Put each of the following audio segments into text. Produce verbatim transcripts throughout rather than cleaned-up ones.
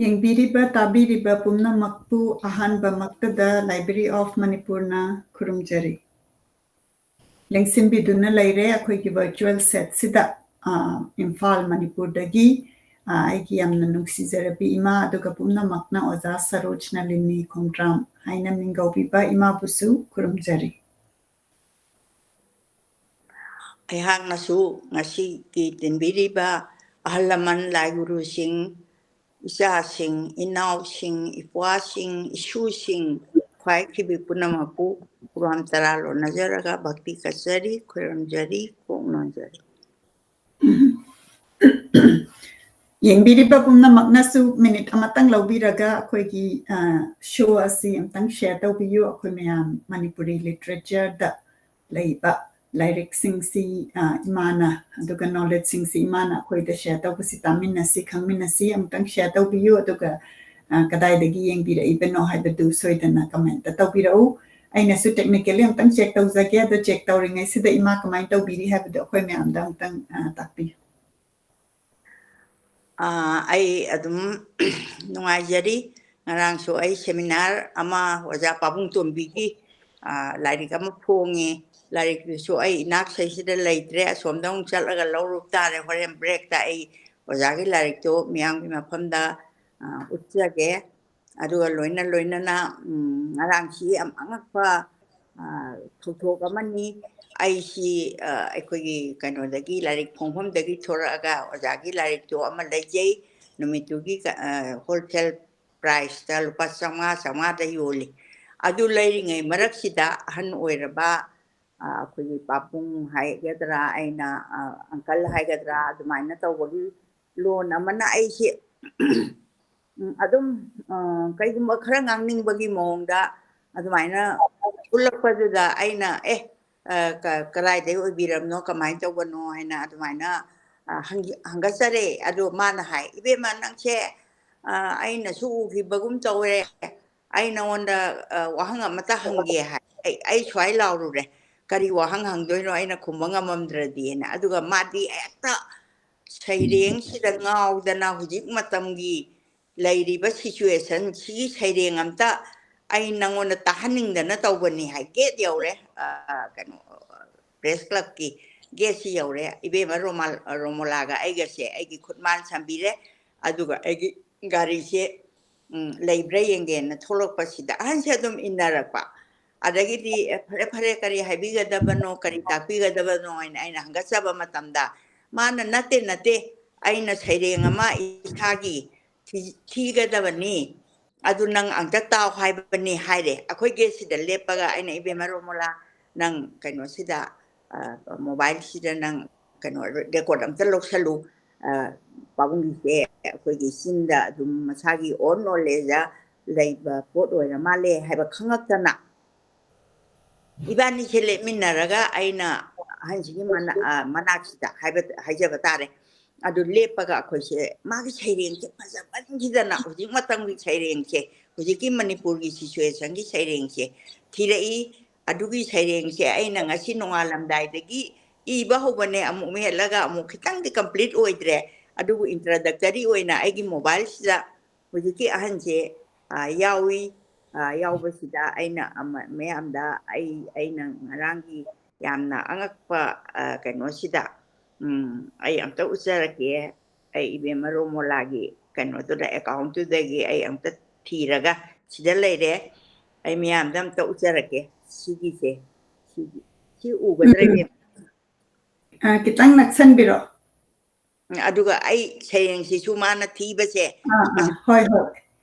ꯌꯦꯡꯕꯤꯔꯤꯕ, ꯇꯥꯕꯤꯔꯤꯕ ꯄꯨꯝꯅꯃꯛꯄꯨ ꯑꯍꯥꯟꯕꯃꯛꯇꯗ Library of Manipurꯅ ꯈꯨꯔꯨꯝꯖꯔꯤ꯫ ꯂꯦꯡꯁꯤꯟꯕꯤꯗꯨꯅ ꯂꯩꯔꯦ ꯑꯩꯈꯣꯏꯒꯤ virtual setꯁꯤꯗ, ꯑ, ꯏꯝꯐꯥꯜ, ꯃꯅꯤꯄꯨꯔꯗꯒꯤ, ꯑ, ꯑꯩꯒꯤ ꯌꯥꯝꯅ ꯅꯨꯡꯁꯤꯖꯔꯕꯤ ꯏꯃꯥ, ꯑꯗꯨꯒ ꯄꯨꯝꯅꯃꯛꯅ ꯑꯣꯖꯥ ꯁꯔꯣꯖ ꯅꯂꯤꯅꯤ ꯈꯣꯡꯗ꯭ꯔꯥꯝ ꯍꯥꯏꯅ ꯃꯤꯡꯒꯧꯕꯤꯕ ꯏꯃꯥꯕꯨꯁꯨ ꯈꯨꯔꯨꯝꯖꯔꯤ꯫ ꯑꯩꯍꯥꯛꯅꯁꯨ ꯉꯁꯤꯒꯤ ꯇꯤꯟꯕꯤꯔꯤꯕ ꯑꯍꯜ ꯂꯃꯟ, ꯂꯥꯏꯒꯨꯔꯨꯁꯤꯡ, ꯏꯆꯥꯁꯤꯡ, ꯏꯅꯥꯎꯁꯤꯡ, ꯏꯄ꯭ꯋꯥꯁꯤꯡ, ꯏꯁꯨꯁꯤꯡ, ꯈ꯭ꯋꯥꯏꯈꯤꯕꯤ ꯄꯨꯝꯅꯃꯛꯄꯨ ꯈꯨꯔꯨꯝ ꯇꯔꯥ ꯂꯣꯟꯅꯖꯔꯒ ꯚꯛꯇꯤ ꯀꯠꯆꯔꯤ, ꯈꯨꯔꯨꯝꯖꯔꯤ, ꯀꯣꯛ ꯅꯣꯟꯖꯔꯤ꯫ ꯌꯦꯡꯕꯤꯔꯤꯕ ꯄꯨꯝꯅꯃꯛꯅꯁꯨ minute ꯑꯃꯇꯪ ꯂꯧꯕꯤꯔꯒ ꯑꯩꯈꯣꯏꯒꯤ, ꯑ, show ꯑꯁꯤ ꯑꯃꯇꯪ share ꯇꯧꯕꯤꯌꯨ꯫ ꯑꯩꯈꯣꯏ ꯃꯌꯥꯝ ꯃꯅꯤꯄꯨꯔꯤ literature ꯗ ꯂꯩꯕ ꯂꯥꯏꯔꯤꯛꯁꯤꯡꯁꯤ, ꯑ, ꯏꯃꯥꯅ, ꯑꯗꯨꯒ knowledge ꯁꯤꯡꯁꯤ ꯏꯃꯥꯅ ꯑꯩꯈꯣꯏꯗ share ꯇꯧꯕꯁꯤ ꯇꯥꯃꯤꯟꯅꯁꯤ, ꯈꯪꯃꯤꯟꯅꯁꯤ꯫ ꯑꯃꯨꯛꯇꯪ share ꯇꯧꯕꯤꯌꯨ, ꯑꯗꯨꯒ, ꯑ, ꯀꯗꯥꯏꯗꯒꯤ ꯌꯦꯡꯕꯤꯔꯛꯏꯕꯅꯣ ꯍꯥꯏꯕꯗꯨ ꯁꯣꯏꯗꯅ comment ꯇꯧꯕꯤꯔꯛꯎ꯫ ꯑꯩꯅꯁꯨ technically ꯑꯃꯨꯛꯇꯪ check ꯇꯧꯖꯒꯦ꯫ ꯑꯗꯣ check ꯇꯧꯔꯤꯉꯩꯁꯤꯗ ꯏꯃꯥ ꯀꯃꯥꯏꯅ ꯇꯧꯕꯤꯔꯤ ꯍꯥꯏꯕꯗꯣ ꯑꯩꯈꯣꯏ ꯃꯌꯥꯝꯗ ꯑꯃꯨꯛꯇꯪ, ꯑ, ꯇꯥꯛꯄꯤꯌꯨ꯫ ꯑ, ꯑꯩ ꯑꯗꯨꯝ ꯅꯨꯡꯉꯥꯏꯖꯔꯤ꯫ ꯉꯔꯥꯡꯁꯨ ꯑꯩ seminar ꯑꯃ ꯑꯣꯖꯥ ꯄꯥꯕꯨꯡ ꯇꯣꯝꯕꯤꯒꯤ, ꯑ, ꯂꯥꯏꯔꯤꯛ ꯑꯃ ꯐꯣꯡꯉꯦ꯫ ꯂꯥꯏꯔꯤꯛꯇꯨꯁꯨ ꯑꯩ ꯏꯅꯥꯛꯁꯩꯁꯤꯗ ꯂꯩꯇ꯭ꯔꯦ, ꯑꯁꯣꯝꯗ ꯑꯃꯨꯛ ꯆꯠꯂꯒ ꯂꯧꯔꯨꯕ ꯇꯥꯔꯦ꯫ ꯍꯣꯔꯦꯟ break ꯇ ꯑꯩ ꯑꯣꯖꯥꯒꯤ ꯂꯥꯏꯔꯤꯛꯇꯣ ꯃꯤꯌꯥꯝꯒꯤ ꯃꯐꯝꯗ, ꯑ, ꯎꯠꯆꯒꯦ꯫ ꯑꯗꯨꯒ ꯂꯣꯏꯅ ꯂꯣꯏꯅꯅ, ꯎꯝ, ꯉꯔꯥꯡꯁꯤ ꯌꯥꯝ ꯑꯉꯛꯄ, ꯑ, ꯊꯧꯗꯣꯛ ꯑꯃꯅꯤ꯫ ꯑꯩꯁꯤ, ꯑ, ꯑꯩꯈꯣꯏꯒꯤ ꯀꯩꯅꯣꯗꯒꯤ, ꯂꯥꯏꯔꯤꯛ ꯐꯣꯡꯐꯝꯗꯒꯤ ꯊꯣꯔꯛꯑꯒ ꯑꯣꯖꯥꯒꯤ ꯂꯥꯏꯔꯤꯛꯇꯣ ꯑꯃ ꯂꯩꯖꯩ꯫ ꯅꯨꯃꯤꯠꯇꯨꯒꯤ ꯀ-, ꯑ, wholesale price ꯇ ꯂꯨꯄꯥ ꯆꯥꯝꯃꯉꯥ, ꯆꯥꯝꯃꯉꯥꯗ ꯌꯣꯜꯂꯤ꯫ ꯑꯗꯨ ꯂꯩꯔꯤꯉꯩ ꯃꯔꯛꯁꯤꯗ ꯑꯍꯟ ꯑꯣꯏꯔꯕ, ꯑ, ꯑꯩꯈꯣꯏꯒꯤ ꯄꯥꯕꯨꯡ ꯍꯥꯏꯒꯗ꯭ꯔꯥ, ꯑꯩꯅ, ꯑ, uncle ꯍꯥꯏꯒꯗ꯭ꯔꯥ, ꯑꯗꯨꯃꯥꯏꯅ ꯇꯧꯕꯒꯤ ꯂꯣꯟ ꯑꯃꯅ ꯑꯩꯁꯦ, ꯎꯝ, ꯑꯗꯨꯝ, ꯑ, ꯀꯩꯒꯨꯝꯕ ꯈꯔ ꯉꯥꯡꯅꯤꯡꯕꯒꯤ ꯃꯑꯣꯡꯗ ꯑꯗꯨꯃꯥꯏꯅ ꯎꯠꯂꯛꯄꯗꯨꯗ ꯑꯩꯅ, "ꯑꯦ, ꯑ, ꯀ-, ꯀꯗꯥꯏꯗꯩ ꯑꯣꯏꯕꯤꯔꯕꯅꯣ, ꯀꯃꯥꯏꯅ ꯇꯧꯕꯅꯣ?" ꯍꯥꯏꯅ ꯑꯗꯨꯃꯥꯏꯅ, ꯑ, ꯍꯪꯒ-, ꯍꯪꯒꯠꯆꯔꯦ꯫ ꯑꯗꯣ ꯃꯥꯅ ꯍꯥꯏ, "ꯏꯕꯦꯝꯃ, ꯅꯪꯁꯦ, ꯑ, ꯑꯩꯅꯁꯨ ꯎꯈꯤꯕꯒꯨꯝ ꯇꯧꯔꯦ꯫ ꯑꯩ ꯅꯉꯣꯟꯗ, ꯑ, ꯋꯥꯍꯪ ꯑꯃꯇ ꯍꯪꯒꯦ" ꯍꯥꯏ꯫ ꯑꯩ, ꯑꯩ ꯁ꯭ꯋꯥꯏ ꯂꯥꯎꯔꯨꯔꯦ꯫ "ꯀꯔꯤ ꯋꯥꯍꯪ ꯍꯪꯗꯣꯏꯅꯣ ꯑꯩꯅ ꯈꯨꯝꯕ ꯉꯝꯃꯝꯗ꯭ꯔꯗꯤꯅ?" ꯑꯗꯨꯒ ꯃꯥꯗꯤ ꯍꯦꯛꯇ ꯁꯩꯔꯦꯡꯁꯤꯗ ꯉꯥꯎꯗꯅ ꯍꯧꯖꯤꯛ ꯃꯇꯝꯒꯤ ꯂꯩꯔꯤꯕ situation ꯁꯤꯒꯤ ꯁꯩꯔꯦꯡ ꯑꯝꯇ ꯑꯩ ꯅꯪꯉꯣꯟꯗ ꯇꯥꯍꯟꯅꯤꯡꯗꯅ ꯇꯧꯕꯅꯤ ꯍꯥꯏ꯫ ꯒꯦꯠ ꯌꯧꯔꯦ꯫ ꯑ, ꯀꯩꯅꯣ, ꯄ꯭ꯔꯦꯁ ꯀ꯭ꯂꯕꯀꯤ ꯒꯦꯠꯁꯤ ꯌꯧꯔꯦ꯫ ꯏꯕꯦꯝꯃ ꯔꯣꯃꯥ-, ꯔꯣꯃꯣꯂꯥꯒ ꯑꯩꯒꯁꯦ ꯑꯩꯒꯤ ꯈꯨꯠ ꯃꯥꯅ ꯁꯝꯕꯤꯔꯦ꯫ ꯑꯗꯨꯒ ꯑꯩꯒꯤ ꯒꯥꯔꯤꯁꯦ, ꯎꯝ, ꯂꯩꯕ꯭ꯔꯥ ꯌꯦꯡꯒꯦꯅ ꯊꯣꯛꯂꯛꯄꯁꯤꯗ ꯑꯍꯟꯁꯦ ꯑꯗꯨꯝ ꯏꯟꯅꯔꯛꯄ꯫ ꯑꯗꯒꯤꯗꯤ, "ꯑꯦ, ꯐꯔꯦ, ꯐꯔꯦ, ꯀꯔꯤ ꯍꯥꯏꯕꯤꯒꯗꯕꯅꯣ, ꯀꯔꯤ ꯇꯥꯛꯄꯤꯒꯗꯕꯅꯣ?" ꯍꯥꯏꯅ ꯑꯩꯅ ꯍꯪꯒꯠꯆꯕ ꯃꯇꯝꯗ, ꯃꯥꯅ, "ꯅꯠꯇꯦ, ꯅꯠꯇꯦ, ꯑꯩꯅ ꯁꯩꯔꯦꯡ ꯑꯃ ꯏꯁꯥꯒꯤ ꯊꯤ-, ꯊꯤꯒꯗꯕꯅꯤ, ꯑꯗꯨ ꯅꯪ ꯑꯝꯇ ꯇꯥꯎ ꯍꯥꯏꯕꯅꯤ" ꯍꯥꯏꯔꯦ꯫ ꯑꯩꯈꯣꯏ ꯒꯦꯠꯁꯤꯗ ꯂꯦꯞꯄꯒ ꯑꯩꯅ, "ꯏꯕꯦꯝꯃ ꯔꯣꯃꯣꯂꯥ, ꯅꯪ ꯀꯩꯅꯣꯁꯤꯗ, ꯑ, ꯃꯣꯕꯥꯏꯜꯁꯤꯗ ꯅꯪ ꯀꯩꯅꯣ ꯔꯦꯀꯣꯔꯠ ꯑꯝꯇ ꯂꯧꯁꯜꯂꯨ꯫ ꯑ, ꯄꯥꯕꯨꯡꯒꯤꯁꯦ ꯑꯩꯈꯣꯏꯒꯤ ꯆꯤꯟꯗ ꯑꯗꯨꯝ ꯃꯁꯥꯒꯤ ꯑꯣꯟ ꯅꯣꯂꯦꯖꯇ ꯂꯩꯕ ꯄꯣꯠ ꯑꯣꯏꯔ ꯃꯥꯜꯂꯦ" ꯍꯥꯏꯕ ꯈꯪꯉꯛꯇꯅ, ꯏꯕꯥꯅꯤꯁꯦ ꯂꯦꯞꯃꯤꯟꯅꯔꯒ ꯑꯩꯅ ꯑꯍꯟꯁꯤꯒꯤ ꯃꯅꯥ-, ꯑ, ꯃꯅꯥꯛꯁꯤꯗ ꯍꯥꯏꯕ, ꯍꯥꯏꯖꯕ ꯇꯥꯔꯦ꯫ ꯑꯗꯨ ꯂꯦꯞꯄꯒ ꯑꯩꯈꯣꯏꯁꯦ ꯃꯥꯒꯤ ꯁꯩꯔꯦꯡꯁꯦ ꯐꯖꯃꯟꯈꯤꯗꯅ, ꯍꯧꯖꯤꯛ ꯃꯇꯝꯒꯤ ꯁꯩꯔꯦꯡꯁꯦ, ꯍꯧꯖꯤꯛꯀꯤ ꯃꯅꯤꯄꯨꯔꯒꯤ situationꯒꯤ ꯁꯩꯔꯦꯡꯁꯦ ꯊꯤꯔꯛꯏ꯫ ꯑꯗꯨꯒꯤ ꯁꯩꯔꯦꯡꯁꯦ ꯑꯩꯅ ꯉꯁꯤ ꯅꯣꯡꯉꯥꯜꯂꯝꯗꯥꯏꯗꯒꯤ ꯏꯕ ꯍꯧꯕꯅꯦ, ꯑꯃꯨꯛ ꯃꯦꯠꯂꯒ ꯑꯃꯨꯛ ꯈꯤꯇꯪꯗꯤ complete ꯑꯣꯏꯗ꯭ꯔꯦ꯫ ꯑꯗꯨꯕꯨ introductory ꯑꯣꯏꯅ ꯑꯩꯒꯤ ꯃꯣꯕꯥꯏꯜꯁꯤꯗ ꯍꯧꯖꯤꯛꯀꯤ ꯑꯍꯟꯁꯦ, ꯑ, ꯌꯥꯎꯏ꯫ ꯑ, ꯌꯥꯎꯕꯁꯤꯗ ꯑꯩꯅ ꯑꯃ-, ꯃꯌꯥꯝꯗ ꯑꯩ, ꯑꯩꯅ ꯉꯔꯥꯡꯒꯤ ꯌꯥꯝꯅ ꯑꯉꯛꯄ, ꯑ, ꯀꯩꯅꯣꯁꯤꯗ, ꯎꯝ, ꯑꯩ ꯑꯝꯇ ꯎꯠꯆꯔꯛꯀꯦ꯫ ꯑꯩ ꯏꯕꯦꯝꯃ ꯔꯣꯃꯣꯂꯥꯒꯤ ꯀꯩꯅꯣꯗꯨꯗ, accountꯇꯨꯗꯒꯤ ꯑꯩ ꯑꯝꯇ ꯊꯤꯔꯒ ꯁꯤꯗ ꯂꯩꯔꯦ꯫ ꯑꯩ ꯃꯌꯥꯝꯗ ꯑꯝꯇ ꯎꯠꯆꯔꯛꯀꯦ꯫ ꯁꯤꯒꯤꯁꯦ, ꯁꯤꯒꯤ, ꯁꯤ ꯎꯒꯗ꯭ꯔꯥ, ꯎꯝ꯫ ꯏꯕꯦꯝꯃ? ꯑ, ꯈꯤꯇꯪ ꯅꯛꯁꯟꯕꯤꯔꯣ꯫ ꯎꯝ, ꯑꯗꯨꯒ ꯑꯩ ꯁꯩꯔꯦꯡꯁꯤꯁꯨ ꯃꯥꯅ ꯊꯤꯕꯁꯦ, ꯑꯥ, ꯑꯥ, ꯃꯁꯥ-, ꯍꯣꯏ, ꯍꯣꯏ꯫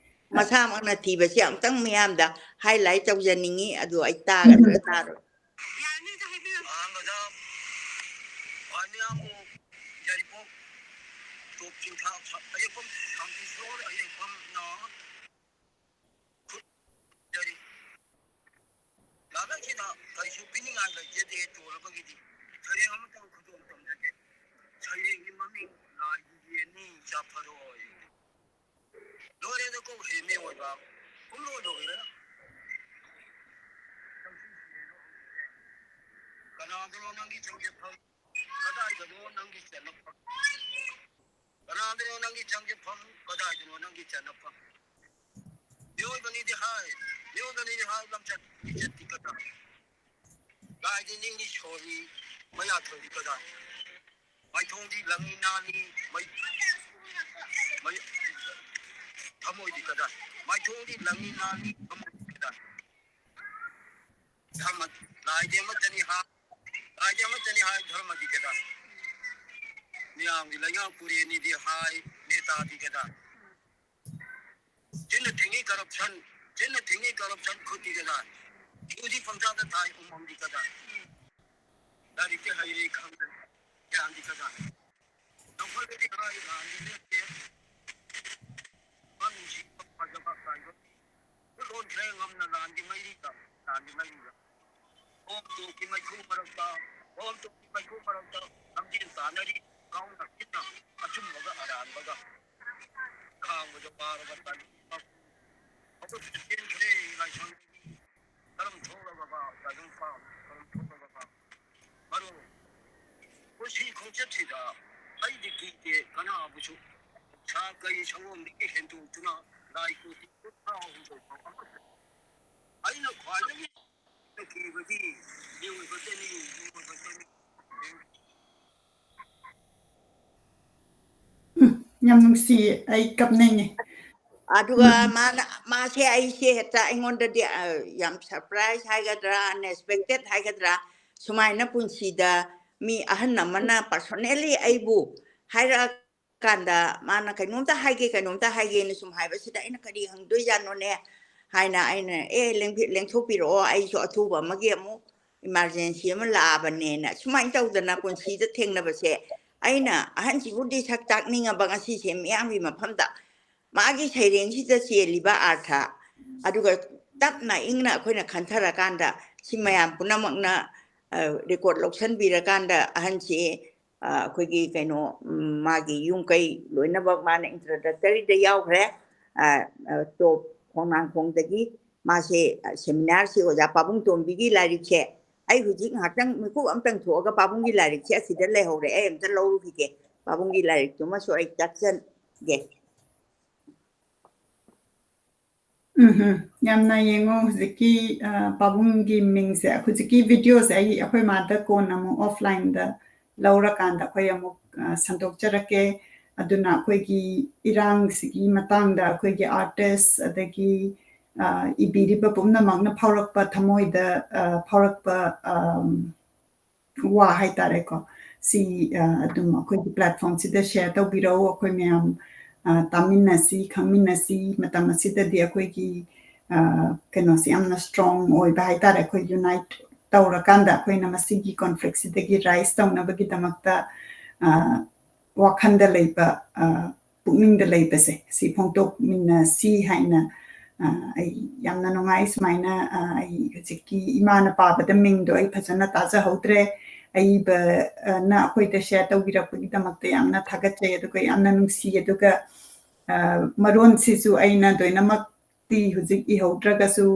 ꯃꯁꯥꯃꯛꯅ ꯊꯤꯕꯁꯦ ꯑꯃꯨꯛꯇꯪ ꯃꯌꯥꯝꯗ highlight ꯇꯧꯖꯅꯤꯡꯉꯤ, ꯑꯗꯨ ꯑꯩ ꯇꯥꯒꯗ꯭ꯔꯥ ꯎꯝ꯫ ꯇꯥꯔꯣꯏ? ꯑꯍꯥꯟꯕꯗ ꯈ꯭ꯋꯥꯏꯅꯤꯌꯥꯝꯕꯨ ꯌꯥꯏꯔꯤꯄꯣꯛ ꯇꯣꯞ ꯆꯤꯡꯊꯥ ꯑꯌꯦꯛꯄꯝ, ꯁꯥꯟꯇꯤ ꯁ꯭ꯋꯣꯔ ꯑꯌꯦꯛꯄꯝꯅ ꯈꯨꯠ ꯌꯥꯏꯔꯤ꯫ ꯂꯥꯏꯕꯛꯁꯤꯗ ꯀꯔꯤꯁꯨ ꯄꯤꯅꯤꯡꯉꯥꯏ ꯂꯩꯖꯗꯦ ꯇꯣꯜꯂꯕꯒꯤꯗꯤ꯫ ꯁꯩꯔꯦꯡ ꯑꯃꯇꯪ ꯈꯨꯗꯣꯜ ꯇꯝꯖꯒꯦ꯫ ꯁꯩꯔꯦꯡꯒꯤ ꯃꯃꯤꯡ ꯂꯥꯏꯒꯤ ꯌꯦꯟꯅꯤ ꯆꯥꯐꯔꯣꯏ꯫ ꯂꯣꯏꯔꯦꯗꯀꯣ ꯍꯦ ꯃꯤꯑꯣꯏꯕ, ꯄꯨꯡꯂꯣꯏ ꯂꯣꯏꯔꯦ꯫ ꯀꯅꯥꯗꯅꯣ ꯅꯪꯒꯤ ꯆꯪꯖꯐꯝ? ꯀꯗꯥꯏꯗꯅꯣ ꯅꯪꯒꯤ ꯆꯦꯜꯂꯛꯐꯝ? ꯀꯅꯥꯗꯅꯣ ꯅꯪꯒꯤ ꯆꯪꯖꯐꯝ, ꯀꯗꯥꯏꯗꯅꯣ ꯅꯪꯒꯤ ꯆꯠꯅꯐꯝ? ꯃꯤꯑꯣꯏꯕꯅꯤꯗꯤ ꯍꯥꯏ, ꯃꯤꯑꯣꯏꯕꯅꯤꯗꯤ ꯍꯥꯏ, ꯂꯝꯆꯠ ꯂꯤꯆꯠꯇꯤ ꯀꯗꯥꯏ? ꯂꯥꯏꯗꯤ ꯅꯤꯡꯂꯤ ꯁꯣꯜꯂꯤ, ꯃꯌꯥꯊꯣꯟꯗꯤ ꯀꯗꯥꯏ? ꯃꯥꯏꯊꯣꯡꯗꯤ ꯂꯪꯏ ꯅꯥꯜꯂꯤ, ꯃꯩ-, ꯃꯩ-, ꯊꯃꯣꯏꯗꯤ ꯀꯗꯥꯏ? ꯃꯥꯏꯊꯣꯡꯗꯤ ꯂꯪꯏ ꯅꯥꯜꯂꯤ, ꯊꯃꯣꯏꯗꯤ ꯀꯗꯥꯏ? ꯙꯔꯃ, ꯂꯥꯏꯗꯤ ꯑꯃꯠꯇꯅꯤ ꯍꯥꯏ, ꯂꯥꯏꯗꯤ ꯑꯃꯠꯇꯅꯤ ꯍꯥꯏ, ꯙꯔꯃꯗꯤ ꯀꯗꯥꯏ? ꯃꯤꯌꯥꯝꯒꯤ ꯂꯩꯉꯥꯛ ꯄꯨꯔꯦꯟꯅꯤꯗꯤ ꯍꯥꯏ, ꯅꯦꯇꯥꯗꯤ ꯀꯗꯥꯏ? ꯆꯤꯟꯅ ꯊꯤꯡꯉꯤ corruption, ꯆꯤꯟꯅ ꯊꯤꯡꯉꯤ corruption, ꯈꯨꯠꯇꯤ ꯀꯗꯥꯏ? ꯏꯍꯨꯗꯤ ꯄꯪꯆꯥꯗ ꯊꯥꯏ, ꯎꯃꯪꯗꯤ ꯀꯗꯥꯏ? ꯂꯥꯏꯔꯤꯛꯇꯤ ꯍꯩꯔꯦ ꯈꯪꯗꯦ, ꯒ꯭ꯌꯥꯟꯗꯤ ꯀꯗꯥꯏ? ꯆꯥꯎꯈꯠꯂꯦꯗꯤ ꯍꯥꯏ, ꯂꯥꯟꯗꯤ ꯂꯦꯞꯇꯦ꯫ ꯃꯥ ꯅꯨꯡꯁꯤꯕ ꯐꯖꯕ ꯀꯥꯏꯕ, ꯈꯨꯠꯂꯣꯟ ꯈꯔ ꯉꯝꯅ ꯂꯥꯟꯒꯤ ꯃꯩꯔꯤꯗ, ꯂꯥꯟꯒꯤ ꯃꯩꯔꯤꯗ꯫ ꯕꯣꯝ ꯇꯣꯛꯀꯤ ꯃꯩꯈꯨ ꯃꯔꯛꯇ, ꯕꯣꯝ ꯇꯣꯛꯀꯤ ꯃꯩꯈꯨ ꯃꯔꯛꯇ ꯂꯝꯖꯦꯜ ꯇꯥꯟꯅꯔꯤ, ꯀꯥꯎꯅ ꯈꯤꯠꯅ ꯑꯆꯨꯝꯕꯒ ꯑꯔꯥꯟꯕꯒ꯫ ꯈꯥꯡꯕꯗ ꯋꯥꯔꯕ ꯇꯥꯏꯕꯪ ꯃꯄꯨ꯫ ꯍꯧꯒꯠꯇꯨꯅ ꯆꯦꯟꯈ꯭ꯔꯦ ꯂꯥꯏꯁꯪꯗꯒꯤ꯫ ꯀꯔꯝ ꯊꯣꯛꯂꯕ ꯇꯥꯏꯕꯪ ꯄꯥꯎ? ꯀꯔꯝ ꯊꯣꯛꯂꯕ? ꯃꯔꯨꯞ, ꯄꯨꯟꯁꯤ ꯈꯣꯡꯆꯠꯁꯤꯗ ꯑꯩꯗꯤ ꯀꯤꯗꯦ ꯀꯅꯥꯕꯨꯁꯨ꯫ ꯁꯥ ꯀꯩ ꯁꯑꯣꯝꯗꯒꯤ ꯍꯦꯟꯗꯣꯛꯇꯨꯅ ꯂꯥꯏ ꯀꯣꯇꯤ ꯀꯨꯟꯊ꯭ꯔꯥ ꯍꯨꯝꯗꯣꯏ ꯐꯥꯎ ꯑꯃꯠꯇ꯫ ꯑꯩꯅ ꯈ꯭ꯋꯥꯏꯗꯒꯤ ꯀꯤꯕꯗꯤ ꯃꯤꯑꯣꯏꯕꯗꯅꯤ, ꯃꯤꯑꯣꯏꯕꯗꯅꯤ꯫ ꯎꯝ, ꯌꯥꯝ ꯅꯨꯡꯁꯤꯌꯦ, ꯑꯩ ꯀꯞꯅꯤꯡꯉꯦ꯫ ꯑꯗꯨꯒ ꯎꯝ꯫ ꯃꯥꯅ, ꯃꯥꯁꯦ ꯑꯩꯁꯦ ꯍꯦꯛꯇ ꯑꯩꯉꯣꯟꯗꯗꯤ, ꯑ, ꯌꯥꯝ surprise ꯍꯥꯏꯒꯗ꯭ꯔꯥ, unexpected ꯍꯥꯏꯒꯗ꯭ꯔꯥ, ꯁꯨꯃꯥꯏꯅ ꯄꯨꯟꯁꯤꯗ ꯃꯤ ꯑꯍꯟ ꯑꯃꯅ personally ꯑꯩꯕꯨ ꯍꯥꯏꯔꯛꯑꯀꯥꯟꯗ, ꯃꯥꯅ "ꯀꯩꯅꯣꯝꯇ ꯍꯥꯏꯒꯦ, ꯀꯩꯅꯣꯝꯇ ꯍꯥꯏꯒꯦꯅ" ꯁꯨꯝ ꯍꯥꯏꯕꯁꯤꯗ ꯑꯩꯅ "ꯀꯔꯤ ꯍꯪꯗꯣꯏꯖꯥꯠꯅꯣꯅꯦ?" ꯍꯥꯏꯅ ꯑꯩꯅ, "ꯑꯦ, ꯂꯦꯡꯕꯤ-, ꯂꯦꯡꯊꯣꯛꯄꯤꯔꯛꯑꯣ, ꯑꯩꯁꯨ ꯑꯊꯨꯕ ꯑꯃꯒꯤ ꯑꯃꯨꯛ emergency ꯑꯃ ꯂꯥꯛꯑꯕꯅꯦꯅ" ꯁꯨꯃꯥꯏꯅ ꯇꯧꯗꯅ ꯄꯨꯟꯁꯤꯗ ꯊꯦꯡꯅꯕꯁꯦ, ꯑꯩꯅ ꯑꯍꯟꯁꯤꯕꯨꯗꯤ ꯁꯛ ꯇꯥꯛꯅꯤꯡꯉꯕ ꯉꯁꯤꯁꯦ ꯃꯤꯌꯥꯝꯒꯤ ꯃꯐꯝꯗ, ꯃꯥꯒꯤ ꯁꯩꯔꯦꯡꯁꯤꯗ ꯆꯦꯜꯂꯤꯕ ꯑꯥꯔꯊ, ꯑꯗꯨꯒ ꯇꯞꯅ ꯏꯪꯅ ꯑꯩꯈꯣꯏꯅ ꯈꯟꯊꯔꯀꯥꯟꯗ ꯁꯤ ꯃꯌꯥꯝ ꯄꯨꯝꯅꯃꯛꯅ, ꯑ, record ꯂꯧꯁꯟꯕꯤꯔꯀꯥꯟꯗ ꯑꯍꯟꯁꯤ, ꯑ, ꯑꯩꯈꯣꯏꯒꯤ ꯀꯩꯅꯣ, ꯎꯝ, ꯃꯥꯒꯤ ꯌꯨꯝ ꯀꯩ ꯂꯣꯏꯅꯃꯛ ꯃꯥꯅ introductoryꯗ ꯌꯥꯎꯈ꯭ꯔꯦ꯫ ꯑ, ꯑ, ꯇꯣꯞ ꯈꯣꯡꯅꯥꯡꯈꯣꯡꯗꯒꯤ ꯃꯥꯁꯦ, ꯑ, seminarꯁꯤ ꯑꯣꯖꯥ ꯄꯥꯕꯨꯡ ꯇꯣꯝꯕꯤꯒꯤ ꯂꯥꯏꯔꯤꯛꯁꯦ ꯑꯩ ꯍꯧꯖꯤꯛ ꯉꯥꯏꯍꯥꯛꯇꯪ ꯃꯤꯀꯨꯞ ꯑꯝꯇꯪ ꯊꯣꯛꯑꯒ ꯄꯥꯕꯨꯡꯒꯤ ꯂꯥꯏꯔꯤꯛꯁꯦ ꯑꯁꯤꯗ ꯂꯩꯍꯧꯔꯦ, ꯑꯩ ꯑꯝꯇ ꯂꯧꯔꯨꯈꯤꯒꯦ꯫ ꯄꯥꯕꯨꯡꯒꯤ ꯂꯥꯏꯔꯤꯛꯇꯨꯃꯁꯨ ꯑꯩ ꯇꯥꯛꯆꯒꯦ꯫ ꯎꯝ, ꯌꯥꯝꯅ ꯌꯦꯡꯉꯣ, ꯍꯧꯖꯤꯛꯀꯤ, ꯑ, ꯄꯥꯕꯨꯡꯒꯤ ꯃꯤꯡꯁꯦ, ꯍꯧꯖꯤꯛꯀꯤ videoꯁꯦ ꯑꯩ, ꯑꯩꯈꯣꯏ ꯃꯥꯗ ꯀꯣꯟꯅ ꯑꯃꯨꯛ offlineꯗ ꯂꯧꯔꯀꯥꯟꯗ ꯑꯩꯈꯣꯏ ꯑꯃꯨꯛ, ꯑ, ꯁꯟꯗꯣꯛꯆꯔꯛꯀꯦ꯫ ꯑꯗꯨꯅ ꯑꯩꯈꯣꯏꯒꯤ ꯏꯔꯥꯡꯁꯤꯒꯤ ꯃꯇꯥꯡꯗ ꯑꯩꯈꯣꯏꯒꯤ artist ꯑꯗꯒꯤ, ꯑ, ꯏꯕꯤꯔꯤꯕ ꯄꯨꯝꯅꯃꯛꯅ ꯐꯥꯎꯔꯛꯄ ꯊꯃꯣꯏꯗ, ꯑ, ꯐꯥꯎꯔꯛꯄ, ꯑꯝ, ꯋꯥ ꯍꯥꯏꯇꯥꯔꯦꯀꯣ꯫ ꯁꯤ, ꯑ, ꯑꯗꯨꯝ ꯑꯩꯈꯣꯏꯒꯤ platformꯁꯤꯗ share ꯇꯧꯕꯤꯔꯛꯎ꯫ ꯑꯩꯈꯣꯏ ꯃꯌꯥꯝ, ꯑ, ꯇꯥꯃꯤꯟꯅꯁꯤ, ꯈꯪꯃꯤꯟꯅꯁꯤ꯫ ꯃꯇꯝ ꯑꯁꯤꯗꯗꯤ ꯑꯩꯈꯣꯏꯒꯤ, ꯑ, ꯀꯩꯅꯣꯁꯤ ꯌꯥꯝꯅ strong ꯑꯣꯏꯕ ꯍꯥꯏꯇꯥꯔꯦ꯫ ꯑꯩꯈꯣꯏ unite ꯇꯧꯔꯀꯥꯟꯗ ꯑꯩꯈꯣꯏꯅ ꯃꯁꯤꯒꯤ conflictꯁꯤꯗꯒꯤ rise ꯇꯧꯅꯕꯒꯤꯗꯃꯛꯇ, ꯑ, ꯋꯥꯈꯜꯗ ꯂꯩꯕ, ꯑ, ꯄꯨꯛꯅꯤꯡꯗ ꯂꯩꯕꯁꯦ, ꯁꯤ ꯐꯣꯡꯗꯣꯛꯃꯤꯟꯅꯁꯤ ꯍꯥꯏꯅ, ꯑ, ꯑꯩ ꯌꯥꯝꯅ ꯅꯨꯡꯉꯥꯏ꯫ ꯁꯨꯃꯥꯏꯅ, ꯑ, ꯑꯩ ꯍꯧꯖꯤꯛꯀꯤ ꯏꯃꯥꯅ ꯄꯥꯕꯗ ꯃꯤꯡꯗꯣ ꯑꯩ ꯐꯖꯅ ꯇꯥꯖꯍꯧꯗ꯭ꯔꯦ꯫ ꯑꯏꯕꯅ ꯑꯩꯈꯣꯏꯗ share ꯇꯧꯕꯤꯔꯛꯄꯒꯤꯗꯃꯛꯇ ꯌꯥꯝꯅ ꯊꯥꯒꯠꯆꯩ꯫ ꯑꯗꯨꯒ ꯌꯥꯝꯅ ꯅꯨꯡꯁꯤ꯫ ꯑꯗꯨꯒ, ꯑ, ꯃꯔꯣꯟꯁꯤꯁꯨ ꯑꯩꯅ ꯂꯣꯏꯅꯃꯛꯇꯤ ꯍꯧꯖꯤꯛ ꯏꯍꯧꯗ꯭ꯔꯒꯁꯨ,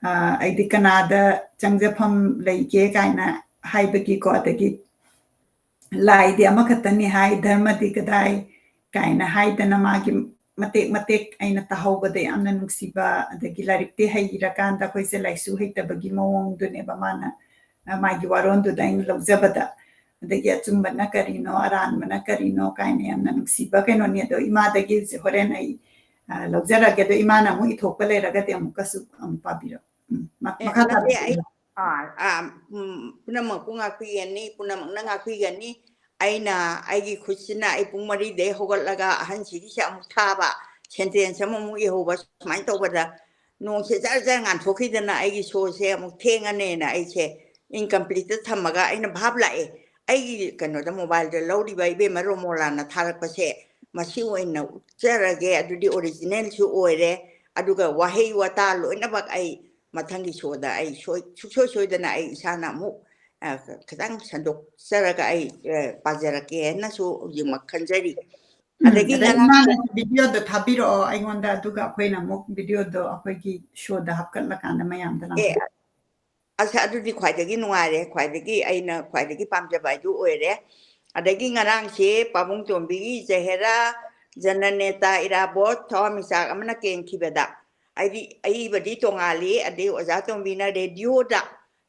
ꯑ, ꯑꯩꯗꯤ ꯀꯅꯥꯗ ꯆꯪꯖꯐꯝ ꯂꯩꯒꯦ ꯀꯥꯏꯅ ꯍꯥꯏꯕꯒꯤꯀꯣ, ꯑꯗꯒꯤ ꯂꯥꯏꯗꯤ ꯑꯃꯈꯛꯇꯅꯤ ꯍꯥꯏ, ꯙꯔꯃꯗꯤ ꯀꯗꯥꯏ ꯀꯥꯏꯅ ꯍꯥꯏꯗꯅ ꯃꯥꯒꯤ ꯃꯇꯦꯛ ꯃꯇꯦꯛ ꯑꯩꯅ ꯇꯥꯍꯧꯕꯗ ꯌꯥꯝꯅ ꯅꯨꯡꯁꯤꯕ, ꯑꯗꯒꯤ ꯂꯥꯏꯔꯤꯛꯇꯤ ꯍꯩꯔꯀꯥꯟꯗ ꯑꯩꯈꯣꯏꯁꯦ ꯂꯥꯏꯁꯨ ꯍꯩꯇꯕꯒꯤ ꯃꯑꯣꯡꯗꯨꯅꯦꯕ ꯃꯥꯅ, ꯑ, ꯃꯥꯒꯤ ꯋꯥꯔꯣꯟꯗꯨꯗ ꯑꯩꯅ ꯂꯧꯖꯕꯗ꯫ ꯑꯗꯒꯤ ꯑꯆꯨꯝꯕꯅ ꯀꯔꯤꯅꯣ, ꯑꯔꯥꯟꯕꯅ ꯀꯔꯤꯅꯣ ꯀꯥꯏꯅ ꯌꯥꯝꯅ ꯅꯨꯡꯁꯤꯕ ꯀꯩꯅꯣꯅꯤ꯫ ꯑꯗꯣ ꯏꯃꯥꯗꯒꯤ ꯍꯧꯖꯤꯛ ꯍꯣꯔꯦꯟ ꯑꯩ, ꯑ, ꯂꯧꯖꯔꯒꯦ꯫ ꯑꯗꯣ ꯏꯃꯥꯅ ꯑꯃꯨꯛ ꯏꯊꯣꯛꯄ ꯂꯩꯔꯒꯗꯤ ꯑꯃꯨꯛꯀꯁꯨ ꯑꯃꯨꯛ ꯄꯥꯕꯤꯔꯣ꯫ ꯎꯝ, ꯃ-, ꯑꯦ, ꯃꯈꯥ ꯅꯠꯇꯦ, ꯑꯩ, ꯇꯥꯕꯤꯔꯣ꯫ ꯑꯥ, ꯑꯥ, ꯎꯝ, ꯄꯨꯝꯅꯃꯛꯄꯨ ꯉꯥꯛꯄꯤꯒꯅꯤ, ꯄꯨꯝꯅꯃꯛꯅ ꯉꯥꯛꯄꯤꯒꯅꯤ꯫ ꯑꯩꯅ ꯑꯩꯒꯤ ꯈꯨꯠꯁꯤꯅ ꯑꯩ ꯄꯨꯡ ꯃꯔꯤꯗꯩ ꯍꯧꯒꯠꯂꯒ ꯑꯍꯟꯁꯤꯒꯤꯁꯦ ꯑꯃꯨꯛ ꯊꯥꯕ, sentence ꯑꯃꯃꯨꯛ ꯏꯍꯧꯕ, ꯁꯨꯃꯥꯏꯅ ꯇꯧꯕꯗ ꯅꯣꯡꯁꯦ ꯖꯔ ꯖꯔ ꯉꯥꯟꯊꯣꯛꯈꯤꯗꯅ ꯑꯩꯒꯤ showꯁꯦ ꯑꯃꯨꯛ ꯊꯦꯡꯉꯅꯦꯅ ꯑꯩꯁꯦ incompleteꯇ ꯊꯝꯃꯒ ꯑꯩꯅ ꯚꯥꯞ ꯂꯥꯛꯑꯦ꯫ ꯑꯩꯒꯤ ꯀꯩꯅꯣꯗ mobileꯗ ꯂꯧꯔꯤꯕ ꯏꯕꯦꯝꯃ ꯔꯣꯃꯣꯂꯥꯅ ꯊꯥꯔꯛꯄꯁꯦ ꯃꯁꯤ ꯑꯣꯏꯅ ꯎꯠꯆꯔꯒꯦ꯫ ꯑꯗꯨꯗꯤ originalꯁꯨ ꯑꯣꯏꯔꯦ, ꯑꯗꯨꯒ ꯋꯥꯍꯩ ꯋꯥꯇꯥ ꯂꯣꯏꯅꯃꯛ ꯑꯩ ꯃꯊꯪꯒꯤ showꯗ ꯑꯩ ꯁꯣꯏ-, ꯁꯨꯡꯁꯣꯏ ꯁꯣꯏꯗꯅ ꯑꯩ ꯏꯁꯥꯅ ꯑꯃꯨꯛ, ꯑ, ꯈꯤꯇꯪ ꯁꯟꯗꯣꯛꯆꯔꯒ ꯑꯩ, ꯑ, ꯄꯥꯖꯔꯛꯀꯦꯅꯁꯨ ꯍꯧꯖꯤꯛꯃꯛ ꯈꯟꯖꯔꯤ꯫ ꯎꯝ, ꯑꯗꯒꯤ ꯑꯗꯩ ꯉꯔꯥꯡ ꯏꯃꯥꯅꯁꯨ videoꯗꯣ ꯊꯥꯕꯤꯔꯛꯑꯣ ꯑꯩꯉꯣꯟꯗ, ꯑꯗꯨꯒ ꯑꯩꯈꯣꯏꯅ ꯑꯃꯨꯛ videoꯗꯣ ꯑꯩꯈꯣꯏꯒꯤ showꯗ ꯍꯥꯞꯀꯠꯂꯀꯥꯟꯗ ꯃꯌꯥꯝꯗ ꯑꯦ, ꯂꯥꯡꯍꯟ- ꯑꯁ, ꯑꯗꯨꯗꯤ ꯈ꯭ꯋꯥꯏꯗꯒꯤ ꯅꯨꯡꯉꯥꯏꯔꯦ, ꯈ꯭ꯋꯥꯏꯗꯒꯤ ꯑꯩꯅ ꯈ꯭ꯋꯥꯏꯗꯒꯤ ꯄꯥꯝꯖꯕ ꯍꯥꯏꯗꯨ ꯑꯣꯏꯔꯦ꯫ ꯑꯗꯒꯤ ꯉꯔꯥꯡꯁꯦ ꯄꯥꯕꯨꯡ ꯇꯣꯝꯕꯤꯒꯤ ꯖꯍꯦꯔꯥ ꯖꯅꯅꯦꯇꯥ ꯏꯔꯥꯕꯣꯠ ꯊꯋꯥꯟꯃꯤꯆꯥꯛ ꯑꯃꯅ ꯀꯦꯟꯈꯤꯕꯗ ꯑꯩꯗꯤ ꯑꯏꯕꯗꯤ ꯇꯣꯉꯥꯜꯂꯤ, ꯑꯗꯩ ꯑꯣꯖꯥ ꯇꯣꯝꯕꯤꯅ ꯔꯦꯗꯤꯑꯣꯗ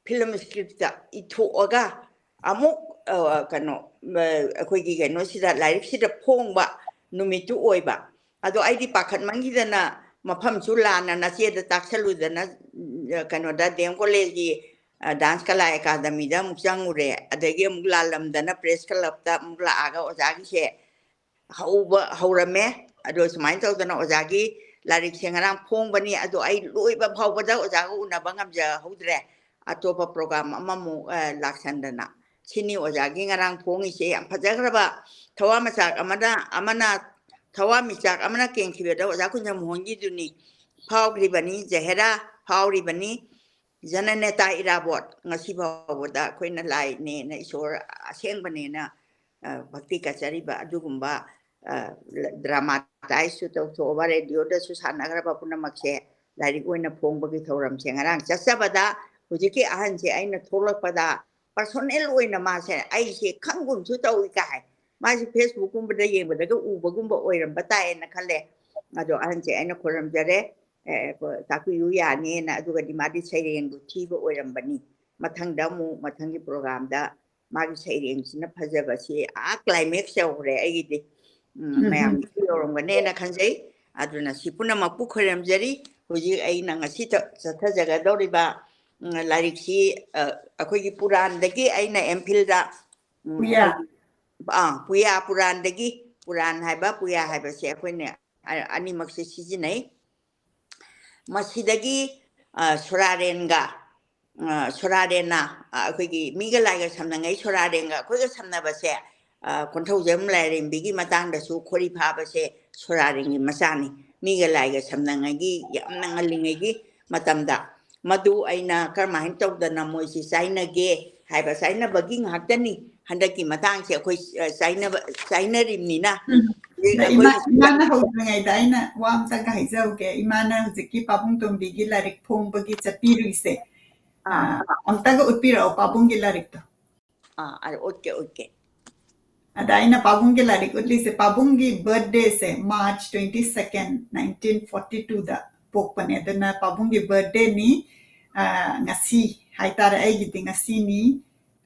ꯐꯤꯂꯝ ꯁ꯭ꯀ꯭ꯔꯤꯞꯇ ꯏꯊꯣꯛꯑꯒ ꯑꯃꯨꯛ, ꯑ, ꯀꯩꯅꯣ, ꯑ, ꯑꯩꯈꯣꯏꯒꯤ ꯀꯩꯅꯣꯁꯤꯗ, ꯂꯥꯏꯔꯤꯛꯁꯤꯗ ꯐꯣꯡꯕ ꯅꯨꯃꯤꯠꯇꯨ ꯑꯣꯏꯕ꯫ ꯑꯗꯣ ꯑꯩꯗꯤ ꯄꯥꯈꯠꯃꯟꯈꯤꯗꯅ ꯃꯐꯝꯁꯨ ꯂꯥꯟꯅ ꯅꯆꯦꯗ ꯇꯥꯛꯁꯜꯂꯨꯗꯅ, ꯎꯝ, ꯀꯩꯅꯣꯗ ꯗꯤ ꯑꯦꯝ ꯀꯣꯂꯦꯖꯀꯤ, ꯑ, ꯗꯥꯟꯁ ꯀꯂꯥ ꯑꯦꯀꯥꯗꯃꯤꯗ ꯑꯃꯨꯛ ꯆꯪꯉꯨꯔꯦ꯫ ꯑꯗꯒꯤ ꯑꯃꯨꯛ ꯂꯥꯜꯂꯝꯗꯅ ꯄ꯭ꯔꯦꯁ ꯀ꯭ꯂꯕꯇ ꯑꯃꯨꯛ ꯂꯥꯛꯑꯒ ꯑꯣꯖꯥꯒꯤꯁꯦ ꯍꯧꯕ ꯍꯧꯔꯝꯃꯦ꯫ ꯑꯗꯣ ꯁꯨꯃꯥꯏꯅ ꯇꯧꯗꯅ ꯑꯣꯖꯥꯒꯤ ꯂꯥꯏꯔꯤꯛꯁꯦ ꯉꯔꯥꯡ ꯐꯣꯡꯕꯅꯤ, ꯑꯗꯣ ꯑꯩ ꯂꯣꯏꯕ ꯐꯥꯎꯕꯗ ꯑꯣꯖꯥꯒ ꯎꯅꯕ ꯉꯝꯖꯍꯧꯗ꯭ꯔꯦ꯫ ꯑꯇꯣꯞꯄ ꯄ꯭ꯔꯣꯒ꯭ꯔꯥꯝ ꯑꯃꯃꯨꯛ, ꯑ, ꯂꯥꯛꯁꯟꯗꯅ꯫ ꯁꯤꯅꯤ ꯑꯣꯖꯥꯒꯤ ꯉꯔꯥꯡ ꯐꯣꯡꯉꯤꯁꯦ꯫ ꯌꯥꯝ ꯐꯖꯈ꯭ꯔꯕ ꯊꯋꯥꯟꯃꯤꯆꯥꯛ ꯑꯃꯅ, ꯑꯃꯅ, ꯊꯋꯥꯟꯃꯤꯆꯥꯛ ꯑꯃꯅ ꯀꯦꯟꯈꯤꯕꯗ ꯑꯣꯖꯥ ꯀꯨꯟꯖꯝ ꯍꯣꯟꯒꯤꯗꯨꯅꯤ ꯐꯥꯎꯈ꯭ꯔꯤꯕꯅꯤ, ꯖꯍꯦꯔꯥ ꯐꯥꯎꯔꯤꯕꯅꯤ, ꯖꯅꯅꯦꯇꯥ ꯏꯔꯥꯕꯣꯠ꯫ ꯉꯁꯤ ꯐꯥꯎꯕꯗ ꯑꯩꯈꯣꯏꯅ ꯂꯥꯏꯅꯦꯅ, ꯏꯁꯣꯔ ꯑꯁꯦꯡꯕꯅꯦꯅ, ꯑ, ꯚꯛꯇꯤ ꯀꯠꯆꯔꯤꯕ ꯑꯗꯨꯒꯨꯝꯕ, ꯑ, ꯗ꯭ꯔꯃꯥꯇꯥꯏꯖꯁꯨ ꯇꯧꯊꯣꯛꯑꯕ, ꯔꯦꯗꯤꯑꯣꯗꯁꯨ ꯁꯥꯟꯅꯈ꯭ꯔꯕ ꯄꯨꯝꯅꯃꯛꯁꯦ ꯂꯥꯏꯔꯤꯛ ꯑꯣꯏꯅ ꯐꯣꯡꯕꯒꯤ ꯊꯧꯔꯝꯁꯦ ꯉꯔꯥꯡ ꯆꯠꯆꯕꯗ ꯍꯧꯖꯤꯛꯀꯤ ꯑꯍꯟꯁꯦ ꯑꯩꯅ ꯊꯣꯛꯂꯛꯄꯗ ꯄꯔꯁꯣꯅꯦꯜ ꯑꯣꯏꯅ ꯃꯥꯁꯦ ꯑꯩꯁꯦ ꯈꯪꯒꯨꯝꯁꯨ ꯇꯧꯏ ꯀꯥꯏ꯫ ꯃꯥꯁꯦ ꯐꯦꯁꯕꯨꯛꯀꯨꯝꯕꯗ ꯌꯦꯡꯕꯗꯒ ꯎꯕꯒꯨꯝꯕ ꯑꯣꯏꯔꯝꯕ ꯇꯥꯏꯌꯦꯅ ꯈꯜꯂꯦ꯫ ꯑꯗꯣ ꯑꯍꯟꯁꯦ ꯑꯩꯅ ꯈꯣꯏꯔꯝꯖꯔꯦ, ꯑꯦ, ꯇꯥꯛꯄꯤꯌꯨ ꯌꯥꯅꯤꯅ꯫ ꯑꯗꯨꯒꯗꯤ ꯃꯥꯗꯤ ꯁꯩꯔꯦꯡꯗꯨ ꯊꯤꯕ ꯑꯣꯏꯔꯝꯕꯅꯤ꯫ ꯃꯊꯪꯗ ꯑꯃꯨꯛ, ꯃꯊꯪꯒꯤ ꯄ꯭ꯔꯣꯒ꯭ꯔꯥꯝꯗ ꯃꯥꯒꯤ ꯁꯩꯔꯦꯡꯁꯤꯅ ꯐꯖꯕꯁꯤ ꯑꯥ ꯀ꯭ꯂꯥꯏꯃꯦꯛꯁ ꯌꯧꯈ꯭ꯔꯦ ꯑꯩꯒꯤꯗꯤ꯫ ꯎꯝ, ꯎꯝ, ꯎꯝ꯫ ꯃꯌꯥꯝꯒꯤꯁꯨ ꯌꯧꯔꯝꯒꯅꯦꯅ ꯈꯟꯖꯩ꯫ ꯑꯗꯨꯅ ꯁꯤ ꯄꯨꯝꯅꯃꯛꯄꯨ ꯈꯣꯏꯔꯝꯖꯔꯤ꯫ ꯍꯧꯖꯤꯛ ꯑꯩꯅ ꯉꯁꯤ ꯆ-, ꯆꯠꯊꯖꯒꯗꯧꯔꯤꯕ, ꯎꯝ, ꯂꯥꯏꯔꯤꯛꯁꯤ, ꯑ, ꯑꯩꯈꯣꯏꯒꯤ ꯄꯨꯔꯥꯟꯗꯒꯤ ꯑꯩꯅ ꯑꯦꯝ ꯐꯤꯜꯗ, ꯎꯝ, ꯄꯨꯌꯥ꯫ ꯑꯩꯈꯣꯏꯒꯤ, ꯑꯥ, ꯄꯨꯌꯥ ꯄꯨꯔꯥꯟꯗꯒꯤ, ꯄꯨꯔꯥꯟ ꯍꯥꯏꯕ, ꯄꯨꯌꯥ ꯍꯥꯏꯕꯁꯦ ꯑꯩꯈꯣꯏꯅ ꯑ-, ꯑꯅꯤꯃꯛꯁꯦ ꯁꯤꯖꯤꯟꯅꯩ꯫ ꯃꯁꯤꯗꯒꯤ, ꯑ, ꯁꯣꯔꯥꯔꯦꯟꯒ, ꯑ, ꯁꯣꯔꯥꯔꯦꯟꯅ, ꯑ, ꯑꯩꯈꯣꯏꯒꯤ ꯃꯤꯒ ꯂꯥꯏꯒ ꯁꯝꯅꯉꯩ ꯁꯣꯔꯥꯔꯦꯟꯒ ꯑꯩꯈꯣꯏꯒ ꯁꯝꯅꯕꯁꯦ, ꯑ, ꯀꯣꯟꯊꯧꯖꯝ ꯂꯥꯏꯔꯦꯝꯕꯤꯒꯤ ꯃꯇꯥꯡꯗꯁꯨ ꯈꯣꯔꯤ ꯐꯥꯕꯁꯦ ꯁꯣꯔꯥꯔꯦꯟꯒꯤ ꯃꯆꯥꯅꯤ꯫ ꯃꯤꯒ ꯂꯥꯏꯒ ꯁꯝꯅꯉꯩꯒꯤ ꯌꯥꯝꯅ ꯉꯜꯂꯤꯉꯩꯒꯤ ꯃꯇꯝꯗ꯫ ꯃꯗꯨ ꯑꯩꯅ ꯀꯔꯝꯍꯥꯏꯅ ꯇꯧꯗꯅ ꯃꯣꯏꯁꯤ ꯆꯥꯏꯅꯒꯦ ꯍꯥꯏꯕ, ꯆꯥꯏꯅꯕꯒꯤ ꯉꯥꯛꯇꯅꯤ꯫ ꯍꯟꯗꯛꯀꯤ ꯃꯇꯥꯡꯁꯦ ꯑꯩꯈꯣꯏ, ꯑ, ꯆꯥꯏꯅꯕ, ꯆꯥꯏꯅꯔꯤꯕꯅꯤꯅ꯫ ꯎꯝ꯫ ꯍꯧꯖꯤꯛ ꯑꯗ ꯑꯩꯈꯣꯏ ꯏꯃꯥ-, ꯏꯃꯥꯅ ꯍꯧꯗ꯭ꯔꯤꯉꯩꯗ ꯑꯩꯅ ꯋꯥ ꯑꯝꯇꯒ ꯍꯥꯏꯖꯍꯧꯒꯦ꯫ ꯏꯃꯥꯅ ꯍꯧꯖꯤꯛꯀꯤ ꯄꯥꯕꯨꯡ ꯇꯣꯝꯕꯤꯒꯤ ꯂꯥꯏꯔꯤꯛ ꯐꯣꯡꯕꯒꯤ ꯆꯠꯄꯤꯔꯨꯏꯁꯦ꯫ ꯑꯥ꯫ ꯑ, ꯑꯝꯇꯒ ꯎꯠꯄꯤꯔꯛꯑꯣ ꯄꯥꯕꯨꯡꯒꯤ ꯂꯥꯏꯔꯤꯛꯇꯣ꯫ ꯑꯥ, ꯑꯥ, ꯎꯠꯀꯦ, ꯎꯠꯀꯦ꯫ ꯑꯗ ꯑꯩꯅ ꯄꯥꯕꯨꯡꯒꯤ ꯂꯥꯏꯔꯤꯛ ꯎꯠꯂꯤꯁꯦ, ꯄꯥꯕꯨꯡꯒꯤ birthday ꯁꯦ March twenty second, nineteen forty two ꯗ ꯄꯣꯛꯄꯅꯦ꯫ ꯑꯗꯨꯅ ꯄꯥꯕꯨꯡꯒꯤ birthday ꯅꯤ, ꯑ, ꯉꯁꯤ ꯍꯥꯏꯇꯥꯔꯦ, ꯑꯩꯒꯤꯗꯤ ꯉꯁꯤꯅꯤ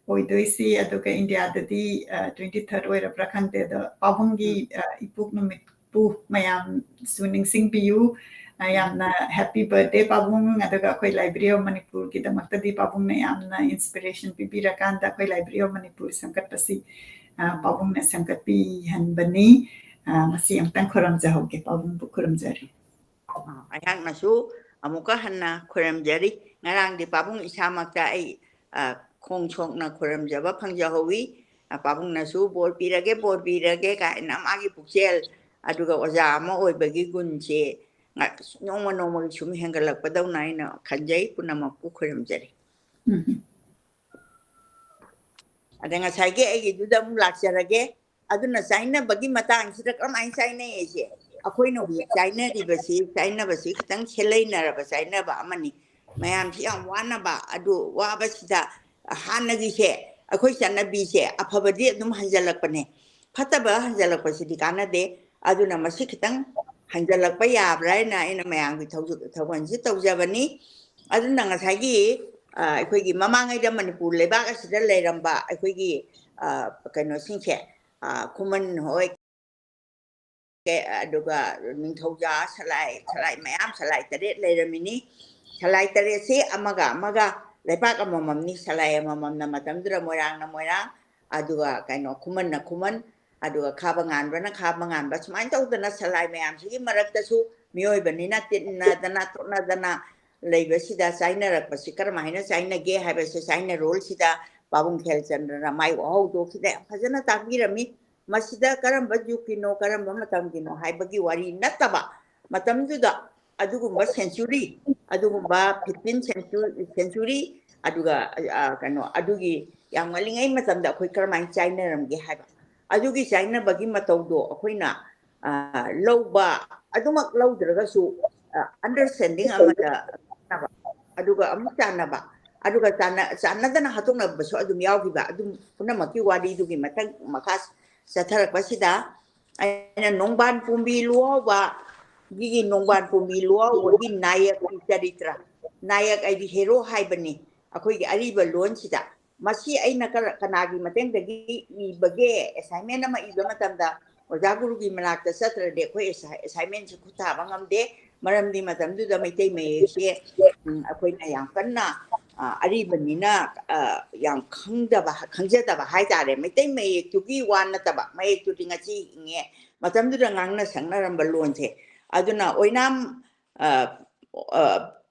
ꯑꯣꯏꯗꯣꯏꯁꯤ꯫ ꯑꯗꯨꯒ ꯏꯟꯗꯤꯌꯥꯗꯗꯤ, ꯑ, twenty third ꯑꯣꯏꯔꯕ꯭ꯔꯥ ꯈꯪꯗꯦ꯫ ꯑꯗꯣ ꯄꯥꯕꯨꯡꯒꯤ, ꯎꯝ꯫ ꯑ, ꯏꯄꯣꯛ ꯅꯨꯃꯤꯠꯄꯨ ꯃꯌꯥꯝꯁꯨ ꯅꯤꯡꯁꯤꯡꯕꯤꯌꯨ꯫ ꯑ, ꯌꯥꯝꯅ happy birthday ꯄꯥꯕꯨꯡ꯫ ꯑꯗꯨꯒ ꯑꯩꯈꯣꯏ Library of ꯃꯅꯤꯄꯨꯔꯒꯤꯗꯃꯛꯇꯗꯤ ꯄꯥꯕꯨꯡꯅ ꯌꯥꯝꯅ inspiration ꯄꯤꯕꯤꯔꯀꯥꯟꯗ ꯑꯩꯈꯣꯏ Library of ꯃꯅꯤꯄꯨꯔ ꯁꯦꯝꯒꯠꯄꯁꯤ, ꯑ, ꯄꯥꯕꯨꯡꯅ ꯁꯦꯝꯒꯠꯄꯤꯍꯟꯕꯅꯤ꯫ ꯑ, ꯃꯁꯤ ꯑꯃꯨꯛꯇꯪ ꯈꯨꯔꯨꯝꯖꯍꯧꯒꯦ꯫ ꯄꯥꯕꯨꯡꯕꯨ ꯈꯨꯔꯨꯝꯖꯔꯤ꯫ ꯑ, ꯑꯩꯍꯥꯛꯅꯁꯨ ꯑꯃꯨꯛꯀ ꯍꯟꯅ ꯈꯨꯔꯨꯝꯖꯔꯤ꯫ ꯉꯔꯥꯡꯗꯤ ꯄꯥꯕꯨꯡ ꯏꯁꯥꯃꯛꯇ ꯑꯩ, ꯑ, ꯈꯣꯡ ꯁꯣꯛꯅ ꯈꯨꯔꯨꯝꯖꯕ ꯐꯪꯖꯍꯧꯋꯤ꯫ ꯑ, ꯄꯥꯕꯨꯡꯅꯁꯨ "ꯕꯣꯔ ꯄꯤꯔꯒꯦ, ꯕꯣꯔ ꯄꯤꯔꯒꯦ" ꯀꯥꯏꯅ ꯃꯥꯒꯤ ꯄꯨꯛꯆꯦꯜ, ꯑꯗꯨꯒ ꯑꯣꯖꯥ ꯑꯃ ꯑꯣꯏꯕꯒꯤ ꯒꯨꯟꯁꯦ ꯉ-, ꯅꯣꯡꯃ ꯅꯣꯡꯃꯒꯤ ꯁꯨꯝ ꯍꯦꯟꯒꯠꯂꯛꯄꯗꯧꯅ ꯑꯩꯅ ꯈꯟꯖꯩ꯫ ꯄꯨꯝꯅꯃꯛꯄꯨ ꯈꯨꯔꯨꯝꯖꯔꯤ꯫ ꯎꯝ꯫ ꯑꯗ ꯉꯁꯥꯏꯒꯤ ꯑꯩꯒꯤꯗꯨꯗ ꯑꯃꯨꯛ ꯂꯥꯛꯆꯔꯒꯦ꯫ ꯑꯗꯨꯅ ꯆꯥꯏꯅꯕꯒꯤ ꯃꯇꯥꯡꯁꯤꯗ ꯀꯔꯝꯍꯥꯏꯅ ꯆꯥꯏꯅꯩ ꯍꯥꯏꯁꯦ, ꯑꯩꯈꯣꯏꯅ ꯍꯧꯖꯤꯛ ꯆꯥꯏꯅꯔꯤꯕꯁꯤ, ꯆꯥꯏꯅꯕꯁꯤ ꯈꯤꯇꯪ ꯁꯦꯂꯩꯅꯔꯕ ꯆꯥꯏꯅꯕ ꯑꯃꯅꯤ꯫ ꯃꯌꯥꯝꯁꯤ ꯌꯥꯝ ꯋꯥꯅꯕ, ꯑꯗꯨ ꯋꯥꯕꯁꯤꯗ ꯍꯥꯟꯅꯒꯤꯁꯦ, ꯑꯩꯈꯣꯏ ꯆꯠꯅꯕꯤꯁꯦ ꯑꯐꯕꯗꯤ ꯑꯗꯨꯝ ꯍꯟꯖꯜꯂꯛꯄꯅꯦ, ꯐꯠꯇꯕ ꯍꯟꯖꯜꯂꯛꯄꯁꯤꯗꯤ ꯀꯥꯟꯅꯗꯦ꯫ ꯑꯗꯨꯅ ꯃꯁꯤ ꯈꯤꯇꯪ ꯍꯟꯖꯜꯂꯛꯄ ꯌꯥꯕ꯭ꯔꯥ ꯍꯥꯏꯅ ꯑꯩꯅ ꯃꯌꯥꯝꯒꯤ ꯊꯧꯖ-, ꯊꯧꯒꯜꯁꯤ ꯇꯧꯖꯕꯅꯤ꯫ ꯑꯗꯨꯅ ꯉꯁꯥꯏꯒꯤ, ꯑ, ꯑꯩꯈꯣꯏꯒꯤ ꯃꯃꯥꯡꯉꯩꯗ ꯃꯅꯤꯄꯨꯔ ꯂꯩꯕꯥꯛ ꯑꯁꯤꯗ ꯂꯩꯔꯝꯕ ꯑꯩꯈꯣꯏꯒꯤ, ꯑ, ꯀꯩꯅꯣꯁꯤꯡꯁꯦ, ꯑ, ꯈꯨꯃꯟ ꯍꯣꯏ, ꯑꯗꯨꯒ ꯅꯤꯡꯊꯧꯖꯥ ꯁꯂꯥꯏ, ꯁꯂꯥꯏ ꯃꯌꯥꯝ, ꯁꯂꯥꯏ ꯇꯔꯦꯠ ꯂꯩꯔꯝꯃꯤꯅꯤ꯫ ꯁꯂꯥꯏ ꯇꯔꯦꯠꯁꯤ ꯑꯃꯒ ꯑꯃꯒ ꯂꯩꯕꯥꯛ ꯑꯃꯃꯝꯅꯤ, ꯁꯂꯥꯏ ꯑꯃꯃꯝꯅ ꯃꯇꯝꯗꯨꯗ ꯃꯣꯏꯔꯥꯡꯅ ꯃꯣꯏꯔꯥꯡ, ꯑꯗꯨꯒ ꯀꯩꯅꯣ ꯈꯨꯃꯟꯅ ꯈꯨꯃꯟ, ꯑꯗꯨꯒ ꯈꯥꯕ ꯉꯥꯟꯕꯅ ꯈꯥꯕ ꯉꯥꯟꯕ, ꯁꯨꯃꯥꯏꯅ ꯇꯧꯗꯅ ꯁꯂꯥꯏ ꯃꯌꯥꯝꯁꯤꯒꯤ ꯃꯔꯛꯇꯁꯨ ꯃꯤꯑꯣꯏꯕꯅꯤꯅ ꯇꯤꯟꯅꯗꯅ ꯇꯣꯠꯅꯗꯅ ꯂꯩꯕꯁꯤꯗ ꯆꯥꯏꯅꯔꯛꯄꯁꯤ ꯀꯔꯝꯍꯥꯏꯅ ꯆꯥꯏꯅꯒꯦ ꯍꯥꯏꯕꯁꯦ ꯆꯥꯏꯅꯔꯣꯜꯁꯤꯗ ꯄꯥꯕꯨꯡ ꯈꯦꯜꯆꯟꯗ꯭ꯔꯅ ꯃꯥꯏ ꯋꯥꯍꯧꯗꯣꯛꯁꯤꯗ ꯌꯥꯝ ꯐꯖꯅ ꯇꯥꯛꯄꯤꯔꯝꯃꯤ꯫ ꯃꯁꯤꯗ ꯀꯔꯝꯕ ꯖꯨꯒꯀꯤꯅꯣ, ꯀꯔꯝꯕ ꯃꯇꯝꯒꯤꯅꯣ ꯍꯥꯏꯕꯒꯤ ꯋꯥꯔꯤ ꯅꯠꯇꯕ, ꯃꯇꯝꯗꯨꯗ ꯑꯗꯨꯒꯨꯝꯕ century, ꯑꯗꯨꯒꯨꯝꯕ fifteen century, century, ꯑꯗꯨꯒ, ꯑ, ꯀꯩꯅꯣ, ꯑꯗꯨꯒꯤ ꯌꯥꯝ ꯉꯜꯂꯤꯉꯩ ꯃꯇꯝꯗ ꯑꯩꯈꯣꯏ ꯀꯔꯝꯍꯥꯏꯅ ꯆꯥꯏꯅꯔꯝꯒꯦ ꯍꯥꯏꯕ, ꯑꯗꯨꯒꯤ ꯆꯥꯏꯅꯕꯒꯤ ꯃꯇꯧꯗꯣ ꯑꯩꯈꯣꯏꯅ, ꯑ, ꯂꯧꯕ, ꯑꯗꯨꯃꯛ ꯂꯧꯗ꯭ꯔꯒꯁꯨ, ꯑ, understanding ꯑꯃꯗ ꯆꯥꯟꯅꯕ, ꯑꯗꯨꯒ ꯑꯃꯨꯛ ꯆꯥꯟꯅꯕ, ꯑꯗꯨꯒ ꯆꯥꯟꯅ-, ꯆꯥꯟꯅꯗꯅ ꯍꯥꯠꯇꯣꯛꯅꯕꯁꯨ ꯑꯗꯨꯝ ꯌꯥꯎꯈꯤꯕ, ꯑꯗꯨꯝ ꯄꯨꯝꯅꯃꯛꯀꯤ ꯋꯥꯔꯤꯗꯨꯒꯤ ꯃꯊꯪ ꯃꯈꯥ ꯆꯠꯊꯔꯛꯄꯁꯤꯗ ꯑꯩꯅ ꯅꯣꯡꯕꯥꯟ ꯄꯨꯝꯕꯤ ꯂꯨꯍꯥꯎꯕꯒꯤ, ꯅꯣꯡꯕꯥꯟ ꯄꯨꯝꯕꯤ ꯂꯨꯍꯥꯎꯕꯒꯤ ꯅꯥꯌꯛꯀꯤ ꯆꯔꯤꯇ꯭ꯔ, ꯅꯥꯌꯛ ꯍꯥꯏꯗꯤ ꯍꯦꯔꯣ ꯍꯥꯏꯕꯅꯤ, ꯑꯩꯈꯣꯏꯒꯤ ꯑꯔꯤꯕ ꯂꯣꯟꯁꯤꯗ꯫ ꯃꯁꯤ ꯑꯩꯅ ꯀꯔ-, ꯀꯅꯥꯒꯤ ꯃꯇꯦꯡꯗꯒꯤ ꯏꯕꯒꯦ? ꯑꯦꯁꯥꯏꯟꯃꯦꯟ ꯑꯃ ꯏꯕ ꯃꯇꯝꯗ ꯑꯣꯖꯥ ꯒꯨꯔꯨꯒꯤ ꯃꯅꯥꯛꯇ ꯆꯠꯇ꯭ꯔꯗꯤ ꯑꯩꯈꯣꯏ ꯑꯦꯁꯥꯏ-, ꯑꯦꯁꯥꯏꯟꯃꯦꯟꯁꯤ ꯈꯨꯠ ꯊꯥꯕ ꯉꯝꯗꯦ꯫ ꯃꯔꯝꯗꯤ ꯃꯇꯝꯗꯨꯗ ꯃꯩꯇꯩ ꯃꯌꯦꯛꯁꯦ, ꯎꯝ, ꯑꯩꯈꯣꯏꯅ ꯌꯥꯝ ꯀꯟꯅ, ꯑ, ꯑꯔꯤꯕꯅꯤꯅ, ꯑ, ꯌꯥꯝ ꯈꯪꯗꯕ, ꯈꯪꯖꯗꯕ ꯍꯥꯏꯇꯥꯔꯦ꯫ ꯃꯩꯇꯩ ꯃꯌꯦꯛꯇꯨꯒꯤ ꯋꯥ ꯅꯠꯇꯕ, ꯃꯌꯦꯛꯇꯨꯗꯤ ꯉꯁꯤ ꯍꯤꯡꯉꯦ, ꯃꯇꯝꯗꯨꯗ ꯉꯥꯡꯅ ꯁꯛꯅꯔꯝꯕ ꯂꯣꯟꯁꯦ꯫ ꯑꯗꯨꯅ ꯑꯣꯏꯅꯥꯝ, ꯑ, ꯑ,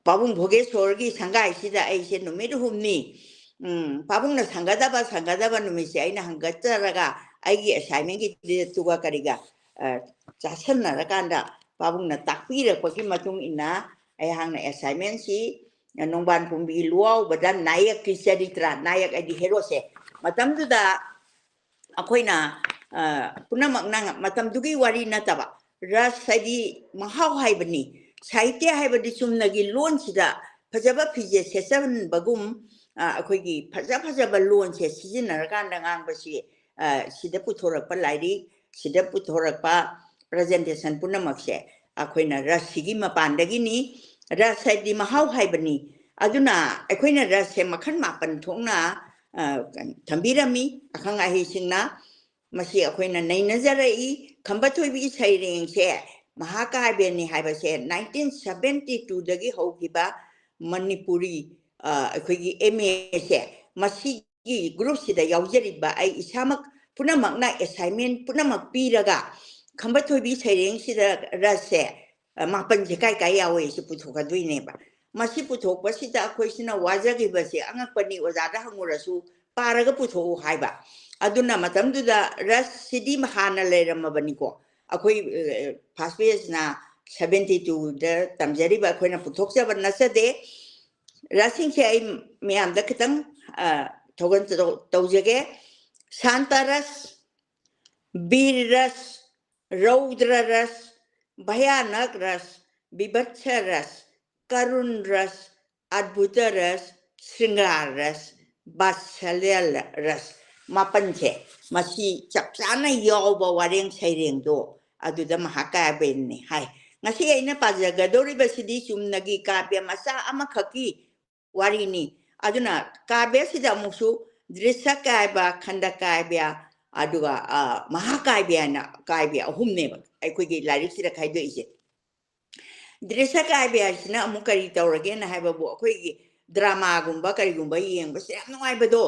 ꯄꯥꯕꯨꯡ ꯚꯣꯒꯦꯁꯣꯔꯒꯤ ꯁꯪꯒꯥꯏꯁꯤꯗ ꯑꯩꯁꯦ ꯅꯨꯃꯤꯠ ꯍꯨꯝꯅꯤ, ꯎꯝ, ꯄꯥꯕꯨꯡꯅ ꯁꯪꯒꯗꯕ, ꯁꯪꯒꯗꯕ ꯅꯨꯃꯤꯠꯁꯦ ꯑꯩꯅ ꯍꯪꯒꯠꯆꯔꯒ ꯑꯩꯒꯤ ꯑꯦꯁꯥꯏꯟꯃꯦꯟꯒꯤ ꯗꯦꯠꯇꯨꯒ ꯀꯔꯤꯒ, ꯑ, ꯆꯥꯁꯟꯅꯔꯀꯥꯟꯗ ꯄꯥꯕꯨꯡꯅ ꯇꯥꯛꯄꯤꯔꯛꯄꯒꯤ ꯃꯇꯨꯡ ꯏꯟꯅ ꯑꯩꯍꯥꯛꯅ ꯑꯦꯁꯥꯏꯟꯃꯦꯟꯁꯤ ꯅꯣꯡꯕꯥꯟ ꯄꯨꯝꯕꯤ ꯂꯨꯋꯥꯎꯕꯗ ꯅꯥꯌꯛꯀꯤ ꯆꯔꯤꯇ꯭ꯔ, ꯅꯥꯌꯛ ꯍꯥꯏꯗꯤ ꯍꯦꯔꯣꯁꯦ, ꯃꯇꯝꯗꯨꯗ ꯑꯩꯈꯣꯏꯅ, ꯑ, ꯄꯨꯝꯅꯃꯛꯅ ꯃꯇꯝꯗꯨꯒꯤ ꯋꯥꯔꯤ ꯅꯠꯇꯕ, ꯔꯁ ꯍꯥꯏꯗꯤ ꯃꯍꯥꯎ ꯍꯥꯏꯕꯅꯤ꯫ ꯁꯥꯍꯤꯇ꯭ꯌ ꯍꯥꯏꯕꯗꯤ ꯆꯨꯝꯅꯒꯤ ꯂꯣꯟꯁꯤꯗ ꯐꯖꯕ ꯐꯤꯖꯦꯠ ꯁꯦꯠꯆꯟꯕꯒꯨꯝ, ꯑ, ꯑꯩꯈꯣꯏꯒꯤ ꯐꯖ ꯐꯖꯕ ꯂꯣꯟꯁꯦ ꯁꯤꯖꯤꯟꯅꯔꯀꯥꯟꯗ ꯉꯥꯡꯕꯁꯤ, ꯑ, ꯁꯤꯗ ꯄꯨꯊꯣꯔꯛꯄ ꯂꯥꯏꯔꯤꯛ, ꯁꯤꯗ ꯄꯨꯊꯣꯔꯛꯄ ꯄ꯭ꯔꯖꯦꯟꯇꯦꯁꯟ ꯄꯨꯝꯅꯃꯛꯁꯦ ꯑꯩꯈꯣꯏꯅ ꯔꯁꯁꯤꯒꯤ ꯃꯄꯥꯟꯗꯒꯤꯅꯤ꯫ ꯔꯁ ꯍꯥꯏꯗꯤ ꯃꯍꯥꯎ ꯍꯥꯏꯕꯅꯤ꯫ ꯑꯗꯨꯅ ꯑꯩꯈꯣꯏꯅ ꯔꯁꯁꯦ ꯃꯈꯜ ꯃꯥꯄꯟ ꯊꯣꯛꯅ, ꯑ, ꯊꯝꯕꯤꯔꯝꯃꯤ ꯑꯈꯪ ꯑꯍꯩꯁꯤꯡꯅ꯫ ꯃꯁꯤ ꯑꯩꯈꯣꯏꯅ ꯅꯩꯅꯖꯔꯛꯏ꯫ ꯈꯝꯕ ꯊꯣꯏꯕꯤ ꯁꯩꯔꯦꯡꯁꯦ ꯃꯍꯥꯀꯥꯕ꯭ꯌꯅꯤ ꯍꯥꯏꯕꯁꯦ nineteen seventy two ꯗꯒꯤ ꯍꯧꯈꯤꯕ ꯃꯅꯤꯄꯨꯔꯤ, ꯑ, ꯑꯩꯈꯣꯏꯒꯤ ꯑꯦꯝ ꯑꯦꯁꯦ ꯃꯁꯤꯒꯤ ꯒ꯭ꯔꯨꯞꯁꯤꯗ ꯌꯥꯎꯖꯔꯤꯕ ꯑꯩ ꯏꯁꯥꯃꯛ ꯄꯨꯝꯅꯃꯛꯅ ꯑꯦꯁꯥꯏꯟꯃꯦꯟ ꯄꯨꯝꯅꯃꯛ ꯄꯤꯔꯒ ꯈꯝꯕ ꯊꯣꯏꯕꯤ ꯁꯩꯔꯦꯡꯁꯤꯗ ꯔꯁꯁꯦ, ꯑ, ꯃꯥꯄꯟꯁꯦ ꯀꯥꯏ ꯀꯥꯏ ꯌꯥꯎꯋꯦ ꯁꯤ ꯄꯨꯊꯣꯛꯀꯗꯣꯏꯅꯦꯕ꯫ ꯃꯁꯤ ꯄꯨꯊꯣꯛꯄꯁꯤꯗ ꯑꯩꯈꯣꯏꯁꯤꯅ ꯋꯥꯖꯈꯤꯕꯁꯦ ꯑꯉꯛꯄꯅꯤ, ꯑꯣꯖꯥꯗ ꯍꯪꯉꯨꯔꯁꯨ ꯄꯥꯔꯒ ꯄꯨꯊꯣꯛꯎ ꯍꯥꯏꯕ꯫ ꯑꯗꯨꯅ ꯃꯇꯝꯗꯨꯗ ꯔꯁꯁꯤꯗꯤ ꯍꯥꯟꯅ ꯂꯩꯔꯝꯃꯕꯅꯤꯀꯣ꯫ ꯑꯩꯈꯣꯏ, ꯑ, ꯐꯥꯔꯁ ꯕꯦꯁꯅ seventy two ꯗ ꯇꯝꯖꯔꯤꯕ ꯑꯩꯈꯣꯏꯅ ꯄꯨꯊꯣꯛꯆꯕ ꯅꯠꯆꯗꯦ꯫ ꯔꯁꯁꯤꯡꯁꯦ ꯑꯩ ꯃꯌꯥꯝꯗ ꯈꯤꯇꯪ, ꯑ, ꯊꯧꯒꯜ ꯇꯧ-, ꯇꯧꯖꯒꯦ꯫ ꯁꯥꯟꯇ ꯔꯁ, ꯕꯤꯔ ꯔꯁ, ꯔꯧꯗ꯭ꯔ ꯔꯁ, ꯚꯌꯥꯅꯛ ꯔꯁ, ꯕꯤꯚꯠꯁ ꯔꯁ, ꯀꯔꯨꯟ ꯔꯁ, ꯑꯗꯚꯨꯇ ꯔꯁ, ꯁ꯭ꯔꯤꯡꯒꯥꯔ ꯔꯁ, ꯕꯥꯠꯁꯂ꯭ꯌ ꯔꯁ꯫ ꯃꯥꯄꯟꯁꯦ, ꯃꯁꯤ ꯆꯞ ꯆꯥꯅ ꯌꯥꯎꯕ ꯋꯥꯔꯦꯡ ꯁꯩꯔꯦꯡꯗꯣ ꯑꯗꯨꯗ ꯃꯍꯥꯀꯥꯕ꯭ꯌꯅꯤ ꯍꯥꯏ꯫ ꯉꯁꯤ ꯑꯩꯅ ꯄꯥꯖꯒꯗꯧꯔꯤꯕꯁꯤꯗꯤ ꯆꯨꯝꯅꯒꯤ ꯀꯥꯕ꯭ꯌ ꯃꯆꯥ ꯑꯃꯈꯛꯀꯤ ꯋꯥꯔꯤꯅꯤ꯫ ꯑꯗꯨꯅ ꯀꯥꯕ꯭ꯌꯁꯤꯗ ꯑꯃꯨꯛꯁꯨ ꯗ꯭ꯔꯤꯁ꯭ꯌ ꯀꯥꯕ꯭ꯌ, ꯈꯟꯗ ꯀꯥꯕ꯭ꯌ, ꯑꯗꯨꯒ, ꯑ, ꯃꯍꯥꯀꯥꯕ꯭ꯌ ꯍꯥꯏꯅ ꯀꯥꯕ꯭ꯌ ꯑꯍꯨꯝꯅꯦꯕ ꯑꯩꯈꯣꯏꯒꯤ ꯂꯥꯏꯔꯤꯛꯁꯤꯗ ꯈꯥꯏꯗꯣꯛꯏꯁꯦ꯫ ꯗ꯭ꯔꯤꯁ꯭ꯌ ꯀꯥꯕ꯭ꯌ ꯍꯥꯏꯁꯤꯅ ꯑꯃꯨꯛ ꯀꯔꯤ ꯇꯧꯔꯒꯦꯅ ꯍꯥꯏꯕꯕꯨ, ꯑꯩꯈꯣꯏꯒꯤ drama ꯒꯨꯝꯕ ꯀꯔꯤꯒꯨꯝꯕ ꯌꯦꯡꯕꯁꯦ ꯌꯥꯝ ꯅꯨꯡꯉꯥꯏꯕꯗꯣ,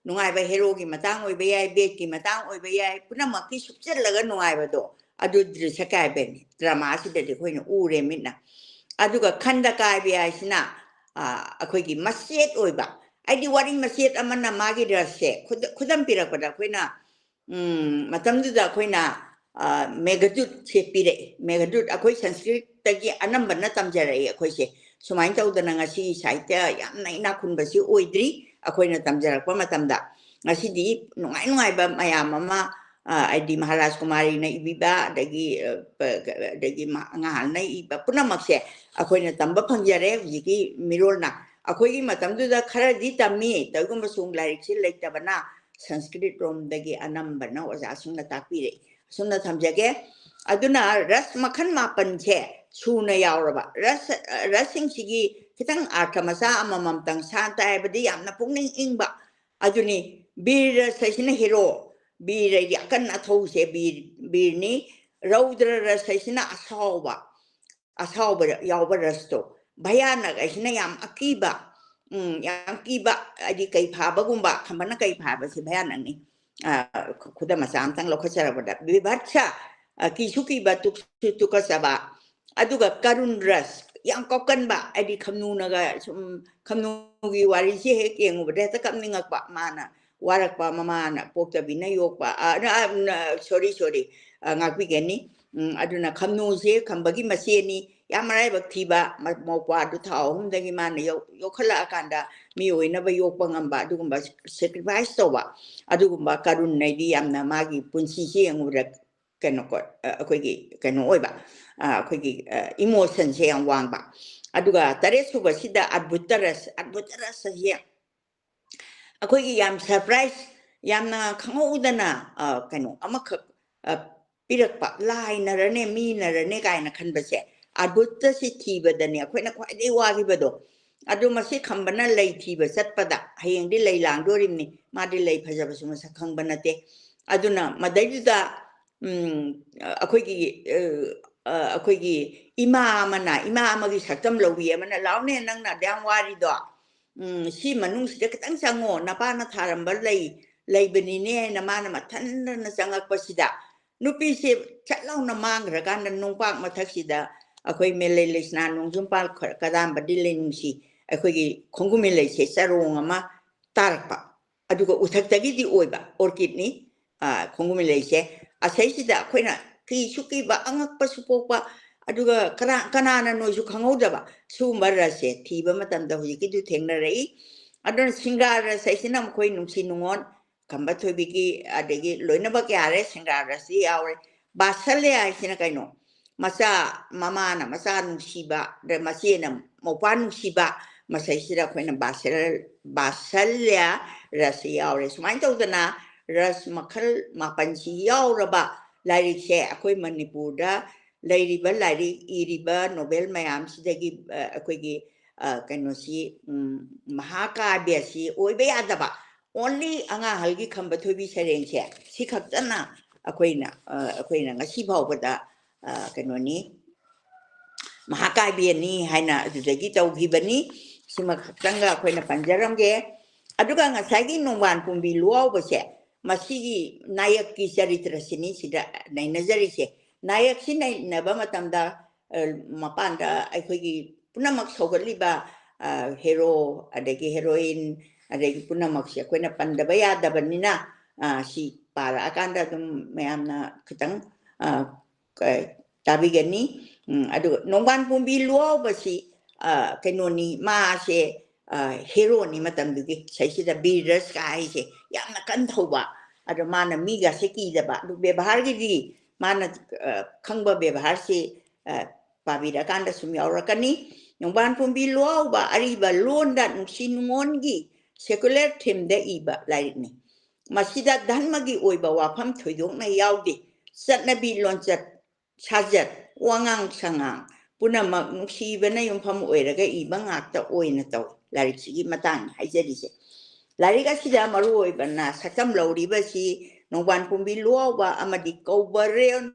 ꯅꯨꯡꯉꯥꯏꯕ ꯍꯦꯔꯣꯒꯤ ꯃꯇꯥꯡ ꯑꯣꯏꯕ ꯌꯥꯏ, ꯕꯦꯠꯀꯤ ꯃꯇꯥꯡ ꯑꯣꯏꯕ ꯌꯥꯏ, ꯄꯨꯝꯅꯃꯛꯀꯤ ꯁꯨꯞꯆꯜꯂꯒ ꯅꯨꯡꯉꯥꯏꯕꯗꯣ, ꯑꯗꯨ ꯗ꯭ꯔꯤꯁ꯭ꯌ ꯀꯥꯕ꯭ꯌꯅꯤ꯫ Drama ꯁꯤꯗꯗꯤ ꯑꯩꯈꯣꯏꯅ ꯎꯔꯦ ꯃꯤꯠꯅ꯫ ꯑꯗꯨꯒ ꯈꯟꯗ ꯀꯥꯕ꯭ꯌ ꯍꯥꯏꯁꯤꯅ, ꯑ, ꯑꯩꯈꯣꯏꯒꯤ ꯃꯆꯦꯠ ꯑꯣꯏꯕ, ꯍꯥꯏꯗꯤ ꯋꯥꯔꯤ ꯃꯆꯦꯠ ꯑꯃꯅ ꯃꯥꯒꯤ ꯔꯁꯁꯦ, ꯈꯨꯗ-, ꯈꯨꯗꯝ ꯄꯤꯔꯛꯄꯗ ꯑꯩꯈꯣꯏꯅ, ꯎꯝ, ꯃꯇꯝꯗꯨꯗ ꯑꯩꯈꯣꯏꯅ, ꯑ, ꯃꯦꯘꯗꯨꯠꯁꯦ ꯄꯤꯔꯛꯑꯦ꯫ ꯃꯦꯘꯗꯨꯠ ꯑꯩꯈꯣꯏ ꯁꯪꯁꯀ꯭ꯔꯤꯠꯇꯒꯤ ꯑꯅꯝꯕꯅ ꯇꯝꯖꯔꯛꯏ ꯑꯩꯈꯣꯏꯁꯦ꯫ ꯁꯨꯃꯥꯏꯅ ꯇꯧꯗꯅ ꯉꯁꯤ ꯁꯥꯍꯤꯇ꯭ꯌ ꯌꯥꯝꯅ ꯏꯅꯥꯛ ꯈꯨꯟꯕꯁꯤ ꯑꯣꯏꯗ꯭ꯔꯤ ꯑꯩꯈꯣꯏꯅ ꯇꯝꯖꯔꯛꯄ ꯃꯇꯝꯗ꯫ ꯉꯁꯤꯗꯤ ꯅꯨꯡꯉꯥꯏ ꯅꯨꯡꯉꯥꯏꯕ ꯃꯌꯥꯝ ꯑꯃ, ꯑ, ꯍꯥꯏꯗꯤ ꯃꯍꯥꯔꯥꯖ ꯀꯨꯃꯥꯔꯤꯅ ꯏꯕꯤꯕ, ꯑꯗꯒꯤ, ꯑ, ꯄ-, ꯀ-, ꯑꯗꯒꯤ ꯃ-, ꯑꯉꯥꯡꯅ ꯏꯕ ꯄꯨꯝꯅꯃꯛꯁꯦ ꯑꯩꯈꯣꯏꯅ ꯇꯝꯕ ꯐꯪꯖꯔꯦ ꯍꯧꯖꯤꯛꯀꯤ ꯃꯤꯔꯣꯜꯅ꯫ ꯑꯩꯈꯣꯏꯒꯤ ꯃꯇꯝꯗꯨꯗ ꯈꯔꯗꯤ ꯇꯝꯃꯤ, ꯇꯧꯏꯒꯨꯝꯕꯁꯨ ꯂꯥꯏꯔꯤꯛꯁꯤ ꯂꯩꯇꯕꯅ ꯁꯪꯁꯀ꯭ꯔꯤꯠ ꯂꯣꯝꯗꯒꯤ ꯑꯅꯝꯕꯅ ꯑꯣꯖꯥꯁꯤꯡꯅ ꯇꯥꯛꯄꯤꯔꯛꯏ꯫ ꯑꯁꯨꯝꯅ ꯊꯝꯖꯒꯦ꯫ ꯑꯗꯨꯅ ꯔꯁ ꯃꯈꯜ ꯃꯥꯄꯟꯁꯦ ꯁꯨꯅ ꯌꯥꯎꯔꯕ꯫ ꯔꯁ, ꯔꯁꯁꯤꯡꯁꯤꯒꯤ ꯈꯤꯇꯪ ꯑꯥꯔꯊ ꯃꯆꯥ ꯑꯃꯃꯝꯇꯪ ꯁꯥꯟꯇ ꯍꯥꯏꯕꯗꯤ ꯌꯥꯝꯅ ꯄꯨꯛꯅꯤꯡ ꯏꯪꯕ꯫ ꯑꯗꯨꯅꯤ, ꯕꯤꯔ ꯔꯁ ꯍꯥꯏꯁꯤꯅ ꯍꯦꯔꯣ, ꯕꯤꯔ ꯍꯥꯏꯗꯤ ꯑꯀꯟ ꯑꯊꯧꯁꯦ ꯕꯤꯔ, ꯕꯤꯔꯅꯤ꯫ ꯔꯧꯗ꯭ꯔ ꯔꯁ ꯍꯥꯏꯁꯤꯅ ꯑꯁꯥꯎꯕ, ꯑꯁꯥꯎꯕ ꯌꯥꯎꯕ ꯔꯁꯇꯣ꯫ ꯚꯌꯥꯅꯛ ꯍꯥꯏꯁꯤꯅ ꯌꯥꯝ ꯑꯀꯤꯕ, ꯎꯝ, ꯌꯥꯝ ꯀꯤꯕ, ꯍꯥꯏꯗꯤ ꯀꯩ ꯐꯥꯕꯒꯨꯝꯕ, ꯈꯝꯕꯅ ꯀꯩ ꯐꯥꯕꯁꯦ ꯚꯌꯥꯅꯛꯅꯤ꯫ ꯑ, ꯈꯨ-, ꯈꯨꯗꯝ ꯃꯆꯥ ꯑꯃꯇꯪ ꯂꯧꯈꯠꯆꯔꯛꯄꯗ, ꯕꯤꯚꯠꯁ, ꯑ, ꯀꯤꯁꯨ ꯀꯤꯕ, ꯇꯨꯛꯁꯨ ꯇꯨꯀꯠꯆꯕ, ꯑꯗꯨꯒ ꯀꯔꯨꯟ ꯔꯁ, ꯌꯥꯝ ꯀꯞꯀꯟꯕ, ꯍꯥꯏꯗꯤ ꯈꯝꯅꯨꯅꯒ ꯁꯨꯝ, ꯈꯝꯅꯨꯒꯤ ꯋꯥꯔꯤꯁꯦ ꯍꯦꯛ ꯌꯦꯡꯉꯨꯕꯗ ꯍꯦꯛꯇ ꯀꯞꯅꯤꯡꯉꯛꯄ, ꯃꯥꯅ ꯋꯥꯔꯛꯄ, ꯃꯃꯥꯅ ꯄꯣꯛꯇꯕꯤꯅ ꯌꯣꯛꯄ, ꯑ, ꯑ, ꯑ, sorry, sorry, ꯑ, ꯉꯥꯛꯄꯤꯒꯅꯤ꯫ ꯎꯝ, ꯑꯗꯨꯅ ꯈꯝꯅꯨꯁꯦ ꯈꯝꯕꯒꯤ ꯃꯆꯦꯅꯤ, ꯌꯥꯝ ꯃꯔꯥꯏꯕꯛ ꯊꯤꯕ, ꯃ-, ꯃꯧꯄ꯭ꯋꯥꯗꯨ ꯊꯥ ꯑꯍꯨꯝꯗꯒꯤ ꯃꯥꯅ ꯌꯣꯛ-, ꯌꯣꯛꯈꯠꯂꯛꯑꯀꯥꯟꯗ ꯃꯤ ꯑꯣꯏꯅꯕ ꯌꯣꯛꯄ ꯉꯝꯕ, ꯑꯗꯨꯒꯨꯝꯕ sacrifice ꯇꯧꯕ, ꯑꯗꯨꯒꯨꯝꯕ ꯀꯔꯨꯟ ꯍꯥꯏꯗꯤ ꯌꯥꯝꯅ ꯃꯥꯒꯤ ꯄꯨꯟꯁꯤꯁꯦ ꯌꯦꯡꯉꯨꯕꯗ ꯀꯩꯅꯣ ꯀꯣ-, ꯑ, ꯑꯩꯈꯣꯏꯒꯤ ꯀꯩꯅꯣ ꯑꯣꯏꯕ, ꯑ, ꯑꯩꯈꯣꯏꯒꯤ, ꯑ, emotion ꯁꯦ ꯌꯥꯝ ꯋꯥꯡꯕ꯫ ꯑꯗꯨꯒ ꯇꯔꯦꯠ ꯁꯨꯕꯁꯤꯗ ꯑꯗꯚꯨꯇ ꯔꯁ, ꯑꯗꯚꯨꯇ ꯔꯁ ꯍꯥꯏꯁꯦ ꯑꯩꯈꯣꯏꯒꯤ ꯌꯥꯝ surprise ꯌꯥꯝꯅ ꯈꯪꯍꯧꯗꯅ, ꯑ, ꯀꯩꯅꯣ ꯑꯃꯈꯛ, ꯑ, ꯄꯤꯔꯛꯄ, ꯂꯥꯏꯅꯔꯅꯦ, ꯃꯤꯅꯔꯅꯦ ꯀꯥꯏꯅ ꯈꯟꯕꯁꯦ, ꯑꯗꯨꯠꯇꯁꯤ ꯊꯤꯕꯗꯅꯦ ꯑꯩꯈꯣꯏꯅ ꯈ꯭ꯋꯥꯏꯗꯒꯤ ꯋꯥꯈꯤꯕꯗꯣ꯫ ꯑꯗꯨ ꯃꯁꯤ ꯈꯝꯕꯅ ꯂꯩ ꯊꯤꯕ ꯆꯠꯄꯗ, ꯍꯌꯦꯡꯗꯤ ꯂꯩ ꯂꯥꯡꯗꯣꯔꯤꯕꯅꯤ, ꯃꯥꯗꯤ ꯂꯩ ꯐꯖꯕꯁꯨ ꯃꯁꯛ ꯈꯪꯕ ꯅꯠꯇꯦ꯫ ꯑꯗꯨꯅ ꯃꯗꯩꯗꯨꯗ, ꯎꯝ, ꯑꯩꯈꯣꯏꯒꯤ, ꯑ, ꯑ, ꯑꯩꯈꯣꯏꯒꯤ ꯏꯃꯥ ꯑꯃꯅ, ꯏꯃꯥ ꯑꯃꯒꯤ ꯁꯛꯇꯝ ꯂꯧꯕꯤ ꯑꯃꯅ, "ꯂꯥꯎꯅꯦ, ꯅꯪꯅ ꯑꯗꯨꯌꯥꯝ ꯋꯥꯔꯤꯗꯣ, ꯎꯝ, ꯁꯤ ꯃꯅꯨꯡꯁꯤꯗ ꯈꯤꯇꯪ ꯆꯪꯉꯣ, ꯅꯄꯥꯅ ꯊꯥꯔꯝꯕ ꯂꯩ ꯂꯩꯕꯅꯤꯅꯦ" ꯍꯥꯏꯅ ꯃꯥꯅ ꯃꯊꯟꯗꯅ ꯆꯪꯉꯛꯄꯁꯤꯗ, ꯅꯨꯄꯤꯁꯦ ꯆꯠ ꯂꯥꯎꯅ ꯃꯥꯡꯈ꯭ꯔꯀꯥꯟꯗ, ꯅꯣꯡꯄꯥꯛ ꯃꯊꯛꯁꯤꯗ ꯑꯩꯈꯣꯏ ꯃꯦꯂꯩ ꯂꯩꯁꯅꯥ ꯅꯣꯡꯖꯨꯝꯄꯥꯜ ꯈ-, ꯀꯗꯥꯝꯕꯗꯤ ꯂꯩꯅꯨꯡꯁꯤ, ꯑꯩꯈꯣꯏꯒꯤ ꯈꯣꯡꯒꯨꯝ ꯃꯦꯂꯩꯁꯦ ꯆꯔꯣꯡ ꯑꯃ ꯇꯥꯔꯛꯄ, ꯑꯗꯨꯒ ꯎꯊꯛꯇꯒꯤꯗꯤ ꯑꯣꯏꯕ ꯑꯣꯔꯀꯤꯠꯅꯤ, ꯑ, ꯈꯣꯡꯒꯨꯝ ꯃꯦꯂꯩꯁꯦ꯫ ꯑꯁꯩꯁꯤꯗ ꯑꯩꯈꯣꯏꯅ ꯀꯤꯁꯨ ꯀꯤꯕ, ꯑꯉꯛꯄꯁꯨ ꯄꯣꯛꯄ, ꯑꯗꯨꯒ ꯀꯅꯥ-, ꯀꯅꯥꯅ ꯅꯣꯏꯁꯨ ꯈꯪꯍꯧꯗꯕ ꯁꯤꯒꯨꯝꯕ ꯔꯁꯁꯦ ꯊꯤꯕ ꯃꯇꯝꯗ ꯍꯧꯖꯤꯛꯀꯤꯗꯨ ꯊꯦꯡꯅꯔꯛꯏ꯫ ꯑꯗꯨꯅ ꯁꯤꯡꯒꯥꯔ ꯔꯁ ꯍꯥꯏꯁꯤꯅ ꯃꯈꯣꯏ ꯅꯨꯡꯁꯤ ꯅꯨꯡꯉꯣꯟ, ꯈꯝꯕ ꯊꯣꯏꯕꯤꯒꯤ, ꯑꯗꯒꯤ ꯂꯣꯏꯅꯃꯛ ꯌꯥꯔꯦ, ꯁꯤꯡꯒꯥꯔ ꯔꯁꯁꯤ ꯌꯥꯎꯔꯦ꯫ ꯕꯥꯁꯜꯂꯦ ꯍꯥꯏꯁꯤꯅ ꯀꯩꯅꯣ? ꯃꯆꯥ, ꯃꯃꯥꯅ ꯃꯆꯥ ꯅꯨꯡꯁꯤꯕ, ꯑꯗ ꯃꯆꯦꯅ ꯃꯧꯄ꯭ꯋꯥ ꯅꯨꯡꯁꯤꯕ, ꯃꯁꯩꯁꯤꯗ ꯑꯩꯈꯣꯏꯅ ꯕꯥꯁꯦꯜ-, ꯕꯥꯁꯜꯌ ꯔꯁ ꯌꯥꯎꯔꯦ꯫ ꯁꯨꯃꯥꯏꯅ ꯇꯧꯗꯅ ꯔꯁ ꯃꯈꯜ ꯃꯥꯄꯟꯁꯤ ꯌꯥꯎꯔꯕ ꯂꯥꯏꯔꯤꯛꯁꯦ ꯑꯩꯈꯣꯏ ꯃꯅꯤꯄꯨꯔꯗ ꯂꯩꯔꯤꯕ ꯂꯥꯏꯔꯤꯛ ꯏꯔꯤꯕ ꯅꯣꯕꯦꯜ ꯃꯌꯥꯝꯁꯤꯗꯒꯤ, ꯑ, ꯑꯩꯈꯣꯏꯒꯤ, ꯑ, ꯀꯩꯅꯣꯁꯤ, ꯎꯝ, ꯃꯍꯥꯀꯥꯕ꯭ꯌꯁꯤ ꯑꯣꯏꯕ ꯌꯥꯗꯕ, only ꯑꯉꯥꯡꯍꯜꯒꯤ ꯈꯝꯕ ꯊꯣꯏꯕꯤ ꯁꯩꯔꯦꯡꯁꯦ ꯁꯤ ꯈꯛꯇꯅ ꯑꯩꯈꯣꯏꯅ, ꯑ, ꯑꯩꯈꯣꯏꯅ ꯉꯁꯤ ꯐꯥꯎꯕꯗ, ꯑ, ꯀꯩꯅꯣꯅꯤ, ꯃꯍꯥꯀꯥꯕ꯭ꯌꯅꯤ ꯍꯥꯏꯅ ꯑꯗꯨꯗꯒꯤ ꯇꯧꯈꯤꯕꯅꯤ꯫ ꯁꯤꯃ ꯈꯛꯇꯪꯒ ꯑꯩꯈꯣꯏꯅ ꯄꯟꯖꯔꯝꯒꯦ꯫ ꯑꯗꯨꯒ ꯉꯁꯥꯏꯒꯤ ꯅꯣꯡꯕꯥꯟ ꯄꯨꯝꯕꯤ ꯂꯨꯋꯥꯎꯕꯁꯦ, ꯃꯁꯤꯒꯤ ꯅꯥꯌꯛꯀꯤ ꯆꯔꯤꯇ꯭ꯔꯁꯤꯅꯤ ꯁꯤꯗ ꯅꯩꯅꯖꯔꯤꯁꯦ꯫ ꯅꯥꯌꯛꯁꯤ ꯅꯩꯅꯕ ꯃꯇꯝꯗ, ꯑ, ꯃꯄꯥꯟꯗ ꯑꯩꯈꯣꯏꯒꯤ ꯄꯨꯝꯅꯃꯛ ꯁꯧꯒꯠꯂꯤꯕ, ꯑ, ꯍꯦꯔꯣ, ꯑꯗꯒꯤ ꯍꯦꯔꯣꯏꯟ, ꯑꯗꯒꯤ ꯄꯨꯝꯅꯃꯛꯁꯦ ꯑꯩꯈꯣꯏꯅ ꯄꯟꯗꯕ ꯌꯥꯗꯕꯅꯤꯅ, ꯑ, ꯁꯤ ꯄꯥꯔꯛꯑꯀꯥꯟꯗ ꯑꯗꯨꯝ ꯃꯌꯥꯝꯅ ꯈꯤꯇꯪ, ꯑ, ꯀ-, ꯇꯥꯕꯤꯒꯅꯤ꯫ ꯎꯝ, ꯑꯗꯨꯒ ꯅꯣꯡꯕꯥꯟ ꯄꯨꯝꯕꯤ ꯂꯨꯋꯥꯎꯕꯁꯤ, ꯑ, ꯀꯩꯅꯣꯅꯤ, ꯃꯥꯁꯦ, ꯑ, ꯍꯦꯔꯣꯅꯤ ꯃꯇꯝꯗꯨꯒꯤ꯫ ꯁꯩꯁꯤꯗ ꯕꯤꯔ ꯔꯁ ꯀ ꯍꯥꯏꯁꯦ ꯌꯥꯝꯅ ꯀꯟ ꯊꯧꯕ, ꯑꯗꯣ ꯃꯥꯅ ꯃꯤꯒꯁꯦ ꯀꯤꯗꯕ, ꯑꯗꯨ ꯕꯦꯕꯥꯔꯒꯤꯗꯤ ꯃꯥꯅ, ꯑ, ꯈꯪꯕ ꯕꯦꯕꯥꯔꯁꯤ, ꯑ, ꯄꯥꯕꯤꯔꯀꯥꯟꯗ ꯁꯨꯝ ꯌꯥꯎꯔꯛꯀꯅꯤ꯫ ꯅꯣꯡꯕꯥꯟ ꯄꯨꯝꯕꯤ ꯂꯨꯋꯥꯎꯕ ꯑꯔꯤꯕ ꯂꯣꯟꯗ ꯅꯨꯡꯁꯤ ꯅꯨꯡꯉꯣꯟꯒꯤ secular theme ꯗ ꯏꯕ ꯂꯥꯏꯔꯤꯛꯅꯤ꯫ ꯃꯁꯤꯗ ꯙꯔꯃꯒꯤ ꯑꯣꯏꯕ ꯋꯥꯐꯝ ꯊꯣꯏꯗꯣꯛꯅ ꯌꯥꯎꯗꯦ꯫ ꯆꯠꯅꯕꯤ, ꯂꯣꯟꯆꯠ, ꯁꯥꯖꯠ, ꯋꯥꯉꯥꯡ ꯁꯉꯥꯡ ꯄꯨꯝꯅꯃꯛ ꯅꯨꯡꯁꯤꯕꯅ ꯌꯨꯝꯐꯝ ꯑꯣꯏꯔꯒ ꯏꯕ ꯉꯥꯛꯇ ꯑꯣꯏꯅ ꯇꯧꯏ꯫ ꯂꯥꯏꯔꯤꯛꯁꯤꯒꯤ ꯃꯇꯥꯡꯅꯤ ꯍꯥꯏꯖꯔꯤꯁꯦ꯫ ꯂꯥꯏꯔꯤꯛ ꯑꯁꯤꯗ ꯃꯔꯨ ꯑꯣꯏꯕꯅ ꯁꯛꯇꯝ ꯂꯧꯔꯤꯕꯁꯤ ꯅꯣꯡꯕꯥꯟ ꯄꯨꯝꯕꯤ ꯂꯨꯋꯥꯎꯕ ꯑꯃꯗꯤ ꯀꯧꯕꯔꯦꯟ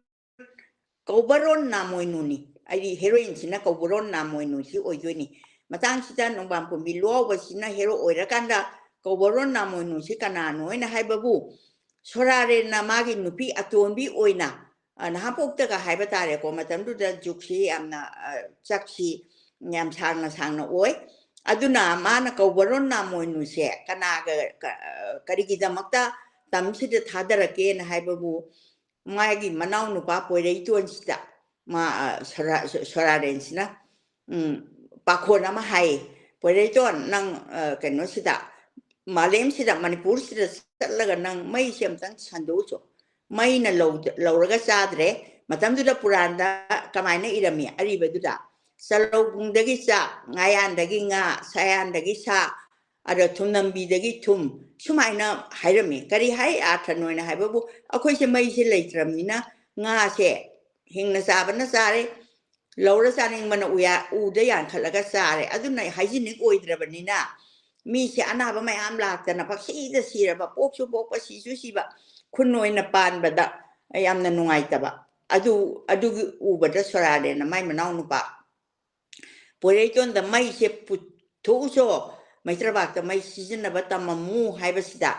ꯀꯧꯕꯔꯣꯟ ꯅꯥꯃꯣꯏꯅꯨꯅꯤ꯫ ꯑꯩꯗꯤ heroineꯁꯤꯅ ꯀꯧꯕꯔꯣꯟ ꯅꯥꯃꯣꯏꯅꯨꯁꯤ ꯑꯣꯏꯗꯣꯏꯅꯤ꯫ ꯃꯇꯥꯡꯁꯤꯗ ꯅꯣꯡꯕꯥꯟ ꯄꯨꯝꯕꯤ ꯂꯨꯋꯥꯎꯕꯁꯤꯅ hero ꯑꯣꯏꯔꯀꯥꯟꯗ ꯀꯧꯕꯔꯣꯟ ꯅꯥꯃꯣꯏꯅꯨꯁꯤ ꯀꯅꯥꯅꯣ ꯍꯥꯏꯅ ꯍꯥꯏꯕꯕꯨ, ꯁꯣꯔꯥꯔꯦꯟꯅ ꯃꯥꯒꯤ ꯅꯨꯄꯤ ꯑꯇꯣꯟꯕꯤ ꯑꯣꯏꯅ, ꯑ, ꯅꯍꯥꯄꯣꯛꯇꯒ ꯍꯥꯏꯕ ꯇꯥꯔꯦꯀꯣ, ꯃꯇꯝꯗꯨꯗ ꯖꯨꯒꯁꯤ ꯌꯥꯝꯅ, ꯑ, ꯆꯛꯁꯤ ꯌꯥꯝ ꯁꯥꯡꯅ ꯁꯥꯡꯅ ꯑꯣꯏ꯫ ꯑꯗꯨꯅ ꯃꯥꯅ ꯀꯧꯕꯔꯣꯟ ꯅꯥꯃꯣꯏꯅꯨꯁꯦ ꯀꯅꯥꯒ, ꯀ-, ꯑ, ꯀꯔꯤꯒꯤꯗꯃꯛꯇ ꯇꯝꯁꯤꯗ ꯊꯥꯗꯔꯛꯀꯦꯅ ꯍꯥꯏꯕꯕꯨ, ꯃꯥꯒꯤ ꯃꯅꯥꯎ ꯅꯨꯄꯥ ꯄꯣꯏꯔꯩꯇꯣꯟꯁꯤꯗ ꯃꯥ, ꯑ, ꯁꯣꯔꯥ-, ꯁꯣ-, ꯁꯣꯔꯥꯔꯦꯟꯁꯤꯅ, ꯎꯝ, ꯄꯥꯈꯣꯟ ꯑꯃ ꯍꯥꯏ, "ꯄꯣꯏꯔꯩꯇꯣꯟ, ꯅꯪ, ꯑ, ꯀꯩꯅꯣꯁꯤꯗ, ꯃꯥꯂꯦꯝꯁꯤꯗ, ꯃꯅꯤꯄꯨꯔꯁꯤꯗ ꯆꯠꯂꯒ ꯅꯪ ꯃꯩꯁꯦ ꯑꯝꯇꯪ ꯁꯟꯗꯣꯛꯎꯆꯣ꯫ ꯃꯩꯅ ꯂꯧꯗ-, ꯂꯧꯔꯒ ꯆꯥꯗ꯭ꯔꯦ꯫" ꯃꯇꯝꯗꯨꯗ ꯄꯨꯔꯥꯟꯗ ꯀꯃꯥꯏꯅ ꯏꯔꯝꯃꯤ ꯑꯔꯤꯕꯗꯨꯗ? "ꯆꯂꯧꯕꯨꯡꯗꯒꯤ ꯆꯥꯛ, ꯉꯥꯌꯥꯟꯗꯒꯤ ꯉꯥ, ꯁꯥꯌꯥꯟꯗꯒꯤ ꯁꯥ, ꯑꯗ ꯊꯨꯝꯅꯝꯕꯤꯗꯒꯤ ꯊꯨꯝ", ꯁꯨꯃꯥꯏꯅ ꯍꯥꯏꯔꯝꯃꯤ꯫ ꯀꯔꯤ ꯍꯥꯏ ꯑꯥꯔꯊꯅꯣꯅ ꯍꯥꯏꯕꯕꯨ, ꯑꯩꯈꯣꯏꯁꯦ ꯃꯩꯁꯦ ꯂꯩꯇ꯭ꯔꯕꯅꯤꯅ ꯉꯥꯁꯦ ꯍꯤꯡꯅ ꯆꯥꯕꯅ ꯆꯥꯔꯦ, ꯂꯧꯔ ꯆꯥꯅꯤꯡꯕꯅ ꯎꯌꯥ-, ꯎꯗ ꯌꯥꯟꯈꯠꯂꯒ ꯆꯥꯔꯦ꯫ ꯑꯗꯨꯅ hygienic ꯑꯣꯏꯗ꯭ꯔꯕꯅꯤꯅ ꯃꯤꯁꯦ ꯑꯅꯥꯕ ꯃꯌꯥꯝ ꯂꯥꯛꯇꯅ ꯄꯪꯁꯤꯗ ꯁꯤꯔꯕ, ꯄꯣꯛꯁꯨ ꯄꯣꯛꯄ, ꯁꯤꯁꯨ ꯁꯤꯕ, ꯈꯨꯟ ꯑꯣꯏꯅ ꯄꯥꯟꯕꯗ ꯌꯥꯝꯅ ꯅꯨꯡꯉꯥꯏꯇꯕ꯫ ꯑꯗꯨ, ꯑꯗꯨꯒꯤ ꯎꯕꯗ ꯁꯣꯔꯥꯔꯦꯟꯅ ꯃꯥꯏ ꯃꯅꯥꯎ ꯅꯨꯄꯥ ꯄꯣꯏꯔꯩꯇꯣꯟꯗ ꯃꯩꯁꯦ ꯄꯨꯊꯣꯛꯎꯆꯣ, ꯃꯩꯇ꯭ꯔꯕꯥꯛꯇ ꯃꯩ ꯁꯤꯖꯤꯟꯅꯕ ꯇꯝꯃꯝꯃꯨ ꯍꯥꯏꯕꯁꯤꯗ,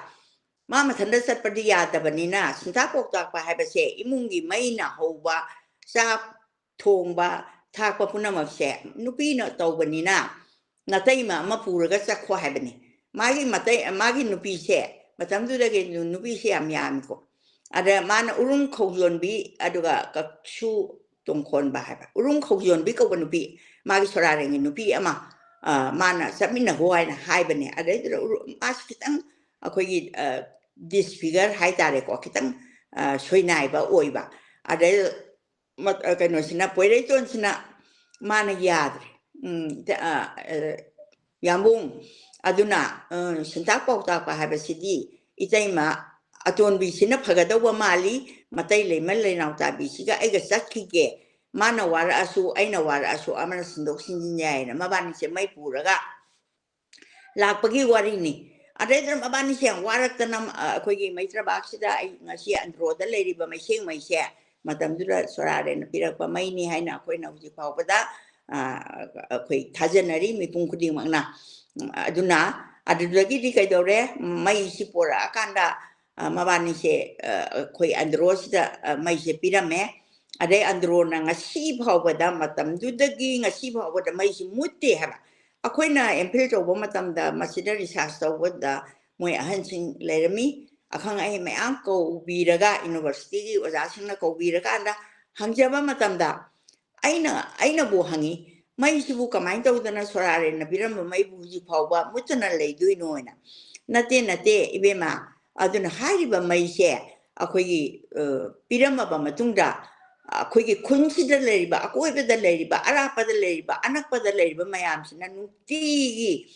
ꯃꯥ ꯃꯊꯟꯇ ꯆꯠꯄꯗꯤ ꯌꯥꯗꯕꯅꯤꯅ, ꯁꯤꯟꯇꯥꯛ ꯄꯥꯎꯇꯥꯛꯄ ꯍꯥꯏꯕꯁꯦ ꯏꯃꯨꯡꯒꯤ ꯃꯩꯅ ꯍꯧꯕ, ꯆꯥꯛ ꯊꯣꯡꯕ, ꯊꯥꯛꯄ ꯄꯨꯝꯅꯃꯛꯁꯦ ꯅꯨꯄꯤꯅ ꯇꯧꯕꯅꯤꯅ, ꯅꯥꯇꯩꯃ ꯑꯃ ꯄꯨꯔꯒ ꯆꯠꯈꯣ ꯍꯥꯏꯕꯅꯤ꯫ ꯃꯥꯒꯤ ꯃꯇꯩ-, ꯃꯥꯒꯤ ꯅꯨꯄꯤꯁꯦ, ꯃꯇꯝꯗꯨꯗꯒꯤ ꯅꯨ-, ꯅꯨꯄꯤꯁꯦ ꯌꯥꯝ ꯌꯥꯝꯃꯤꯀꯣ꯫ ꯑꯗ ꯃꯥꯅ ꯎꯔꯨꯝ ꯈꯧꯖꯣꯟꯕꯤ, ꯑꯗꯨꯒ ꯀꯛꯁꯨ ꯇꯣꯡꯈꯣꯟꯕ ꯍꯥꯏꯕ, ꯎꯔꯨꯝ ꯈꯧꯖꯣꯟꯕꯤ ꯀꯧꯕ ꯅꯨꯄꯤ, ꯃꯥꯒꯤ ꯁꯣꯔꯥꯔꯦꯟꯒꯤ ꯅꯨꯄꯤ ꯑꯃ, ꯑ, ꯃꯥꯅ ꯆꯠꯃꯤꯟꯅꯈꯣ ꯍꯥꯏꯅ ꯍꯥꯏꯕꯅꯦ꯫ ꯑꯗꯩꯗꯨꯗ ꯎꯔꯨ-, ꯃꯥꯁꯤ ꯈꯤꯇꯪ ꯑꯩꯈꯣꯏꯒꯤ, ꯑ, disfigure ꯍꯥꯏꯇꯥꯔꯦꯀꯣ, ꯈꯤꯇꯪ, ꯑ, ꯁꯣꯏꯅꯥꯏꯕ ꯑꯣꯏꯕ꯫ ꯑꯗꯩ ꯃ-, ꯑ, ꯀꯩꯅꯣꯁꯤꯅ, ꯄꯣꯏꯔꯩꯇꯣꯟꯁꯤꯅ ꯃꯥꯅ ꯌꯥꯗ꯭ꯔꯦ꯫ ꯎꯝ, ꯏꯇ-, ꯑ, ꯑ, ꯌꯥꯝꯕꯨꯡ, ꯑꯗꯨꯅ, ꯑ, ꯁꯤꯟꯇꯥꯛ ꯄꯥꯎꯇꯥꯛꯄ ꯍꯥꯏꯕꯁꯤꯗꯤ ꯏꯇꯩꯃ ꯑꯇꯣꯟꯕꯤꯁꯤꯅ ꯐꯒꯗꯧꯕ ꯃꯥꯜꯂꯤ, ꯃꯇꯩ ꯂꯩꯃ ꯂꯩꯅꯥꯎ ꯇꯥꯕꯤꯁꯤꯒ ꯑꯩꯒ ꯆꯠꯈꯤꯒꯦ, ꯃꯥꯅ ꯋꯥꯔꯛꯑꯁꯨ ꯑꯩꯅ ꯋꯥꯔꯛꯑꯁꯨ ꯑꯃꯅ ꯁꯤꯟꯗꯣꯛ ꯁꯤꯟꯖꯤꯟ ꯌꯥꯏꯅ ꯃꯕꯥꯅꯤꯁꯦ ꯃꯩ ꯄꯨꯔꯒ ꯂꯥꯛꯄꯒꯤ ꯋꯥꯔꯤꯅꯤ꯫ ꯑꯗꯩꯗꯨꯗ ꯃꯕꯥꯅꯤꯁꯦ ꯌꯥꯝ ꯋꯥꯔꯛꯇꯅ, ꯑ, ꯑꯩꯈꯣꯏꯒꯤ ꯃꯩꯇ꯭ꯔꯕꯥꯛꯁꯤꯗ ꯑꯩ ꯉꯁꯤ ꯑꯟꯗ꯭ꯔꯣꯗ ꯂꯩꯔꯤꯕ ꯃꯩꯁꯦꯡ ꯃꯩꯁꯦ, ꯃꯇꯝꯗꯨꯗ ꯁꯣꯔꯥꯔꯦꯟꯅ ꯄꯤꯔꯛꯄ ꯃꯩꯅꯤ ꯍꯥꯏꯅ ꯑꯩꯈꯣꯏꯅ ꯍꯧꯖꯤꯛ ꯐꯥꯎꯕꯗ, ꯑ, ꯑꯩꯈꯣꯏ ꯊꯥꯖꯅꯔꯤ ꯃꯤꯄꯨꯝ ꯈꯨꯗꯤꯡꯃꯛꯅ꯫ ꯎꯝ, ꯑꯗꯨꯅ ꯑꯗꯨꯗꯒꯤꯗꯤ ꯀꯩꯗꯧꯔꯦ? ꯃꯩꯁꯤ ꯄꯣꯔꯛꯑꯀꯥꯟꯗ, ꯑ, ꯃꯕꯥꯅꯤꯁꯦ, ꯑ, ꯑꯩꯈꯣꯏ ꯑꯟꯗ꯭ꯔꯣꯁꯤꯗ, ꯑ, ꯃꯩꯁꯦ ꯄꯤꯔꯝꯃꯦ꯫ ꯑꯗꯩ ꯑꯟꯗ꯭ꯔꯣꯅ ꯉꯁꯤ ꯐꯥꯎꯕꯗ, ꯃꯇꯝꯗꯨꯗꯒꯤ ꯉꯁꯤ ꯐꯥꯎꯕꯗ ꯃꯩꯁꯤ ꯃꯨꯠꯇꯦ ꯍꯥꯏꯕ꯫ ꯑꯩꯈꯣꯏꯅ ꯑꯦꯝ ꯐꯤꯜ ꯇꯧꯕ ꯃꯇꯝꯗ ꯃꯁꯤꯗ ꯔꯤꯁꯥꯔꯁ ꯇꯧꯕꯗ ꯃꯣꯏ ꯑꯍꯟꯁꯤꯡ ꯂꯩꯔꯝꯃꯤ, ꯑꯈꯪ ꯑꯍꯩ ꯃꯌꯥꯝ ꯀꯧꯕꯤꯔꯒ, ꯌꯨꯅꯤꯚꯔꯁꯤꯇꯤꯒꯤ ꯑꯣꯖꯥꯁꯤꯡꯅ ꯀꯧꯕꯤꯔꯀꯥꯟꯗ ꯍꯪꯖꯕ ꯃꯇꯝꯗ, ꯑꯩꯅ, ꯑꯩꯅꯕꯨ ꯍꯪꯉꯤ, "ꯃꯩꯁꯤꯕꯨ ꯀꯃꯥꯏꯅ ꯇꯧꯗꯅ ꯁꯣꯔꯥꯔꯦꯟꯅ ꯄꯤꯔꯝꯕ ꯃꯩꯕꯨ ꯍꯧꯖꯤꯛ ꯐꯥꯎꯕ ꯃꯨꯠꯇꯅ ꯂꯩꯗꯣꯏꯅꯣ?" ꯍꯥꯏꯅ꯫ "ꯅꯠꯇꯦ, ꯅꯠꯇꯦ, ꯏꯕꯦꯝꯃ, ꯑꯗꯨꯅ ꯍꯥꯏꯔꯤꯕ ꯃꯩꯁꯦ ꯑꯩꯈꯣꯏꯒꯤ, ꯑ, ꯄꯤꯔꯝꯃꯕ ꯃꯇꯨꯡꯗ ꯑꯩꯈꯣꯏꯒꯤ ꯈꯨꯟꯁꯤꯗ ꯂꯩꯔꯤꯕ, ꯑꯀꯣꯏꯕꯗ ꯂꯩꯔꯤꯕ, ꯑꯔꯥꯞꯄꯗ ꯂꯩꯔꯤꯕ, ꯑꯅꯛꯄꯗ ꯂꯩꯔꯤꯕ ꯃꯌꯥꯝꯁꯤꯅ ꯅꯨꯡꯇꯤꯒꯤ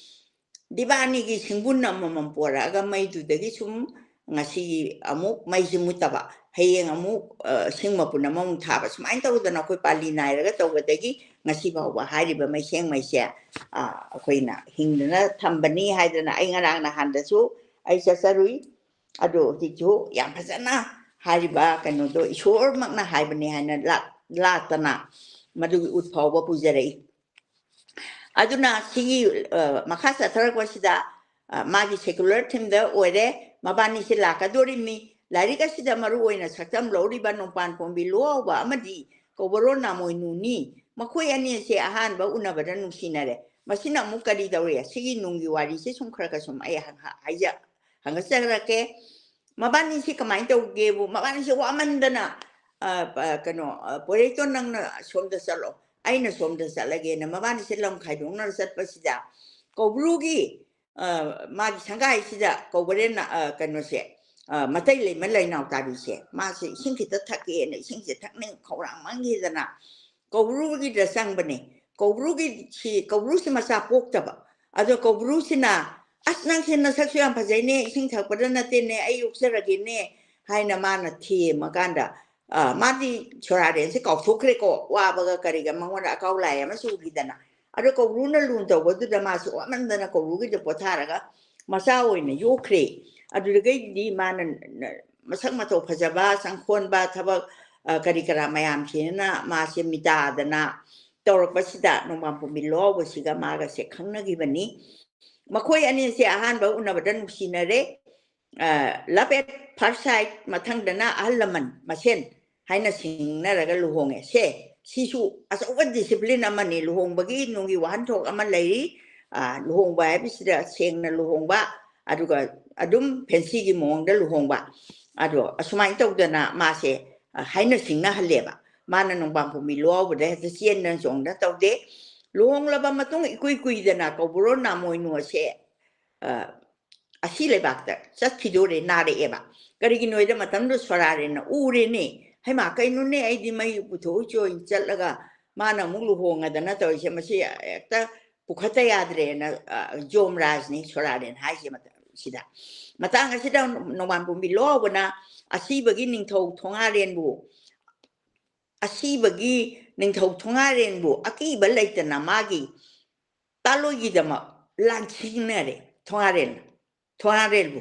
ꯗꯤꯕꯥꯅꯤꯒꯤ ꯁꯤꯡꯕꯨꯟ ꯑꯃꯃꯝ ꯄꯣꯔꯛꯑꯒ ꯃꯩꯗꯨꯗꯒꯤ ꯁꯨꯝ ꯉꯁꯤꯒꯤ ꯑꯃꯨꯛ ꯃꯩꯁꯤ ꯃꯨꯠꯇꯕ, ꯍꯌꯦꯡ ꯑꯃꯨꯛ, ꯑ, ꯁꯤꯡ ꯃꯄꯨꯟ ꯑꯃꯃꯨꯛ ꯊꯥꯕ, ꯁꯨꯃꯥꯏꯅ ꯇꯧꯗꯅ ꯑꯩꯈꯣꯏ ꯄꯥꯂꯤ ꯅꯥꯏꯔꯒ ꯇꯧꯕꯗꯒꯤ ꯉꯁꯤ ꯐꯥꯎꯕ ꯍꯥꯏꯔꯤꯕ ꯃꯩꯁꯦꯡ ꯃꯩꯁꯦ, ꯑ, ꯑꯩꯈꯣꯏꯅ ꯍꯤꯡꯗꯅ ꯊꯝꯕꯅꯤ" ꯍꯥꯏꯗꯅ ꯑꯩ ꯉꯔꯥꯡ ꯅꯍꯥꯟꯗꯁꯨ ꯑꯩ ꯆꯠꯆꯔꯨꯏ꯫ ꯑꯗꯣ ꯍꯧꯖꯤꯛꯁꯨ ꯌꯥꯝ ꯐꯖꯅ ꯍꯥꯏꯔꯤꯕ ꯀꯩꯅꯣꯗꯣ ꯏꯁꯣꯔꯃꯛꯅ ꯍꯥꯏꯕꯅꯤ ꯍꯥꯏꯅ ꯂꯥꯛ-, ꯂꯥꯛꯇꯅ ꯃꯗꯨꯒꯤ ꯎꯠ ꯐꯥꯎꯕ ꯄꯨꯖꯔꯛꯏ꯫ ꯑꯗꯨꯅ ꯁꯤꯒꯤ, ꯑ, ꯃꯈꯥ ꯆꯠꯊꯔꯛꯄꯁꯤꯗ, ꯑ, ꯃꯥꯒꯤ ꯁꯦꯀꯨꯂꯔ ꯊꯤꯝꯗ ꯑꯣꯏꯔꯦ, ꯃꯕꯥꯅꯤꯁꯦ ꯂꯥꯛꯀꯗꯣꯔꯤꯕꯅꯤ꯫ ꯂꯥꯏꯔꯤꯛ ꯑꯁꯤꯗ ꯃꯔꯨ ꯑꯣꯏꯅ ꯁꯛꯇꯝ ꯂꯧꯔꯤꯕ ꯅꯣꯡꯄꯥꯟ ꯄꯣꯝꯕꯤ ꯂꯨꯋꯥꯎꯕ ꯑꯃꯗꯤ ꯀꯧꯕꯔꯣꯟ ꯅꯥꯃꯣꯏꯅꯨꯅꯤ꯫ ꯃꯈꯣꯏ ꯑꯅꯤ ꯑꯁꯦ ꯑꯍꯥꯟꯕ ꯎꯅꯕꯗ ꯅꯨꯡꯁꯤꯅꯔꯦ꯫ ꯃꯁꯤꯅ ꯑꯃꯨꯛ ꯀꯔꯤ ꯇꯧꯔꯦ? ꯁꯤꯒꯤ ꯅꯨꯡꯒꯤ ꯋꯥꯔꯤꯁꯦ ꯁꯨꯝ ꯈꯔ ꯈꯔ ꯁꯨꯝ ꯑꯩ ꯍꯪ-, ꯍꯥꯏꯖ-, ꯍꯪꯒꯠꯆꯔꯛꯀꯦ꯫ ꯃꯕꯥꯅꯤꯁꯤ ꯀꯃꯥꯏꯅ ꯇꯧꯒꯦꯕꯨ, ꯃꯕꯥꯅꯤꯁꯦ ꯋꯥꯃꯟꯗꯅ, ꯑ, ꯑ, ꯀꯩꯅꯣ, ꯑ, "ꯄꯣꯏꯔꯩꯇꯣꯟ, ꯅꯪꯅ ꯁꯣꯝꯗ ꯆꯠꯂꯣ, ꯑꯩꯅ ꯁꯣꯝꯗ ꯆꯠꯂꯒꯦꯅ" ꯃꯕꯥꯅꯤꯁꯦ ꯂꯝ ꯈꯥꯏꯗꯣꯛꯅꯔ ꯆꯠꯄꯁꯤꯗ ꯀꯧꯕ꯭ꯔꯨꯒꯤ, ꯑ, ꯃꯥꯒꯤ ꯁꯪꯒꯥꯏꯁꯤꯗ ꯀꯧꯕ꯭ꯔꯦꯟꯅ, ꯑ, ꯀꯩꯅꯣꯁꯦ, ꯑ, ꯃꯇꯩ ꯂꯩꯃ ꯂꯩꯅꯥꯎ ꯇꯥꯕꯤꯁꯦ, ꯃꯥꯁꯦ ꯏꯁꯤꯡ ꯈꯤꯇ ꯊꯛꯀꯦꯅ ꯏꯁꯤꯡꯁꯦ ꯊꯛꯅꯤꯡ ꯈꯧꯔꯥꯡꯃꯟꯈꯤꯗꯅ ꯀꯧꯕ꯭ꯔꯨꯒꯤꯗ ꯆꯪꯕꯅꯦ꯫ ꯀꯧꯕ꯭ꯔꯨꯒꯤ ꯁꯤ, ꯀꯧꯕ꯭ꯔꯨꯁꯤ ꯃꯆꯥ ꯄꯣꯛꯇꯕ꯫ ꯑꯗꯣ ꯀꯧꯕ꯭ꯔꯨꯁꯤꯅ, "ꯑꯁ, ꯅꯪꯁꯦ ꯅꯁꯛꯁꯨ ꯌꯥꯝ ꯐꯖꯩꯅꯦ, ꯏꯁꯤꯡ ꯊꯛꯄꯗ ꯅꯠꯇꯦꯅꯦ, ꯑꯩ ꯌꯣꯛꯆꯔꯒꯦꯅꯦ" ꯍꯥꯏꯅ ꯃꯥꯅ ꯊꯦꯝꯃꯀꯥꯟꯗ, ꯑ, ꯃꯥꯗꯤ ꯁꯣꯔꯥꯔꯦꯟꯁꯦ ꯀꯥꯎꯊꯣꯛꯈ꯭ꯔꯦꯀꯣ, ꯋꯥꯕꯒ ꯀꯔꯤꯒ ꯃꯉꯣꯟꯗ ꯑꯀꯥꯎ ꯂꯥꯏ ꯑꯃꯁꯨ ꯎꯈꯤꯗꯅ꯫ ꯑꯗꯣ ꯀꯧꯕ꯭ꯔꯨꯅ ꯂꯨꯅ ꯇꯧꯕꯗꯨꯗ ꯃꯥꯁꯨ ꯋꯥꯃꯟꯗꯅ ꯀꯧꯕ꯭ꯔꯨꯒꯤꯗ ꯄꯣꯊꯥꯔꯒ ꯃꯆꯥ ꯑꯣꯏꯅ ꯌꯣꯛꯈ꯭ꯔꯦ꯫ ꯑꯗꯨꯗꯒꯤꯗꯤ ꯃꯥꯅ ꯅ-, ꯃꯁꯛ ꯃꯇꯧ ꯐꯖꯕ, ꯆꯪꯈꯣꯟꯕ, ꯊꯕꯛ, ꯑ, ꯀꯔꯤ ꯀꯔꯥ ꯃꯌꯥꯝꯁꯤꯅ ꯃꯥꯁꯦ ꯃꯤꯇꯥꯗꯅ ꯇꯧꯔꯛꯄꯁꯤꯗ ꯅꯣꯡꯕꯥꯟ ꯄꯣꯝꯕꯤ ꯂꯣ ꯍꯥꯎꯕꯁꯤꯒ ꯃꯥꯒꯁꯦ ꯈꯪꯅꯈꯤꯕꯅꯤ꯫ ꯃꯈꯣꯏ ꯑꯅꯤꯁꯦ ꯑꯍꯥꯟꯕ ꯎꯅꯕꯗ ꯅꯨꯡꯁꯤꯅꯔꯦ꯫ ꯑ, love at first sight, ꯃꯊꯪꯗꯅ ꯑꯍꯜ ꯂꯃꯟ ꯃꯁꯦꯟ ꯍꯥꯏꯅ ꯁꯤꯡꯅꯔꯒ ꯂꯨꯍꯣꯡꯉꯦ꯫ ꯁꯦ, ꯁꯤꯁꯨ ꯑꯆꯧꯕ discipline ꯑꯃꯅꯤ꯫ ꯂꯨꯍꯣꯡꯕꯒꯤ ꯅꯨꯡꯒꯤ ꯋꯥꯍꯟꯊꯣꯛ ꯑꯃ ꯂꯩꯔꯤ꯫ ꯑ, ꯂꯨꯍꯣꯡꯕ ꯍꯥꯏꯕꯁꯤꯗ ꯁꯦꯡꯅ ꯂꯨꯍꯣꯡꯕ, ꯑꯗꯨꯒ ꯑꯗꯨꯝ fancyꯒꯤ ꯃꯑꯣꯡꯗ ꯂꯨꯍꯣꯡꯕ꯫ ꯑꯗꯣ ꯑꯁꯨꯃꯥꯏꯅ ꯇꯧꯗꯅ ꯃꯥꯁꯦ, ꯑ, ꯍꯥꯏꯅ ꯁꯤꯡꯅꯍꯜꯂꯦꯕ꯫ ꯃꯥꯅ ꯅꯣꯡꯕꯥꯟ ꯄꯣꯝꯕꯤ ꯂꯣ ꯍꯥꯎꯕꯗ ꯍꯦꯛꯇ ꯆꯦꯟꯗꯅ ꯆꯣꯡꯗꯅ ꯇꯧꯗꯦ꯫ ꯂꯨꯍꯣꯡꯂꯕ ꯃꯇꯨꯡ ꯏꯀꯨꯏ ꯀꯨꯏꯗꯅ ꯀꯧꯕ꯭ꯔꯨ ꯅꯥꯃꯣꯏꯅꯨ ꯑꯁꯦ, ꯑ, ꯑꯁꯤ ꯂꯩꯕꯥꯛꯇ ꯆꯠꯈꯤꯗꯣꯔꯦ, ꯅꯥꯔꯛꯑꯦꯕ꯫ ꯀꯔꯤꯒꯤꯅꯣ ꯍꯥꯏꯗ ꯃꯇꯝꯗꯨ ꯁꯣꯔꯥꯔꯦꯟꯅ ꯎꯔꯦꯅꯦ, "ꯍꯩꯃꯥ, ꯀꯩꯅꯣꯅꯦ, ꯑꯩꯗꯤ ꯃꯩ ꯄꯨꯊꯣꯛꯎ ꯆꯣꯏꯅ ꯆꯠꯂꯒ ꯃꯥꯅ ꯑꯃꯨꯛ ꯂꯨꯍꯣꯡꯉꯗꯅ ꯇꯧꯔꯤꯁꯦ, ꯃꯁꯤ ꯍꯦꯛꯇ ꯄꯨꯈꯠꯇ ꯌꯥꯗ꯭ꯔꯦꯅ", ꯑ, ꯖꯣꯝꯔꯥꯖꯅꯤ ꯁꯣꯔꯥꯔꯦꯟ ꯍꯥꯏꯁꯦ ꯃꯇꯝꯁꯤꯗ꯫ ꯃꯇꯥꯡ ꯑꯁꯤꯗ ꯅꯣꯡꯕꯥꯟ ꯄꯣꯝꯕꯤ ꯂꯣ ꯍꯥꯎꯕꯅ ꯑꯁꯤꯕꯒꯤ ꯅꯤꯡꯊꯧ ꯊꯣꯉꯥꯔꯦꯟꯕꯨ, ꯑꯁꯤꯕꯒꯤ ꯅꯤꯡꯊꯧ ꯊꯣꯉꯥꯔꯦꯟꯕꯨ ꯑꯀꯤꯕ ꯂꯩꯇꯅ ꯃꯥꯒꯤ ꯇꯥꯂꯣꯏꯒꯤꯗꯃꯛ ꯂꯥꯟꯊꯦꯡꯅꯔꯦ꯫ ꯊꯣꯉꯥꯔꯦꯟ, ꯊꯣꯉꯥꯔꯦꯜꯕꯨ,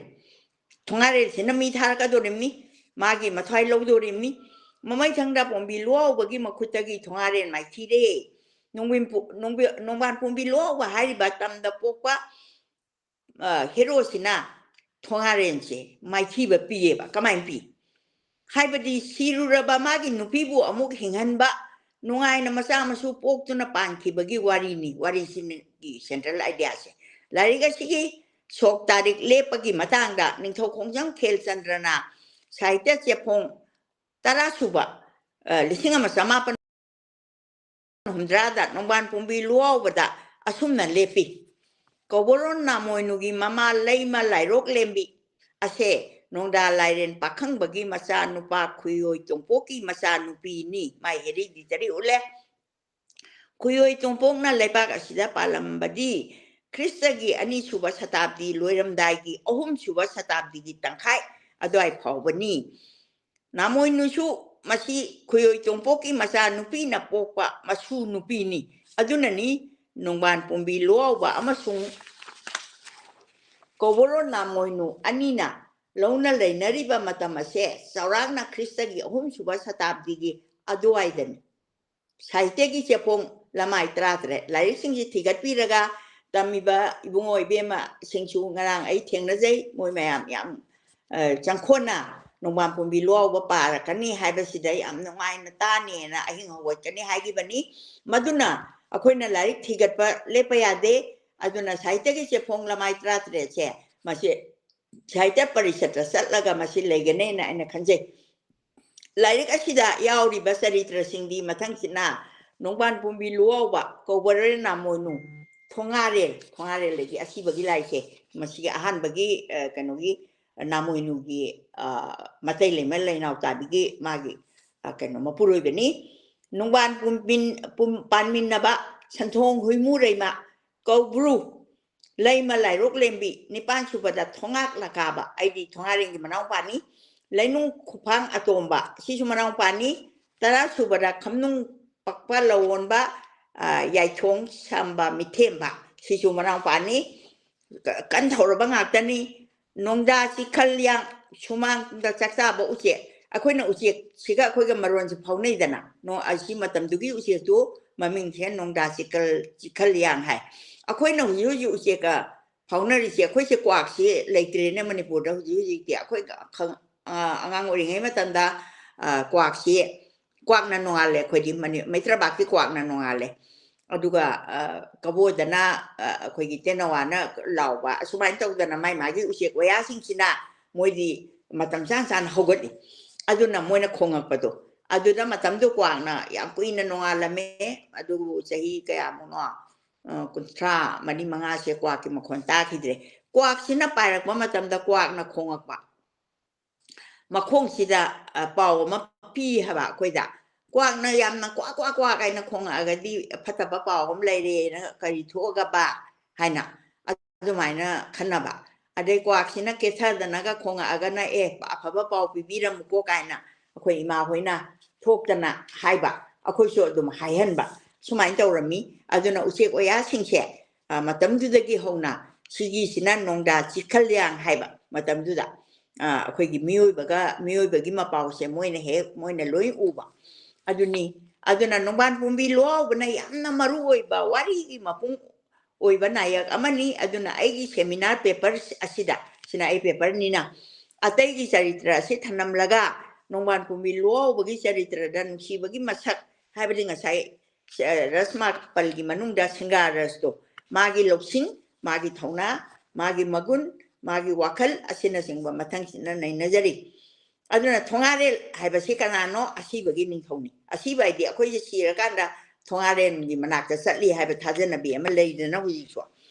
ꯊꯣꯉꯥꯔꯦꯜꯁꯤꯅ ꯃꯤ ꯊꯥꯔꯛꯀꯗꯣꯔꯤꯕꯅꯤ, ꯃꯥꯒꯤ ꯃꯊ꯭ꯋꯥꯏ ꯂꯧꯗꯣꯔꯤꯕꯅꯤ꯫ ꯃꯃꯩꯊꯪꯗ ꯄꯣꯝꯕꯤ ꯂꯣ ꯍꯥꯎꯕꯒꯤ ꯃꯈꯨꯠꯇꯒꯤ ꯊꯣꯉꯥꯔꯦꯟ ꯃꯥꯏꯊꯤꯔꯦ꯫ ꯅꯣꯡꯕꯤꯟ ꯄꯣ-, ꯅꯣꯡꯕꯤ-, ꯅꯣꯡꯕꯥꯟ ꯄꯣꯝꯕꯤ ꯂꯣ ꯍꯥꯎꯕ ꯍꯥꯏꯔꯤꯕ ꯇꯝꯗ ꯄꯣꯛꯄ, ꯑ, ꯍꯦꯔꯣꯁꯤꯅ ꯊꯣꯉꯥꯔꯦꯟꯁꯦ ꯃꯥꯏꯊꯤꯕ ꯄꯤꯌꯦꯕ꯫ ꯀꯃꯥꯏꯅ ꯄꯤ? ꯍꯥꯏꯕꯗꯤ ꯁꯤꯔꯨꯔꯕ ꯃꯥꯒꯤ ꯅꯨꯄꯤꯕꯨ ꯑꯃꯨꯛ ꯍꯤꯡꯍꯟꯕ, ꯅꯨꯡꯉꯥꯏꯅ ꯃꯆꯥ ꯃꯁꯨ ꯄꯣꯛꯇꯨꯅ ꯄꯥꯟꯈꯤꯕꯒꯤ ꯋꯥꯔꯤꯅꯤ, ꯋꯥꯔꯤꯁꯤꯒꯤ central ideaꯁꯦ꯫ ꯂꯥꯏꯔꯤꯛ ꯑꯁꯤꯒꯤ ꯁꯣꯛ ꯇꯥꯔꯤꯛ ꯂꯦꯞꯄꯒꯤ ꯃꯇꯥꯡꯗ ꯅꯤꯡꯊꯧ ꯈꯣꯡꯖꯪ ꯈꯦꯜꯆꯟꯗ꯭ꯔꯅ ꯁꯥꯍꯤꯇ꯭ꯌ ꯆꯦꯐꯣꯡ ꯇꯔꯥ ꯁꯨꯕ, ꯑ, ꯂꯤꯁꯤꯡ ꯑꯃ ꯆꯃꯥꯄꯟ ꯍꯨꯝꯗ꯭ꯔꯥꯗ ꯅꯣꯡꯕꯥꯟ ꯄꯣꯝꯕꯤ ꯂꯨꯋꯥꯎꯕꯗ ꯑꯁꯨꯝꯅ ꯂꯦꯞꯄꯤ: "ꯀꯧꯕꯔꯣꯟ ꯅꯥꯃꯣꯏꯅꯨꯒꯤ ꯃꯃꯥ ꯂꯩꯃ ꯂꯥꯏꯔꯣꯛ ꯂꯦꯝꯕꯤ ꯑꯁꯦ ꯅꯣꯡꯗꯥ ꯂꯥꯏꯔꯦꯟ ꯄꯥꯈꯪꯕꯒꯤ ꯃꯆꯥ ꯅꯨꯄꯥ ꯈꯨꯌꯣꯏ ꯇꯣꯡꯄꯣꯛꯀꯤ ꯃꯆꯥ ꯅꯨꯄꯤꯅꯤ"꯫ ꯃꯥꯏ hereditary ꯎꯠꯂꯦ꯫ ꯈꯨꯌꯣꯏ ꯇꯣꯡꯄꯣꯛꯅ ꯂꯩꯕꯥꯛ ꯑꯁꯤꯗ ꯄꯥꯜꯂꯝꯕꯗꯤ ꯈ꯭ꯔꯤꯁꯇꯒꯤ ꯑꯅꯤꯁꯨꯕ ꯁꯇꯥꯕꯗꯤ ꯂꯣꯏꯔꯝꯗꯥꯏꯒꯤ ꯑꯍꯨꯝꯁꯨꯕ ꯁꯇꯥꯕꯗꯤꯒꯤ ꯇꯪꯈꯥꯏ ꯑꯗꯨꯋꯥꯏ ꯐꯥꯎꯕꯅꯤ꯫ ꯅꯥꯃꯣꯏꯅꯨꯁꯨ ꯃꯁꯤ ꯈꯨꯌꯣꯏ ꯇꯣꯡꯄꯣꯛꯀꯤ ꯃꯆꯥ ꯅꯨꯄꯤꯅ ꯄꯣꯛꯄ ꯃꯁꯨ ꯅꯨꯄꯤꯅꯤ꯫ ꯑꯗꯨꯅꯅꯤ ꯅꯣꯡꯕꯥꯟ ꯄꯨꯝꯕꯤ ꯂꯨꯋꯥꯎꯕ ꯑꯃꯁꯨꯡ ꯀꯧꯕꯔꯣꯟ ꯅꯥꯃꯣꯏꯅꯨ ꯑꯅꯤꯅ ꯂꯧꯅ ꯂꯩꯅꯔꯤꯕ ꯃꯇꯝ ꯑꯁꯦ ꯆꯥꯎꯔꯥꯛꯅ ꯈ꯭ꯔꯤꯁꯇꯒꯤ ꯑꯍꯨꯝꯁꯨꯕ ꯁꯇꯥꯕꯗꯤꯒꯤ ꯑꯗꯨꯋꯥꯏꯗꯅꯤ꯫ ꯁꯥꯍꯤꯇ꯭ꯌꯒꯤ ꯆꯦꯐꯣꯡ ꯂꯃꯥꯏ ꯇꯔꯥꯇꯔꯦꯠ ꯂꯥꯏꯔꯤꯛꯁꯤꯡꯁꯤ ꯊꯤꯒꯠꯄꯤꯔꯒ ꯇꯝꯃꯤꯕ ꯏꯕꯨꯡꯉꯣ ꯏꯕꯦꯝꯃꯁꯤꯡꯁꯨ ꯉꯔꯥꯡ ꯑꯩ ꯊꯦꯡꯅꯖꯩ꯫ ꯃꯣꯏ ꯃꯌꯥꯝ ꯌꯥꯝ, ꯑ, ꯆꯪꯈꯣꯟꯅ ꯅꯣꯡꯕꯥꯟ ꯄꯨꯝꯕꯤ ꯂꯨꯋꯥꯎꯕ ꯄꯥꯔꯛꯀꯅꯤ ꯍꯥꯏꯕꯁꯤꯗ ꯌꯥꯝ ꯅꯨꯡꯉꯥꯏꯅ ꯇꯥꯅꯦꯅ ꯑꯍꯤꯡ ꯍꯧꯒꯠꯀꯅꯤ ꯍꯥꯏꯈꯤꯕꯅꯤ꯫ ꯃꯗꯨꯅ ꯑꯩꯈꯣꯏꯅ ꯂꯥꯏꯔꯤꯛ ꯊꯤꯒꯠꯄ ꯂꯦꯞꯄ ꯌꯥꯗꯦ꯫ ꯑꯗꯨꯅ ꯁꯥꯍꯤꯇ꯭ꯌꯒꯤ ꯆꯦꯐꯣꯡ ꯂꯃꯥꯏ ꯇꯔꯥꯇꯔꯦꯠꯁꯦ ꯃꯁꯤ ꯁꯥꯍꯤꯇ꯭ꯌ ꯄꯔꯤꯁꯠꯇ ꯆꯠꯂꯒ ꯃꯁꯤ ꯂꯩꯒꯅꯦꯅ ꯑꯩꯅ ꯈꯟꯖꯩ꯫ ꯂꯥꯏꯔꯤꯛ ꯑꯁꯤꯗ ꯌꯥꯎꯔꯤꯕ ꯆꯔꯤꯇ꯭ꯔꯁꯤꯡꯗꯤ ꯃꯊꯪꯁꯤꯅ ꯅꯣꯡꯕꯥꯟ ꯄꯨꯝꯕꯤ ꯂꯨꯋꯥꯎꯕ, ꯀꯧꯕꯔꯦꯜ ꯅꯥꯃꯣꯏꯅꯨ, ꯊꯣꯉꯥꯔꯦꯜ, ꯊꯣꯉꯥꯔꯦꯜꯗꯒꯤ ꯑꯁꯤꯕꯒꯤ ꯂꯥꯏꯁꯦ, ꯃꯁꯤꯒꯤ ꯑꯍꯥꯟꯕꯒꯤ, ꯑ, ꯀꯩꯅꯣꯒꯤ, ꯅꯥꯃꯣꯏꯅꯨꯒꯤ, ꯑ, ꯃꯇꯩ ꯂꯩꯃ ꯂꯩꯅꯥꯎ ꯇꯥꯕꯤꯒꯤ ꯃꯥꯒꯤ, ꯑ, ꯀꯩꯅꯣ ꯃꯄꯨꯔꯣꯏꯕꯅꯤ꯫ ꯅꯣꯡꯕꯥꯟ ꯄꯨꯝꯕꯤꯟ-, ꯄꯨꯝ-, ꯄꯥꯟꯃꯤꯟꯅꯕ ꯁꯟꯊꯣꯡ ꯍꯨꯏꯃꯨꯔꯩꯃ, ꯀꯧꯕ꯭ꯔꯨ, ꯂꯩꯃ ꯂꯥꯏꯔꯣꯛ ꯂꯦꯝꯕꯤ, ꯅꯤꯄꯥꯟ ꯁꯨꯕꯗ ꯊꯣꯉꯥꯛ ꯂꯀꯥꯕ, ꯑꯩꯗꯤ ꯊꯣꯉꯥꯔꯦꯡꯒꯤ ꯃꯅꯥꯎꯄꯥꯅꯤ꯫ ꯂꯩꯅꯨꯡ ꯈꯨꯐꯥꯡ ꯑꯇꯣꯝꯕ, ꯁꯤꯁꯨ ꯃꯅꯥꯎꯄꯥꯅꯤ꯫ ꯇꯔꯥ ꯁꯨꯕꯗ ꯈꯝꯅꯨꯡ ꯄꯛꯄ ꯂꯧꯑꯣꯟꯕ, ꯑ, ꯌꯥꯏꯊꯣꯡ ꯁꯝꯕ ꯃꯤꯊꯦꯝꯕ, ꯁꯤꯁꯨ ꯃꯅꯥꯎꯄꯥꯅꯤ꯫ ꯀ-, ꯀꯟꯊꯧꯔꯕ ꯉꯥꯛꯇꯅꯤ꯫ ꯅꯣꯡꯗꯥ ꯆꯤꯈꯜ ꯌꯥꯡ, ꯁꯨꯃꯥꯡꯗ ꯆꯥꯛꯆꯥꯕ ꯎꯆꯦꯛ꯫ ꯑꯩꯈꯣꯏꯅ ꯎꯆꯦꯛꯁꯤꯒ ꯑꯩꯈꯣꯏꯒ ꯃꯔꯣꯟꯁꯦ ꯐꯥꯎꯅꯩꯗꯅ꯫ ꯅꯣ-, ꯑꯁꯤ ꯃꯇꯝꯗꯨꯒꯤ ꯎꯆꯦꯛꯇꯨ ꯃꯃꯤꯡꯁꯦ ꯅꯣꯡꯗꯥ ꯆꯤꯈꯜ, ꯆꯤꯈꯜ ꯌꯥꯡ ꯍꯥꯏ꯫ ꯑꯩꯈꯣꯏꯅ ꯍꯧꯖꯤꯛ ꯍꯧꯖꯤꯛ ꯎꯆꯦꯛꯀ ꯐꯥꯎꯅꯔꯤꯁꯦ, ꯑꯩꯈꯣꯏꯁꯦ ꯀ꯭ꯋꯥꯛꯁꯦ ꯂꯩꯇ꯭ꯔꯦꯅꯦ ꯃꯅꯤꯄꯨꯔꯗ ꯍꯧꯖꯤꯛ ꯍꯧꯖꯤꯛꯇꯤ꯫ ꯑꯩꯈꯣꯏ ꯈꯪ-, ꯑ, ꯑꯉꯥꯡ ꯑꯣꯏꯔꯤꯉꯩ ꯃꯇꯝꯗ, ꯑ, ꯀ꯭ꯋꯥꯛꯁꯤ, ꯀ꯭ꯋꯥꯛꯅ ꯅꯣꯡꯉꯥꯜꯂꯦ ꯑꯩꯈꯣꯏꯗꯤ, ꯃꯅꯤ-, ꯃꯩꯇ꯭ꯔꯕꯥꯛꯀꯤ ꯀ꯭ꯋꯥꯛꯅ ꯅꯣꯡꯉꯥꯜꯂꯦ꯫ ꯑꯗꯨꯒ, ꯑ, ꯀꯕꯣꯗꯅ, ꯑ, ꯑꯩꯈꯣꯏꯒꯤ ꯇꯦꯅꯋꯥꯅ ꯂꯥꯎꯕ, ꯑꯁꯨꯃꯥꯏꯅ ꯇꯧꯗꯅ ꯃꯥꯏ ꯃꯥꯒꯤ ꯎꯆꯦꯛ ꯋꯥꯌꯥꯁꯤꯡꯁꯤꯅ ꯃꯣꯏꯗꯤ ꯃꯇꯝ ꯆꯥ ꯆꯥꯅ ꯍꯧꯒꯠꯂꯤ꯫ ꯑꯗꯨꯅ ꯃꯣꯏꯅ ꯈꯣꯡꯉꯛꯄꯗꯣ, ꯑꯗꯨꯗ ꯃꯇꯝꯗꯨ ꯀ꯭ꯋꯥꯛꯅ ꯌꯥꯝ ꯀꯨꯏꯅ ꯅꯣꯡꯉꯥꯜꯂꯝꯃꯦ꯫ ꯑꯗꯨꯕꯨ ꯆꯍꯤ ꯀꯌꯥꯃꯨꯛꯅꯣ, ꯑ, ꯀꯨꯟꯊ꯭ꯔꯥ ꯃꯔꯤ ꯃꯉꯥꯁꯦ ꯀ꯭ꯋꯥꯛꯀꯤ ꯃꯈꯣꯟ ꯇꯥꯈꯤꯗ꯭ꯔꯦ꯫ ꯀ꯭ꯋꯥꯛꯁꯤꯅ ꯄꯥꯏꯔꯛꯄ ꯃꯇꯝꯗ ꯀ꯭ꯋꯥꯛꯅ ꯈꯣꯡꯉꯛꯄ꯫ ꯃꯈꯣꯡꯁꯤꯗ, ꯑ, ꯄꯥꯎ ꯑꯃ ꯄꯤ ꯍꯥꯏꯕ ꯑꯩꯈꯣꯏꯗ꯫ ꯀ꯭ꯋꯥꯛꯅ ꯌꯥꯝꯅ ꯀ꯭ꯋꯥꯛ, ꯀ꯭ꯋꯥꯛ, ꯀ꯭ꯋꯥꯛ ꯍꯥꯏꯅ ꯈꯣꯡꯉꯛꯑꯒꯗꯤ ꯐꯠꯇꯕ ꯄꯥꯎ ꯑꯃ ꯂꯩꯔꯦꯅ ꯀꯔꯤ ꯊꯣꯛꯑꯒꯕ? ꯍꯥꯏꯅ ꯑꯗꯨꯃꯥꯏꯅ ꯈꯟꯅꯕ꯫ ꯑꯗꯩ ꯀ꯭ꯋꯥꯛꯁꯤꯅ ꯀꯦꯊꯗꯅꯒ ꯈꯣꯡꯉꯛꯑꯒꯅ, "ꯑꯦ, ꯑꯐꯕ ꯄꯥꯎ ꯄꯤꯕꯤꯔꯝꯃꯨꯀꯣ" ꯀꯥꯏꯅ ꯑꯩꯈꯣꯏ ꯏꯃꯥ ꯍꯣꯏꯅ ꯊꯣꯛꯇꯅ ꯍꯥꯏꯕ, ꯑꯩꯈꯣꯏꯁꯨ ꯑꯗꯨꯝ ꯍꯥꯏꯍꯟꯕ, ꯁꯨꯃꯥꯏꯅ ꯇꯧꯔꯝꯃꯤ꯫ ꯑꯗꯨꯅ ꯎꯆꯦꯛ ꯑꯣꯌꯥꯁꯤꯡꯁꯦ, ꯑ, ꯃꯇꯝꯗꯨꯗꯒꯤ ꯍꯧꯅ ꯁꯤꯒꯤꯁꯤꯅ ꯅꯣꯡꯗꯥ ꯆꯤꯈꯜꯌꯥꯡ ꯍꯥꯏꯕ ꯃꯇꯝꯗꯨꯗ, ꯑ, ꯑꯩꯈꯣꯏꯒꯤ ꯃꯤꯑꯣꯏꯕꯒ, ꯃꯤꯑꯣꯏꯕꯒꯤ ꯃꯄꯥꯎꯁꯦ ꯃꯣꯏꯅ ꯍꯦꯛ, ꯃꯣꯏꯅ ꯂꯣꯏ ꯎꯕ꯫ ꯑꯗꯨꯅꯤ, ꯑꯗꯨꯅ ꯅꯣꯡꯕꯥꯟ ꯄꯨꯝꯕꯤ ꯂꯣ ꯍꯥꯎꯕꯅ ꯌꯥꯝꯅ ꯃꯔꯨ ꯑꯣꯏꯕ ꯋꯥꯔꯤꯒꯤ ꯃꯄꯨꯡ ꯑꯣꯏꯕ ꯅꯥꯌꯦꯛ ꯑꯃꯅꯤ꯫ ꯑꯗꯨꯅ ꯑꯩꯒꯤ seminar paper ꯑꯁꯤꯗ, ꯁꯤꯅ ꯑꯩ paperꯅꯤꯅ, ꯑꯇꯩꯒꯤ ꯆꯔꯤꯇ꯭ꯔ ꯑꯁꯤ ꯊꯅꯝꯂꯒ ꯅꯣꯡꯕꯥꯟ ꯄꯨꯝꯕꯤ ꯂꯣ ꯍꯥꯎꯕꯒꯤ ꯆꯔꯤꯇ꯭ꯔꯗ ꯅꯨꯡꯁꯤꯕꯒꯤ ꯃꯁꯛ ꯍꯥꯏꯕꯗꯤ ꯉꯁꯥꯏ, ꯑ, ꯔꯁ ꯃꯥꯄꯜꯒꯤ ꯃꯅꯨꯡꯗ ꯁꯤꯡꯒꯥꯔ ꯔꯁꯇꯣ, ꯃꯥꯒꯤ ꯂꯧꯁꯤꯡ, ꯃꯥꯒꯤ ꯊꯧꯅꯥ, ꯃꯥꯒꯤ ꯃꯒꯨꯟ, ꯃꯥꯒꯤ ꯋꯥꯈꯜ ꯑꯁꯤꯅꯆꯤꯡꯕ ꯃꯊꯪꯁꯤꯠꯅ ꯅꯩꯅꯖꯔꯤ꯫ ꯑꯗꯨꯅ ꯊꯣꯉꯥꯔꯦꯜ ꯍꯥꯏꯕꯁꯤ ꯀꯅꯥꯅꯣ? ꯑꯁꯤꯕꯒꯤ ꯅꯤꯡꯊꯧꯅꯤ꯫ ꯑꯁꯤꯕ ꯍꯥꯏꯗꯤ ꯑꯩꯈꯣꯏꯁꯦ ꯁꯤꯔꯀꯥꯟꯗ ꯊꯣꯉꯥꯔꯦꯜꯒꯤ ꯃꯅꯥꯛꯇ ꯆꯠꯂꯤ ꯍꯥꯏꯕ ꯊꯥꯖꯅꯕꯤ ꯑꯃ ꯂꯩꯗꯅ ꯍꯧꯖꯤꯛꯁꯨ꯫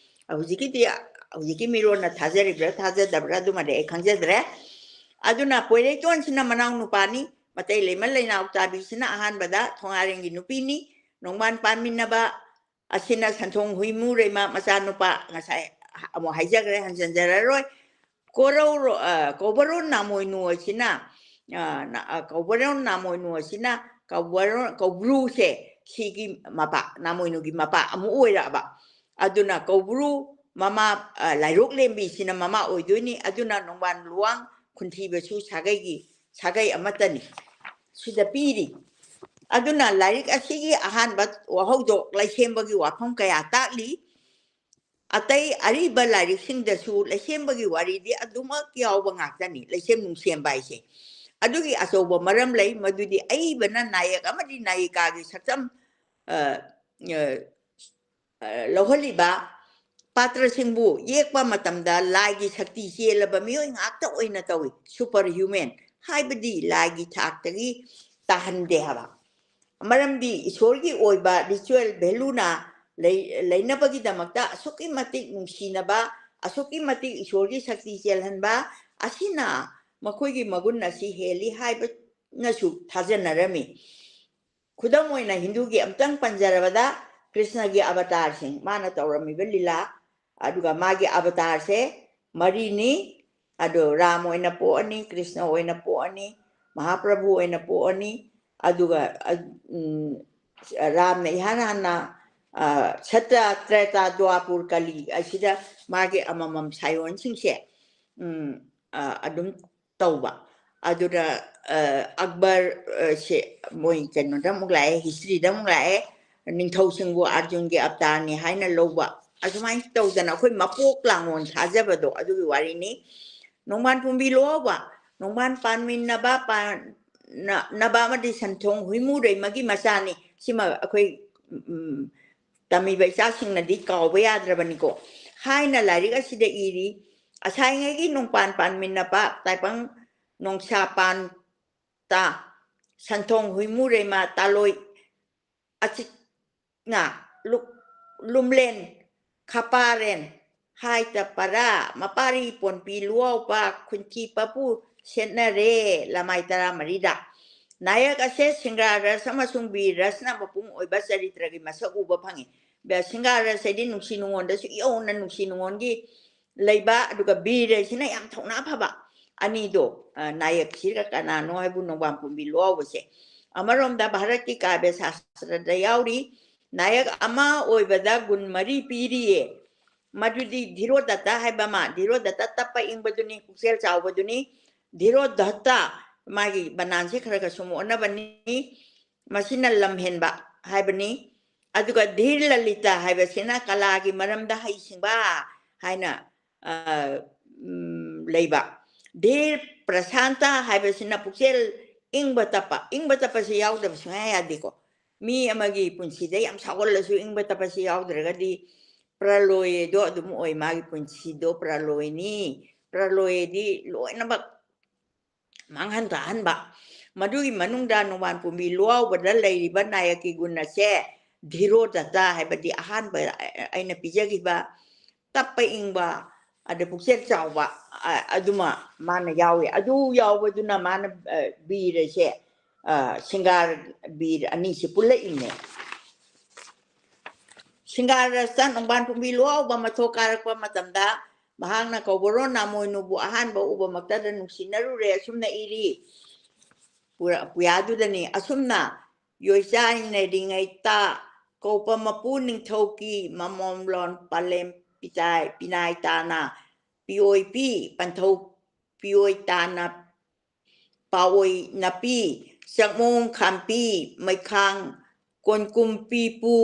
ꯍꯧꯖꯤꯛꯀꯤꯗꯤ, ꯍꯧꯖꯤꯛꯀꯤ ꯃꯤꯔꯣꯟꯅ ꯊꯥꯖꯔꯤꯕ꯭ꯔꯥ ꯊꯥꯖꯗꯕ꯭ꯔꯥ ꯑꯗꯨꯃꯗꯤ ꯑꯩ ꯈꯪꯖꯗ꯭ꯔꯦ꯫ ꯑꯗꯨꯅ ꯄꯣꯏꯔꯩꯇꯣꯟꯁꯤꯅ ꯃꯅꯥꯎ ꯅꯨꯄꯥꯅꯤ, ꯃꯇꯩ ꯂꯩꯃ ꯂꯩꯅꯥꯎ ꯇꯥꯕꯤꯁꯤꯅ ꯑꯍꯥꯟꯕꯗ ꯊꯣꯉꯥꯔꯦꯜꯒꯤ ꯅꯨꯄꯤꯅꯤ, ꯅꯣꯡꯕꯥꯟ ꯄꯥꯟꯃꯤꯟꯅꯕ ꯑꯁꯤꯅ ꯁꯟꯊꯣꯡ ꯍꯨꯏꯃꯨꯔꯩꯃ ꯃꯆꯥꯅꯨꯄꯥ, ꯉꯁꯥꯏ ꯑꯃꯨꯛ ꯍꯥꯏꯖꯈ꯭ꯔꯦ, ꯍꯟꯖꯤꯟꯖꯔꯔꯣꯏ꯫ ꯀꯣꯔꯧꯔꯣ-, ꯑ, ꯀꯧꯕꯔꯣꯟ ꯅꯥꯃꯣꯏꯅꯨ ꯑꯁꯤꯅ, ꯑ, ꯅ-, ꯑ, ꯀꯧꯕꯔꯣꯟ ꯅꯥꯃꯣꯏꯅꯨ ꯑꯁꯤꯅ ꯀꯧꯕꯔꯣꯟ, ꯀꯧꯕ꯭ꯔꯨꯁꯦ ꯁꯤꯒꯤ ꯃꯄꯥ, ꯅꯥꯃꯣꯏꯅꯨꯒꯤ ꯃꯄꯥ ꯑꯃꯨꯛ ꯑꯣꯏꯔꯛꯑꯕ꯫ ꯑꯗꯨꯅ ꯀꯧꯕ꯭ꯔꯨ ꯃꯃꯥ, ꯑ, ꯂꯥꯏꯔꯣꯛ ꯂꯦꯝꯕꯤꯁꯤꯅ ꯃꯃꯥ ꯑꯣꯏꯗꯣꯏꯅꯤ꯫ ꯑꯗꯨꯅ ꯅꯣꯡꯕꯥꯟ ꯂꯨꯋꯥꯡ ꯈꯨꯟꯊꯤꯕꯁꯨ ꯁꯥꯒꯩꯒꯤ, ꯁꯥꯒꯩ ꯑꯃꯠꯇꯅꯤ꯫ ꯁꯤꯗ ꯄꯤꯔꯤ꯫ ꯑꯗꯨꯅ ꯂꯥꯏꯔꯤꯛ ꯑꯁꯤꯒꯤ ꯑꯍꯥꯟꯕ ꯋꯥꯍꯧꯗꯣꯛ ꯂꯩꯁꯦꯝꯕꯒꯤ ꯋꯥꯐꯝ ꯀꯌꯥ ꯇꯥꯛꯂꯤ꯫ ꯑꯇꯩ ꯑꯔꯤꯕ ꯂꯥꯏꯔꯤꯛꯁꯤꯡꯗꯁꯨ ꯂꯩꯁꯦꯝꯕꯒꯤ ꯋꯥꯔꯤꯗꯤ ꯑꯗꯨꯃꯛ ꯌꯥꯎꯕ ꯉꯥꯛꯇꯅꯤ, ꯂꯩꯁꯦꯝ ꯅꯨꯡꯁꯦꯝꯕ ꯍꯥꯏꯁꯦ꯫ ꯑꯗꯨꯒꯤ ꯑꯆꯧꯕ ꯃꯔꯝ ꯂꯩ, ꯃꯗꯨꯗꯤ ꯑꯏꯕꯅ ꯅꯥꯌꯦꯛ ꯑꯃꯗꯤ ꯅꯥꯌꯤꯀꯥꯒꯤ ꯁꯛꯇꯝ, ꯑ, ꯑ, ꯑ, ꯂꯧꯍꯜꯂꯤꯕ ꯄꯥꯇ꯭ꯔꯁꯤꯡꯕꯨ ꯌꯦꯛꯄ ꯃꯇꯝꯗ ꯂꯥꯏꯒꯤ ꯁꯛꯇꯤ ꯆꯦꯜꯂꯕ ꯃꯤꯑꯣꯏ ꯉꯥꯛꯇ ꯑꯣꯏꯅ ꯇꯧꯏ, super human, ꯍꯥꯏꯕꯗꯤ ꯂꯥꯏꯒꯤ ꯊꯥꯛꯇꯒꯤ ꯇꯥꯍꯟꯗꯦ ꯍꯥꯏꯕ꯫ ꯃꯔꯝꯗꯤ ꯏꯁꯣꯔꯒꯤ ꯑꯣꯏꯕ ritual valueꯅ ꯂꯩ-, ꯂꯩꯅꯕꯒꯤꯗꯃꯛꯇ ꯑꯁꯨꯛꯀꯤ ꯃꯇꯤꯛ ꯅꯨꯡꯁꯤꯅꯕ, ꯑꯁꯨꯛꯀꯤ ꯃꯇꯤꯛ ꯏꯁꯣꯔꯒꯤ ꯁꯛꯇꯤ ꯆꯦꯜꯍꯟꯕ ꯑꯁꯤꯅ ꯃꯈꯣꯏꯒꯤ ꯃꯒꯨꯟ ꯑꯁꯤ ꯍꯦꯜꯂꯤ ꯍꯥꯏꯕꯅꯁꯨ ꯊꯥꯖꯅꯔꯝꯃꯤ꯫ ꯈꯨꯗꯝ ꯑꯣꯏꯅ ꯍꯤꯟꯗꯨꯒꯤ ꯑꯝꯇꯪ ꯄꯟꯖꯔꯕꯗ, ꯀ꯭ꯔꯤꯁꯅꯒꯤ ꯑꯕꯇꯥꯔꯁꯤꯡ, ꯃꯥꯅ ꯇꯧꯔꯝꯃꯤꯕ ꯂꯤꯂꯥ, ꯑꯗꯨꯒ ꯃꯥꯒꯤ ꯑꯕꯇꯥꯔꯁꯦ ꯃꯔꯤꯅꯤ꯫ ꯑꯗꯣ ꯔꯥꯝ ꯑꯣꯏꯅ ꯄꯣꯛꯑꯅꯤ, ꯀ꯭ꯔꯤꯁꯅ ꯑꯣꯏꯅ ꯄꯣꯛꯑꯅꯤ, ꯃꯍꯥꯄ꯭ꯔꯚꯨ ꯑꯣꯏꯅ ꯄꯣꯛꯑꯅꯤ꯫ ꯑꯗꯨꯒ, ꯑ, ꯎꯝ, ꯔꯥꯝꯅ ꯏꯍꯥꯟ ꯍꯥꯟꯅ, ꯑ, ꯁꯠꯇ, ꯇ꯭ꯔꯦꯇꯥ, ꯗ꯭ꯋꯥꯄꯨꯔ, ꯀꯂꯤ ꯑꯁꯤꯗ ꯃꯥꯒꯤ ꯑꯃꯃꯝ ꯁꯥꯏꯑꯣꯟꯁꯤꯡꯁꯦ, ꯎꯝ, ꯑ, ꯑꯗꯨꯝ ꯇꯧꯕ꯫ ꯑꯗꯨꯅ, ꯑ, ꯑꯛꯕꯔ, ꯑ, ꯁꯦ ꯃꯣꯏ ꯀꯩꯅꯣꯗ ꯑꯃꯨꯛ ꯂꯥꯛꯑꯦ, ꯍꯤꯁꯇ꯭ꯔꯤꯗ ꯑꯃꯨꯛ ꯂꯥꯛꯑꯦ, ꯅꯤꯡꯊꯧꯁꯤꯡꯕꯨ ꯑꯥꯔꯖꯨꯟꯒꯤ ꯑꯕꯇꯥꯔꯅꯤ ꯍꯥꯏꯅ ꯂꯧꯕ꯫ ꯑꯁꯨꯃꯥꯏꯅ ꯇꯧꯗꯅ ꯑꯩꯈꯣꯏ ꯃꯄꯣꯛ ꯂꯥꯡꯑꯣꯟ ꯊꯥꯖꯕꯗꯣ ꯑꯗꯨꯒꯤ ꯋꯥꯔꯤꯅꯤ꯫ ꯅꯣꯡꯕꯥꯟ ꯄꯨꯝꯕꯤ ꯂꯣꯛꯍꯧꯕ, ꯅꯣꯡꯕꯥꯟ ꯄꯥꯟꯃꯤꯟꯅꯕ, ꯄꯥꯟ-, ꯅ-, ꯅꯕ ꯑꯃꯗꯤ ꯁꯟꯊꯣꯡ ꯍꯨꯏꯃꯨꯔꯩꯃꯒꯤ ꯃꯆꯥꯅꯤ꯫ ꯁꯤꯃ ꯑꯩꯈꯣꯏ, ꯎꯝ, ꯇꯝꯃꯤꯕ ꯏꯆꯥꯁꯤꯡꯅꯗꯤ ꯀꯥꯎꯕ ꯌꯥꯗ꯭ꯔꯕꯅꯤꯀꯣ꯫ ꯍꯥꯏꯅ ꯂꯥꯏꯔꯤꯛ ꯑꯁꯤꯗ ꯏꯔꯤ, ꯑꯁꯥꯏꯉꯩꯒꯤ ꯅꯣꯡꯄꯥꯟ ꯄꯥꯟꯃꯤꯟꯅꯕ ꯇꯥꯏꯕꯪ ꯅꯣꯡꯁꯥ ꯄꯥꯟ ꯇ, ꯁꯟꯊꯣꯡ ꯍꯨꯏꯃꯨꯔꯩꯃ ꯇꯥꯂꯣꯏ ꯑꯆꯤꯛꯅ ꯂꯨꯛ-, ꯂꯨꯝꯂꯦꯟ ꯈꯄꯥꯔꯦꯟ ꯍꯥꯏꯇ ꯄꯔꯥ ꯃꯄꯥꯔꯤ ꯄꯣꯟꯄꯤ ꯂꯨꯋꯥꯎꯄꯥ ꯈꯨꯟꯊꯤ ꯄꯥꯄꯨ ꯁꯦꯠꯅꯔꯦ ꯂꯃꯥꯏ ꯇꯔꯥꯃꯔꯤꯗ꯫ ꯅꯥꯌꯛ ꯑꯁꯦ ꯁꯤꯡꯒꯥꯔ ꯔꯁ ꯑꯃꯁꯨꯡ ꯕꯤꯔ ꯔꯁꯅ ꯃꯄꯨꯡ ꯑꯣꯏꯕ ꯆꯔꯤꯇ꯭ꯔꯒꯤ ꯃꯁꯛ ꯎꯕ ꯐꯪꯉꯤ꯫ ꯕ-, ꯁꯤꯡꯒꯥꯔ ꯔꯁ ꯍꯥꯏꯗꯤ ꯅꯨꯡꯁꯤ ꯅꯨꯡꯉꯣꯟꯗꯁꯨ ꯌꯧꯅ ꯅꯨꯡꯁꯤ ꯅꯨꯡꯉꯣꯟꯒꯤ ꯂꯩꯕ, ꯑꯗꯨꯒ ꯕꯤꯔ ꯍꯥꯏꯁꯤꯅ ꯌꯥꯝ ꯊꯧꯅꯥ ꯐꯕ ꯑꯅꯤꯗꯣ, ꯑ, ꯅꯥꯌꯛꯁꯤꯒ ꯀꯅꯥꯅꯣ ꯍꯥꯏꯕꯨ ꯅꯣꯡꯕꯥꯟ ꯄꯨꯝꯕꯤ ꯂꯣꯛꯍꯧꯕꯁꯦ꯫ ꯑꯃꯔꯣꯝꯗ ꯚꯥꯔꯠꯀꯤ ꯀꯥꯕ꯭ꯌ ꯁꯥꯁꯇ꯭ꯔꯗ ꯌꯥꯎꯔꯤ, ꯅꯥꯌꯛ ꯑꯃ ꯑꯣꯏꯕꯗ ꯒꯨꯟ ꯃꯔꯤ ꯄꯤꯔꯤꯌꯦ꯫ ꯃꯗꯨꯗꯤ ꯙꯤꯔꯣꯗꯠꯇ ꯍꯥꯏꯕ ꯑꯃ, ꯙꯤꯔꯣꯗꯠꯇ ꯇꯞꯄ ꯏꯪꯕꯗꯨꯅꯤ, ꯄꯨꯛꯆꯦꯜ ꯆꯥꯎꯕꯗꯨꯅꯤ꯫ ꯙꯤꯔꯣꯗꯠꯇ, ꯃꯥꯒꯤ ꯕꯅꯥꯟꯁꯦ ꯈꯔ ꯈꯔ ꯁꯨꯝ ꯑꯣꯟꯅꯕꯅꯤ, ꯃꯁꯤꯅ ꯂꯝ ꯍꯦꯟꯕ ꯍꯥꯏꯕꯅꯤ꯫ ꯑꯗꯨꯒ ꯙꯤꯔ ꯂꯂꯤꯇ ꯍꯥꯏꯕꯁꯤꯅ ꯀꯂꯥꯒꯤ ꯃꯔꯝꯗ ꯍꯩꯁꯤꯡꯕ ꯍꯥꯏꯅ, ꯑ, ꯎꯝ, ꯂꯩꯕ꯫ ꯙꯤꯔ ꯄ꯭ꯔꯁꯥꯟꯇ ꯍꯥꯏꯕꯁꯤꯅ ꯄꯨꯛꯆꯦꯜ ꯏꯪꯕ ꯇꯞꯄ꯫ ꯏꯪꯕ ꯇꯞꯄꯁꯤ ꯌꯥꯎꯗꯕ ꯁꯨꯡꯌꯥ ꯌꯥꯗꯦꯀꯣ꯫ ꯃꯤ ꯑꯃꯒꯤ ꯄꯨꯟꯁꯤꯗ ꯌꯥꯝ ꯁꯥꯎꯒꯜꯂꯁꯨ ꯏꯪꯕ ꯇꯞꯄꯁꯤ ꯌꯥꯎꯗ꯭ꯔꯒꯗꯤ ꯄ꯭ꯔꯂꯣꯏꯗꯣ ꯑꯗꯨꯝ ꯑꯣꯏ, ꯃꯥꯒꯤ ꯄꯨꯟꯁꯤꯗꯣ ꯄ꯭ꯔꯂꯣꯏꯅꯤ꯫ ꯄ꯭ꯔꯂꯣꯏꯗꯤ ꯂꯣꯏꯅꯃꯛ ꯃꯥꯡꯍꯟ ꯇꯥꯍꯟꯕ꯫ ꯃꯗꯨꯒꯤ ꯃꯅꯨꯡꯗ ꯅꯣꯡꯕꯥꯟ ꯄꯨꯝꯕꯤ ꯂꯨꯋꯥꯎꯕꯗ ꯂꯩꯔꯤꯕ ꯅꯥꯌꯛꯀꯤ ꯒꯨꯟ ꯑꯁꯦ ꯙꯤꯔꯣꯗꯠꯇ ꯍꯥꯏꯕꯗꯤ ꯑꯍꯥꯟꯕ ꯑꯩꯅ ꯄꯤꯖꯈꯤꯕ ꯇꯞꯄ ꯏꯪꯕ, ꯑꯗ ꯄꯨꯛꯆꯦꯜ ꯆꯥꯎꯕ, ꯑ, ꯑꯗꯨꯃ ꯃꯥꯅ ꯌꯥꯎꯏ꯫ ꯑꯗꯨ ꯌꯥꯎꯕꯗꯨꯅ ꯃꯥꯅ, ꯑ, ꯕꯤꯔꯁꯦ, ꯑ, ꯁꯤꯡꯒꯥꯔ ꯕꯤꯔ ꯑꯅꯤꯁꯤ ꯄꯨꯜꯂꯛꯏꯅꯦ꯫ ꯁꯤꯡꯒꯥꯔ ꯔꯁꯟ ꯅꯣꯡꯕꯥꯟ ꯄꯨꯝꯕꯤ ꯂꯨꯍꯥꯎꯕ ꯃꯊꯣꯛ ꯀꯥꯔꯛꯄ ꯃꯇꯝꯗ ꯃꯍꯥꯛꯅ ꯀꯧꯕꯔꯣꯟ ꯅꯥꯃꯣꯏꯅꯨꯕꯨ ꯑꯍꯥꯟꯕ ꯎꯕꯃꯛꯇꯗ ꯅꯨꯡꯁꯤꯅꯔꯨꯔꯦ꯫ ꯑꯁꯨꯝꯅ ꯏꯔꯤ ꯄꯨꯔꯥ-, ꯄꯨꯌꯥꯗꯨꯗꯅꯤ꯫ ꯑꯁꯨꯝꯅ ꯌꯣꯏꯆꯥꯏꯅꯔꯤꯉꯩꯗ ꯀꯧꯕ ꯃꯄꯨ ꯅꯤꯡꯊꯧꯒꯤ ꯃꯃꯣꯝꯂꯣꯟ ꯄꯂꯦꯝ ꯄꯤꯇꯥꯏ-, ꯄꯤꯅꯥꯏ ꯇꯥꯅ ꯄꯤꯑꯣꯏ ꯄꯤ ꯄꯟꯊꯧ ꯄꯤꯑꯣꯏ ꯇꯥꯅ ꯄꯥꯑꯣꯏ ꯅꯥꯄꯤ, ꯆꯥꯛꯃꯣꯡ ꯈꯥꯝꯄꯤ, ꯃꯩꯈꯥꯡ ꯀꯣꯟꯀꯨꯝ ꯄꯤꯄꯨ,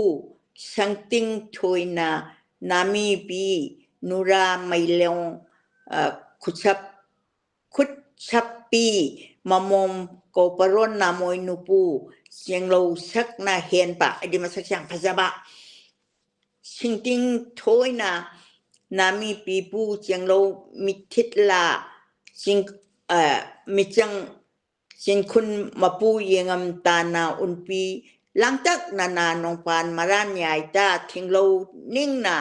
ꯁꯪꯇꯤꯡ ꯊꯣꯏꯅ ꯅꯥꯃꯤꯄꯤ, ꯅꯨꯔꯥ ꯃꯩꯂꯣꯡ, ꯑ, ꯈꯨꯠꯁꯞ-, ꯈꯨꯠꯁꯞꯄꯤ, ꯃꯃꯣꯝ ꯀꯧꯄꯔꯣꯟ ꯅꯥꯃꯣꯏ ꯅꯨꯄꯨ, ꯆꯦꯡꯂꯧ ꯁꯛꯅ ꯍꯦꯟꯕ, ꯍꯥꯏꯗꯤ ꯃꯁꯛꯁꯦ ꯌꯥꯝ ꯐꯖꯕ, ꯁꯤꯡꯇꯤꯡ ꯊꯣꯏꯅ ꯅꯥꯃꯤ ꯄꯤꯄꯨ ꯆꯦꯡꯂꯧ ꯃꯤꯊꯤꯠꯂꯥ ꯆꯤꯡ-, ꯑ, ꯃꯤꯆꯪ ꯆꯤꯡꯈꯨꯟ ꯃꯄꯨ ꯌꯦꯡꯉꯝ ꯇꯥꯅ ꯎꯟꯄꯤ ꯂꯥꯡꯇꯛꯅꯅ ꯅꯣꯡꯄꯥꯟ ꯃꯔꯥꯟ ꯌꯥꯏꯇ ꯊꯤꯡꯂꯧ ꯅꯤꯡꯅ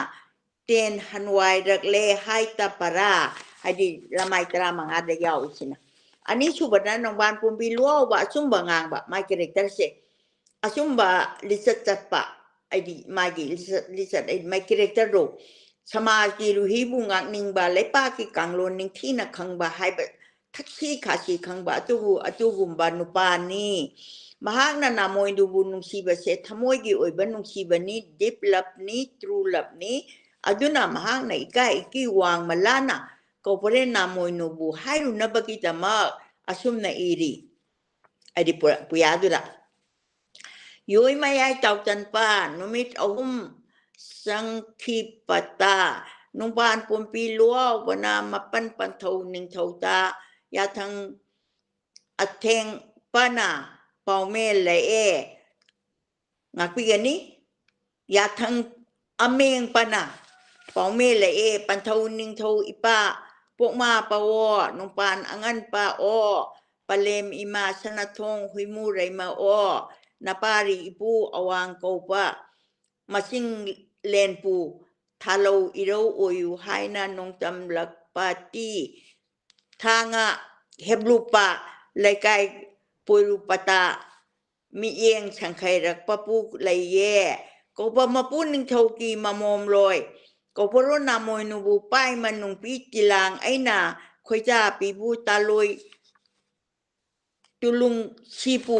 ꯇꯦꯟ ꯍꯟꯋꯥꯏꯔꯛꯂꯦ ꯍꯥꯏꯇ ꯄꯔꯥ, ꯍꯥꯏꯗꯤ ꯂꯃꯥꯏ ꯇꯔꯥꯃꯉꯥꯗ ꯌꯥꯎꯏꯁꯤꯅ꯫ ꯑꯅꯤꯁꯨꯕꯗ ꯅꯣꯡꯕꯥꯟ ꯄꯨꯝꯕꯤ ꯂꯨꯋꯥꯎꯕ ꯑꯆꯨꯝꯕ ꯉꯥꯡꯕ, ꯃꯥꯏ ꯀꯦꯔꯦꯛꯇꯔꯁꯦ ꯑꯆꯨꯝꯕ ꯂꯤꯆꯠ ꯆꯠꯄ, ꯍꯥꯏꯗꯤ ꯃꯥꯒꯤ ꯂꯤꯆꯠ, ꯂꯤꯆꯠ, ꯍꯥꯏꯗꯤ ꯃꯥꯏ ꯀꯦꯔꯦꯛꯇꯔꯗꯣ ꯁꯃꯥꯖꯀꯤ ꯂꯨꯍꯤꯕꯨ ꯉꯥꯛꯅꯤꯡꯕ, ꯂꯩꯄꯥꯛꯀꯤ ꯀꯥꯡꯂꯣꯟ ꯅꯤꯡꯊꯤꯅ ꯈꯪꯕ ꯍꯥꯏꯕ, ꯊꯛꯁꯤ ꯈꯥꯁꯤ ꯈꯪꯕ ꯑꯗꯨꯕꯨ, ꯑꯗꯨꯒꯨꯝꯕ ꯅꯨꯄꯥꯅꯤ꯫ ꯃꯍꯥꯛꯅ ꯅꯥꯃꯣꯏꯗꯨꯕꯨ ꯅꯨꯡꯁꯤꯕꯁꯦ ꯊꯃꯣꯏꯒꯤ ꯑꯣꯏꯕ ꯅꯨꯡꯁꯤꯕꯅꯤ, deep loveꯅꯤ, true loveꯅꯤ꯫ ꯑꯗꯨꯅ ꯃꯍꯥꯛꯅ ꯏꯀꯥꯏ ꯏꯀꯤ ꯋꯥꯡꯃ ꯂꯥꯅ ꯀꯧꯕ꯭ꯔꯦꯟ ꯅꯥꯃꯣꯏꯅꯨꯕꯨ ꯍꯥꯏꯔꯨꯅꯕꯒꯤꯗꯃꯛ ꯑꯁꯨꯝꯅ ꯏꯔꯤ꯫ ꯍꯥꯏꯗꯤ ꯄꯨꯔꯥ ꯄꯨꯌꯥꯗꯨꯗ꯫ ꯌꯣꯏ ꯃꯌꯥꯏ ꯇꯥꯎꯇꯟꯄ ꯅꯨꯃꯤꯠ ꯑꯍꯨꯝ ꯆꯪꯈꯤꯕꯇ ꯅꯨꯡꯕꯥꯟ ꯄꯣꯝꯄꯤ ꯂꯨꯋꯥꯎꯕꯅ ꯃꯄꯟ ꯄꯟꯊꯧ ꯅꯤꯡꯊꯧꯗ ꯌꯥꯊꯪ ꯑꯊꯦꯡꯄꯅ ꯄꯥꯎꯃꯦꯜꯂꯛꯑꯦ꯫ ꯉꯥꯛꯄꯤꯒꯅꯤ꯫ ꯌꯥꯊꯪ ꯑꯃꯦꯡꯄꯅ ꯄꯥꯎꯃꯦꯜꯂꯛꯑꯦ꯫ ꯄꯟꯊꯧ ꯅꯤꯡꯊꯧ ꯏꯄꯥ ꯄꯣꯛꯃꯥ ꯄꯥꯋꯣ, ꯅꯨꯡꯄꯥꯟ ꯑꯉꯟ ꯄꯥꯛꯑꯣ, ꯄꯂꯦꯝ ꯏꯃꯥ ꯁꯅꯥꯊꯣꯡ ꯍꯨꯏꯃꯨ ꯔꯩꯃꯛꯑꯣ, ꯅꯄꯥꯔꯤ ꯏꯄꯨ ꯑꯋꯥꯡ ꯀꯧꯕ ꯃꯆꯤꯡ ꯂꯦꯟꯄꯨ ꯊꯥꯂꯧ ꯏꯔꯧ ꯑꯣꯏꯌꯨ ꯍꯥꯏꯅ ꯅꯣꯡꯗꯝꯂꯛꯄꯇꯤ ꯊꯥꯡꯉ ꯍꯦꯞꯂꯨꯄ ꯂꯩꯀꯥꯏ ꯄꯣꯏꯔꯨꯄꯇ ꯃꯤꯠꯌꯦꯡ ꯁꯪꯈꯩꯔꯛꯄꯄꯨ ꯂꯩꯌꯦ꯫ ꯀꯧꯕ ꯃꯄꯨ ꯅꯤꯡꯊꯧꯒꯤ ꯃꯃꯣꯝꯂꯣꯏ, ꯀꯧꯕꯔꯣꯟ ꯅꯥꯃꯣꯏꯅꯨꯕꯨ ꯄꯥꯏꯃ ꯅꯨꯡꯄꯤ ꯇꯤꯂꯥꯡ ꯑꯩꯅ ꯈꯣꯏꯖꯥ ꯄꯤꯕꯨ ꯇꯥꯂꯣꯏ ꯇꯨꯂꯨꯡ ꯁꯤꯄꯨ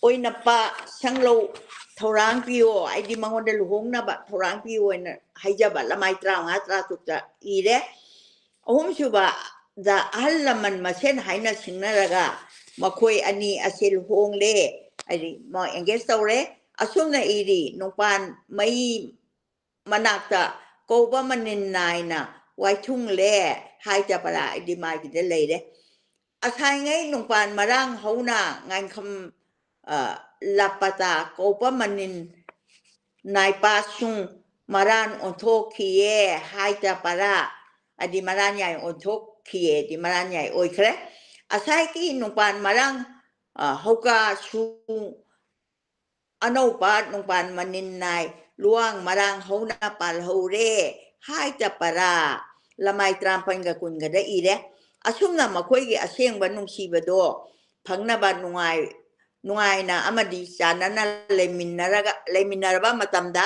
ꯑꯣꯏꯅ ꯄꯥ ꯁꯪꯂꯧ ꯊꯧꯔꯥꯡ ꯄꯤꯌꯣ, ꯑꯩꯗꯤ ꯃꯉꯣꯟꯗ ꯂꯨꯍꯣꯡꯅꯕ ꯊꯧꯔꯥꯡ ꯄꯤꯌꯣ ꯍꯥꯏꯅ ꯍꯥꯏꯖꯕ ꯂꯃꯥꯏ ꯇꯔꯥꯃꯉꯥ, ꯇꯔꯥꯇꯔꯨꯛꯇ ꯏꯔꯦ꯫ ꯑꯍꯨꯝꯁꯨꯕꯗ ꯑꯍꯜ ꯂꯃꯟ ꯃꯁꯦꯟ ꯍꯥꯏꯅ ꯁꯤꯡꯅꯔꯒ ꯃꯈꯣꯏ ꯑꯅꯤ ꯑꯁꯦ ꯂꯨꯍꯣꯡꯂꯦ, ꯍꯥꯏꯗꯤ ꯃꯥ engage ꯇꯧꯔꯦ꯫ ꯑꯁꯨꯝꯅ ꯏꯔꯤ, ꯅꯨꯄꯥꯟ ꯃꯩ ꯃꯅꯥꯛꯇ ꯀꯧꯕ ꯃꯅꯤꯟ ꯅꯥꯏꯅ ꯋꯥꯏꯊꯨꯡꯂꯦ, ꯍꯥꯏ ꯆꯄꯔꯥ ꯍꯥꯏꯗꯤ ꯃꯥꯒꯤꯗ ꯂꯩꯔꯦ꯫ ꯑꯁꯥꯏꯉꯩ ꯅꯨꯄꯥꯟ ꯃꯔꯥꯡ ꯍꯧꯅ ꯉꯥꯏꯈꯝ, ꯑ, ꯂꯥꯄꯇꯥ ꯀꯧꯕ ꯃꯅꯤꯟ ꯅꯥꯏꯄꯥꯁꯨꯡ ꯃꯔꯥꯟ ꯑꯣꯟꯊꯣꯛꯈꯤꯌꯦ, ꯍꯥꯏ ꯆꯄꯔꯥ ꯍꯥꯏꯗꯤ ꯃꯔꯥꯟ ꯌꯥꯏ ꯑꯣꯟꯊꯣꯛꯈꯤꯌꯦ ꯍꯥꯏꯗꯤ ꯃꯔꯥꯟ ꯌꯥꯏ ꯑꯣꯏꯈ꯭ꯔꯦ꯫ ꯑꯁꯥꯏꯒꯤ ꯅꯨꯄꯥꯟ ꯃꯔꯥꯡ, ꯑ, ꯍꯧꯀꯥꯁꯨ ꯑꯅꯧꯕ ꯅꯨꯡꯄꯥꯟ ꯃꯅꯤꯟ ꯅꯥꯏ ꯂꯨꯋꯥꯡ ꯃꯔꯥꯡ ꯍꯧꯅ ꯄꯥꯜꯍꯧꯔꯦ, ꯍꯥꯏ ꯆꯄꯔꯥ ꯂꯃꯥꯏ ꯇꯔꯥꯃꯥꯄꯟꯒ ꯀꯨꯟꯒꯗ ꯏꯔꯦ꯫ ꯑꯁꯨꯝꯅ ꯃꯈꯣꯏꯒꯤ ꯑꯁꯦꯡꯕ ꯅꯨꯡꯁꯤꯕꯗꯣ ꯐꯪꯅꯕ ꯅꯨꯡꯉꯥꯏ-, ꯅꯨꯡꯉꯥꯏꯅ ꯑꯃꯗꯤ ꯆꯥꯟꯅꯅ ꯂꯩꯃꯤꯟꯅꯔꯒ, ꯂꯩꯃꯤꯟꯅꯔꯕ ꯃꯇꯝꯗ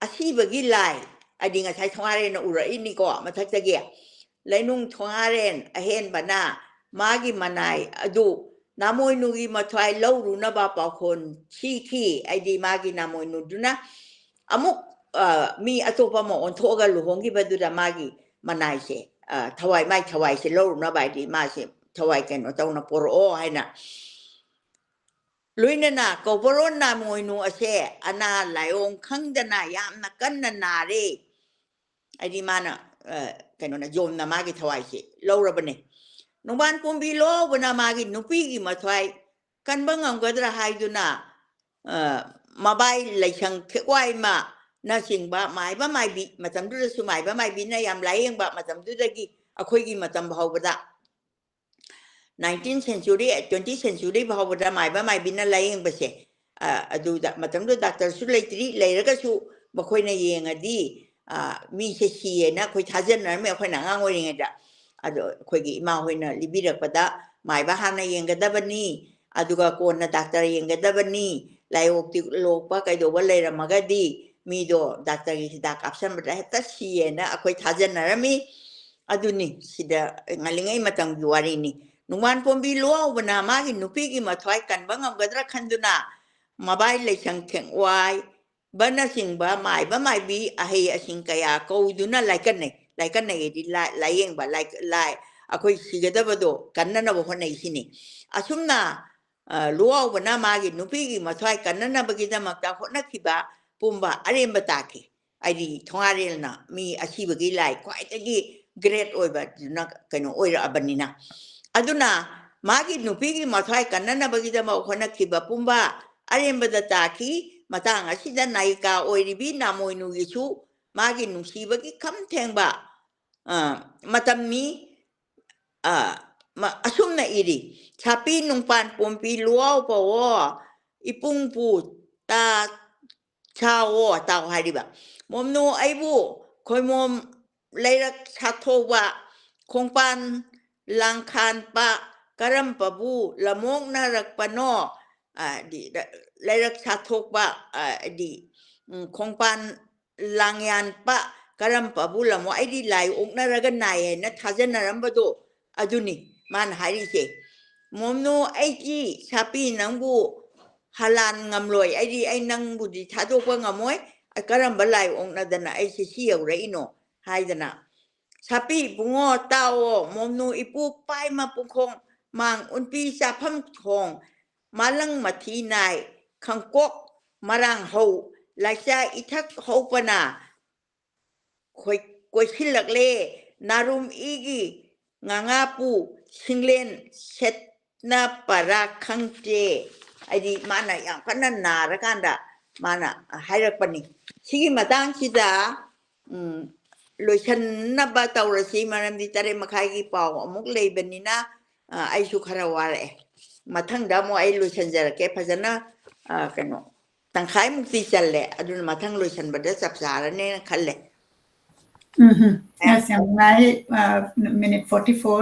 ꯑꯁꯤꯕꯒꯤ ꯂꯥꯏ, ꯍꯥꯏꯗꯤ ꯉꯁꯥꯏ ꯊꯣꯉꯥꯔꯦꯟꯅ ꯎꯔꯛꯏꯅꯤꯀꯣ ꯃꯊꯛꯇꯒꯤ, ꯂꯩꯅꯨꯡ ꯊꯣꯉꯥꯔꯦꯟ ꯑꯍꯦꯟꯕꯅ ꯃꯥꯒꯤ ꯃꯅꯥꯏ ꯑꯗꯨ ꯅꯥꯃꯣꯏꯅꯨꯒꯤ ꯃꯊ꯭ꯋꯥꯏ ꯂꯧꯔꯨꯅꯕ ꯄꯥꯎꯈꯣꯟ ꯁꯤꯈꯤ, ꯍꯥꯏꯗꯤ ꯃꯥꯒꯤ ꯅꯥꯃꯣꯏꯅꯨꯗꯨꯅ ꯑꯃꯨꯛ, ꯑ, ꯃꯤ ꯑꯇꯣꯞꯄ ꯑꯃ ꯑꯣꯟꯊꯣꯛꯑꯒ ꯂꯨꯍꯣꯡꯈꯤꯕꯗꯨꯗ ꯃꯥꯒꯤ ꯃꯅꯥꯏꯁꯦ, ꯑ, ꯊꯋꯥꯏ, ꯃꯥꯏ ꯊꯋꯥꯏꯁꯦ ꯂꯧꯔꯨꯅꯕ, ꯍꯥꯏꯗꯤ ꯃꯥꯁꯦ ꯊꯋꯥꯏ ꯀꯩꯅꯣ ꯇꯧꯅ ꯄꯣꯔꯛꯑꯣ ꯍꯥꯏꯅ꯫ ꯂꯣꯏꯅꯅ ꯀꯧꯕꯔꯣꯟ ꯅꯥꯃꯣꯏꯅꯨ ꯑꯁꯦ ꯑꯅꯥ ꯂꯥꯏꯑꯣꯡ ꯈꯪꯗꯅ ꯌꯥꯝꯅ ꯀꯟꯅ ꯅꯥꯔꯦ꯫ ꯍꯥꯏꯗꯤ ꯃꯥꯅ, ꯑ, ꯀꯩꯅꯣꯅ, ꯖꯣꯝꯅ ꯃꯥꯒꯤ ꯊꯋꯥꯏꯁꯦ ꯂꯧꯔꯕꯅꯦ꯫ ꯅꯣꯡꯕꯥꯟ ꯄꯣꯝꯕꯤ ꯂꯣꯕꯅ ꯃꯥꯒꯤ ꯅꯨꯄꯤꯒꯤ ꯃꯊ꯭ꯋꯥꯏ ꯀꯟꯕ ꯉꯝꯒꯗ꯭ꯔꯥ ꯍꯥꯏꯗꯨꯅ, ꯑ, ꯃꯕꯥꯏ ꯂꯩꯁꯪ ꯈꯦꯛꯋꯥꯏꯃꯅꯆꯤꯡꯕ ꯃꯥꯏꯕ ꯃꯥꯏꯕꯤ, ꯃꯇꯝꯗꯨꯗꯁꯨ ꯃꯥꯏꯕ ꯃꯥꯏꯕꯤꯅ ꯌꯥꯝ ꯂꯥꯏꯌꯦꯡꯕ ꯃꯇꯝꯗꯨꯗꯒꯤ ꯑꯩꯈꯣꯏꯒꯤ ꯃꯇꯝ ꯐꯥꯎꯕꯗ, nineteen century, twenty century ꯐꯥꯎꯕꯗ ꯃꯥꯏꯕ ꯃꯥꯏꯕꯤꯅ ꯂꯥꯏꯌꯦꯡꯕꯁꯦ, ꯑ, ꯑꯗꯨꯗ ꯃꯇꯝꯗꯨꯗ ꯗꯥꯛꯇꯔꯁꯨ ꯂꯩꯇ꯭ꯔꯤ, ꯂꯩꯔꯒꯁꯨ ꯃꯈꯣꯏꯅ ꯌꯦꯡꯉꯗꯤ, ꯑ, ꯃꯤꯁꯦ ꯁꯤꯌꯦꯅ ꯑꯩꯈꯣꯏ ꯊꯥꯖꯅꯔꯝꯃꯦ ꯑꯩꯈꯣꯏꯅ ꯑꯉꯥꯡ ꯑꯣꯏꯔꯤꯉꯩꯗ꯫ ꯑꯗꯣ ꯑꯩꯈꯣꯏꯒꯤ ꯏꯃꯥ ꯍꯣꯏꯅ ꯂꯤꯕꯤꯔꯛꯄꯗ ꯃꯥꯏꯕ ꯍꯥꯟꯅ ꯌꯦꯡꯒꯗꯕꯅꯤ, ꯑꯗꯨꯒ ꯀꯣꯟꯅ ꯗꯥꯛꯇꯔ ꯌꯦꯡꯒꯗꯕꯅꯤ, ꯂꯥꯏꯑꯣꯛꯇꯤ ꯂꯣꯛꯄ ꯀꯩꯗꯧꯕ ꯂꯩꯔꯝꯃꯒꯗꯤ ꯃꯤꯗꯣ ꯗꯥꯛꯇꯔꯒꯤ ꯍꯤꯗꯥꯛ ꯀꯥꯞꯁꯟꯕꯗ ꯍꯦꯛꯇ ꯁꯤꯌꯦꯅ ꯑꯩꯈꯣꯏ ꯊꯥꯖꯅꯔꯝꯃꯤ꯫ ꯑꯗꯨꯅꯤ ꯁꯤꯗ ꯉꯜꯂꯤꯉꯩ ꯃꯇꯝꯒꯤ ꯋꯥꯔꯤꯅꯤ꯫ ꯅꯨꯡꯕꯥꯟ ꯄꯣꯝꯕꯤ ꯂꯨꯋꯥꯎꯕꯅ ꯃꯥꯒꯤ ꯅꯨꯄꯤꯒꯤ ꯃꯊ꯭ꯋꯥꯏ ꯀꯟꯕ ꯉꯝꯒꯗ꯭ꯔꯥ ꯈꯟꯗꯨꯅ ꯃꯕꯥꯏ ꯂꯩꯁꯪ ꯈꯦꯡꯋꯥꯏ ꯕꯅꯆꯤꯡꯕ ꯃꯥꯏꯕ ꯃꯥꯏꯕꯤ ꯑꯍꯩ ꯑꯁꯤꯡ ꯀꯌꯥ ꯀꯧꯗꯨꯅ ꯂꯥꯏꯀꯠꯅꯩ꯫ ꯂꯥꯏꯀꯠꯅꯩ ꯍꯥꯏꯗꯤ ꯂꯥꯏ-, ꯂꯥꯏꯌꯦꯡꯕ, ꯂꯥꯏ-, ꯂꯥꯏ-, ꯑꯩꯈꯣꯏ ꯁꯤꯒꯗꯕꯗꯣ ꯀꯟꯅꯅꯕ ꯍꯣꯠꯅꯩ ꯁꯤꯅꯤ꯫ ꯑꯁꯨꯝꯅ, ꯑ, ꯂꯨꯋꯥꯎꯕꯅ ꯃꯥꯒꯤ ꯅꯨꯄꯤꯒꯤ ꯃꯊ꯭ꯋꯥꯏ ꯀꯟꯅꯅꯕꯒꯤꯗꯃꯛꯇ ꯍꯣꯠꯅꯈꯤꯕ ꯄꯨꯝꯕ ꯑꯔꯦꯝꯕ ꯇꯥꯈꯤ꯫ ꯍꯥꯏꯗꯤ ꯊꯣꯉꯥꯔꯦꯜꯅ ꯃꯤ ꯑꯁꯤꯕꯒꯤ ꯂꯥꯏ ꯈ꯭ꯋꯥꯏꯗꯒꯤ great ꯑꯣꯏꯕꯗꯨꯅ ꯀꯩꯅꯣ ꯑꯣꯏꯔꯛꯑꯕꯅꯤꯅ꯫ ꯑꯗꯨꯅ ꯃꯥꯒꯤ ꯅꯨꯄꯤꯒꯤ ꯃꯊ꯭ꯋꯥꯏ ꯀꯟꯅꯅꯕꯒꯤꯗꯃꯛ ꯍꯣꯠꯅꯈꯤꯕ ꯄꯨꯝꯕ ꯑꯔꯦꯝꯕꯗ ꯇꯥꯈꯤ꯫ ꯃꯇꯥꯡ ꯑꯁꯤꯗ ꯅꯥꯌꯤꯀꯥ ꯑꯣꯏꯔꯤꯕꯤ ꯅꯥꯃꯣꯏꯅꯨꯒꯤꯁꯨ ꯃꯥꯒꯤ ꯅꯨꯡꯁꯤꯕꯒꯤ ꯈꯝ ꯊꯦꯡꯕ, ꯑ, ꯃꯇꯝꯅꯤ꯫ ꯑ, ꯃ-, ꯑꯁꯨꯝꯅ ꯏꯔꯤ, "ꯁꯥꯄꯤ ꯅꯨꯡꯄꯥꯟ ꯄꯣꯝꯄꯤ ꯂꯨꯋꯥꯎ ꯄꯥꯎꯑꯣ, ꯏꯄꯨꯡꯄꯨ ꯇꯥ ꯁꯥꯑꯣ ꯇꯥꯎ" ꯍꯥꯏꯔꯤꯕ꯫ "ꯃꯣꯝꯅꯨ ꯑꯩꯕꯨ ꯈꯣꯏꯃꯣꯝ ꯂꯩꯔꯛ ꯁꯥꯊꯧꯕ ꯈꯣꯡꯄꯥꯟ ꯂꯥꯡꯈꯥꯟꯄ ꯀꯔꯝꯕꯕꯨ ꯂꯃꯣꯛꯅꯔꯛꯄꯅꯣ?" ꯑ, ꯗꯤ, ꯂ-, ꯂꯩꯔꯛ ꯁꯥꯊꯣꯛꯄ, ꯑ, ꯗꯤ, ꯎꯝ, ꯈꯣꯡꯄꯥꯟ ꯂꯥꯡꯌꯥꯟꯄ ꯀꯔꯝꯕꯕꯨ ꯂꯃꯣ-, ꯑꯩꯗꯤ ꯂꯥꯏ ꯑꯣꯛꯅꯔꯒ ꯅꯥꯏ ꯍꯥꯏꯅ ꯊꯥꯖꯅꯔꯝꯕꯗꯣ ꯑꯗꯨꯅꯤ ꯃꯥꯅ ꯍꯥꯏꯔꯤꯁꯦ꯫ "ꯃꯣꯝꯅꯨ ꯑꯩꯒꯤ ꯁꯥꯄꯤ ꯅꯪꯕꯨ ꯍꯂꯥꯟ ꯉꯝꯂꯣꯏ, ꯑꯩꯗꯤ ꯑꯩ ꯅꯪꯕꯨꯗꯤ ꯊꯥꯗꯣꯛꯄ ꯉꯝꯃꯣꯏ, ꯀꯔꯝꯕ ꯂꯥꯏ ꯑꯣꯛꯅꯗꯅ ꯑꯩꯁꯦ ꯁꯤ ꯌꯧꯔꯛꯏꯅꯣ?" ꯍꯥꯏꯗꯅ꯫ "ꯁꯥꯄꯤ ꯏꯕꯨꯡꯉꯣ ꯇꯥꯎꯑꯣ, ꯃꯣꯝꯅꯨ ꯏꯄꯨ ꯄꯥꯏꯃ ꯄꯨꯡꯈꯣꯡ ꯃꯥꯡ ꯎꯟꯄꯤ ꯆꯥꯐꯝ ꯊꯣꯡ ꯃꯥꯂꯪ ꯃꯊꯤ ꯅꯥꯏ ꯈꯪꯀꯣꯛ ꯃꯔꯥꯡ ꯍꯧ ꯂꯥꯏꯆꯥ ꯏꯊꯛ ꯍꯧꯄꯅ ꯈꯣꯏ-, ꯀꯣꯏꯁꯤꯜꯂꯛꯂꯦ꯫ ꯅꯥꯔꯨꯝ ꯏꯒꯤ ꯉꯥꯉꯥꯄꯨ ꯁꯤꯡꯂꯦꯟ ꯁꯦꯠꯅ ꯄꯔꯥ ꯈꯪꯗꯦ"꯫ ꯍꯥꯏꯗꯤ ꯃꯥꯅ ꯌꯥꯝ ꯀꯟꯅ ꯅꯥꯔꯀꯥꯟꯗ ꯃꯥꯅ ꯍꯥꯏꯔꯛꯄꯅꯤ꯫ ꯁꯤꯒꯤ ꯃꯇꯥꯡꯁꯤꯗ, ꯎꯝ, ꯂꯣꯏꯁꯟꯅꯕ ꯇꯧꯔꯁꯤ, ꯃꯔꯝꯗꯤ ꯇꯔꯦꯠ ꯃꯈꯥꯏꯒꯤ ꯄꯥꯎ ꯑꯃꯨꯛ ꯂꯩꯕꯅꯤꯅ, ꯑ, ꯑꯩꯁꯨ ꯈꯔ ꯋꯥꯔꯛꯑꯦ꯫ ꯃꯊꯪꯗ ꯑꯃꯨꯛ ꯑꯩ ꯂꯣꯏꯁꯟꯖꯔꯛꯀꯦ ꯐꯖꯅ, ꯑ, ꯀꯩꯅꯣ, ꯇꯪꯈꯥꯏꯃꯨꯛꯇꯤ ꯆꯜꯂꯦ, ꯑꯗꯨꯅ ꯃꯊꯪ ꯂꯣꯏꯁꯟꯕꯗ ꯆꯞ ꯆꯥꯔꯅꯦꯅ ꯈꯜꯂꯦ꯫ ꯎꯝ, ꯑꯁ, ꯌꯥꯝ ꯅꯨꯡꯉꯥꯏ꯫ ꯑ, minute forty four꯫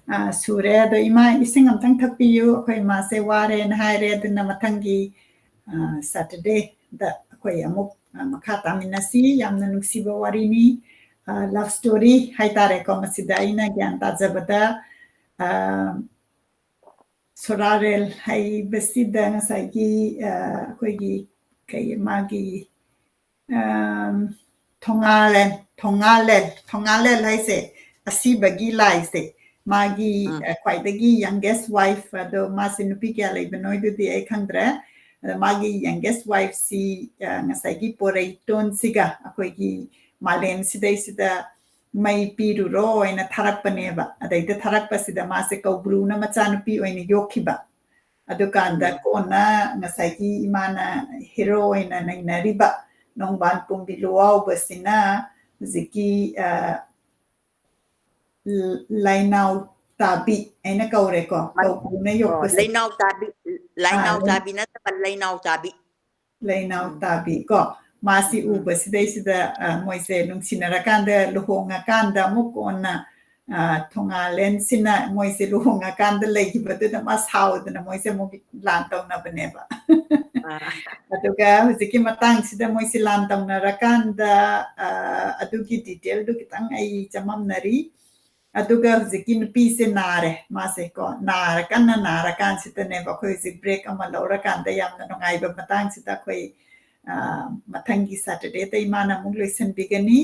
ꯑ, ꯁꯨꯔꯦ꯫ ꯑꯗꯣ ꯏꯃꯥ, ꯏꯁꯤꯡ ꯑꯝꯇꯪ ꯊꯛꯄꯤꯌꯨ, ꯑꯩꯈꯣꯏ ꯏꯃꯥꯁꯦ ꯋꯥꯔꯦꯅ ꯍꯥꯏꯔꯦ꯫ ꯑꯗꯨꯅ ꯃꯊꯪꯒꯤ, ꯑ, Saturdayꯗ ꯑꯩꯈꯣꯏ ꯑꯃꯨꯛ, ꯑ, ꯃꯈꯥ ꯇꯥꯃꯤꯟꯅꯁꯤ꯫ ꯌꯥꯝꯅ ꯅꯨꯡꯁꯤꯕ ꯋꯥꯔꯤꯅꯤ, ꯑ, love story ꯍꯥꯏꯇꯥꯔꯦꯀꯣ꯫ ꯃꯁꯤꯗ ꯑꯩꯅ ꯒ꯭ꯌꯥꯟ ꯇꯥꯖꯕꯗ, ꯑ, ꯁꯣꯔꯥꯔꯦꯜ ꯍꯥꯏꯕꯁꯤꯗ ꯉꯁꯥꯏꯒꯤ, ꯑ, ꯑꯩꯈꯣꯏꯒꯤ ꯀꯩ, ꯃꯥꯒꯤ, ꯑꯝ, ꯊꯣꯉꯥꯂꯦꯟ, ꯊꯣꯉꯥꯂꯦꯟ, ꯊꯣꯉꯥꯂꯦꯟ ꯍꯥꯏꯁꯦ ꯑꯁꯤꯕꯒꯤ ꯂꯥꯏꯁꯦ꯫ ꯃꯥꯒꯤ, ꯎꯝ꯫ ꯑ, ꯈ꯭ꯋꯥꯏꯗꯒꯤ youngest wife, ꯑꯗꯣ ꯃꯥꯁꯦ ꯅꯨꯄꯤ ꯀꯌꯥ ꯂꯩꯕꯅꯣ ꯑꯗꯨꯗꯤ ꯑꯩ ꯈꯪꯗ꯭ꯔꯦ꯫ ꯑꯗꯣ ꯃꯥꯒꯤ youngest wifeꯁꯤ, ꯑ, ꯉꯁꯥꯏꯒꯤ ꯄꯣꯔꯩꯇꯣꯟꯁꯤꯒ ꯑꯩꯈꯣꯏꯒꯤ ꯃꯥꯂꯦꯝꯁꯤꯗꯩꯁꯤꯗ ꯃꯩ ꯄꯤꯔꯨꯔꯣ ꯍꯥꯏꯅ ꯊꯥꯔꯛꯄꯅꯦꯕ꯫ ꯑꯗꯩꯗ ꯊꯥꯔꯛꯄꯁꯤꯗ ꯃꯥꯁꯦ ꯀꯧꯕ꯭ꯔꯨꯅ ꯃꯆꯥꯅꯨꯄꯤ ꯑꯣꯏꯅ ꯌꯣꯛꯈꯤꯕ꯫ ꯑꯗꯨꯀꯥꯟꯗ ꯎꯝ꯫ ꯀꯣꯟꯅ ꯉꯁꯥꯏꯒꯤ ꯏꯃꯥꯅ hero ꯑꯣꯏꯅ ꯅꯩꯅꯔꯤꯕ ꯅꯣꯡꯕꯥꯟ ꯄꯨꯝꯕꯤ ꯂꯨꯋꯥꯎꯕꯁꯤꯅ ꯍꯧꯖꯤꯛꯀꯤ, ꯑ, ꯂ-, ꯂꯥꯏꯅꯥꯎ ꯇꯥꯕꯤ ꯍꯥꯏꯅ ꯀꯧꯔꯦꯀꯣ꯫ ꯃ-, ꯀꯧꯕ꯭ꯔꯨꯅ ꯑꯣ, ꯌꯣꯛꯄꯁꯦ꯫ ꯂꯩꯅꯥꯎ ꯇꯥꯕꯤ, ꯑꯥ, ꯂꯥꯏꯅꯥꯎ ꯂꯩ-, ꯇꯥꯕꯤ ꯅꯠꯇꯕ ꯂꯩꯅꯥꯎ ꯇꯥꯕꯤ꯫ ꯂꯩꯅꯥꯎ ꯎꯝ꯫ ꯇꯥꯕꯤ ꯀꯣ꯫ ꯃꯥꯁꯤ ꯎꯝ꯫ ꯎꯕꯁꯤꯗꯩꯁꯤꯗ, ꯑ, ꯃꯣꯏꯁꯦ ꯅꯨꯡꯁꯤꯅꯔꯀꯥꯟꯗ, ꯂꯨꯍꯣꯡꯉꯀꯥꯟꯗ ꯑꯃꯨꯛ ꯀꯣꯟꯅ, ꯑ, ꯊꯣꯉꯥꯂꯦꯟꯁꯤꯅ ꯃꯣꯏꯁꯦ ꯂꯨꯍꯣꯡꯉꯀꯥꯟꯗ ꯂꯩꯈꯤꯕꯗꯨꯗ ꯃꯥ ꯁꯥꯎꯗꯅ ꯃꯣꯏꯁꯦ ꯑꯃꯨꯛ ꯂꯥꯟ ꯇꯧꯅꯕꯅꯦꯕ꯫ ꯑꯥ꯫ ꯑꯗꯨꯒ ꯍꯧꯖꯤꯛꯀꯤ ꯃꯇꯥꯡꯁꯤꯗ ꯃꯣꯏꯁꯦ ꯂꯥꯟ ꯇꯧꯅꯔꯀꯥꯟꯗ, ꯑ, ꯑꯗꯨꯒꯤ detailꯗꯨ ꯈꯤꯇꯪ ꯑꯩ ꯆꯃꯝꯅꯔꯤ꯫ ꯑꯗꯨꯒ ꯍꯧꯖꯤꯛꯀꯤ ꯅꯨꯄꯤꯁꯦ ꯅꯥꯔꯦ, ꯃꯥꯁꯦ ꯀꯣ, ꯅꯥꯔ, ꯀꯟꯅ ꯅꯥꯔꯀꯥꯟꯁꯤꯗꯅꯦꯕ, ꯑꯩꯈꯣꯏ ꯍꯧꯖꯤꯛ break ꯑꯃ ꯂꯧꯔꯀꯥꯟꯗ ꯌꯥꯝꯅ ꯅꯨꯡꯉꯥꯏꯕ ꯃꯇꯥꯡꯁꯤꯗ ꯑꯩꯈꯣꯏ, ꯑ, ꯃꯊꯪꯒꯤ Saturdayꯗ ꯏꯃꯥꯅ ꯑꯃꯨꯛ ꯂꯣꯏꯁꯤꯟꯕꯤꯒꯅꯤ꯫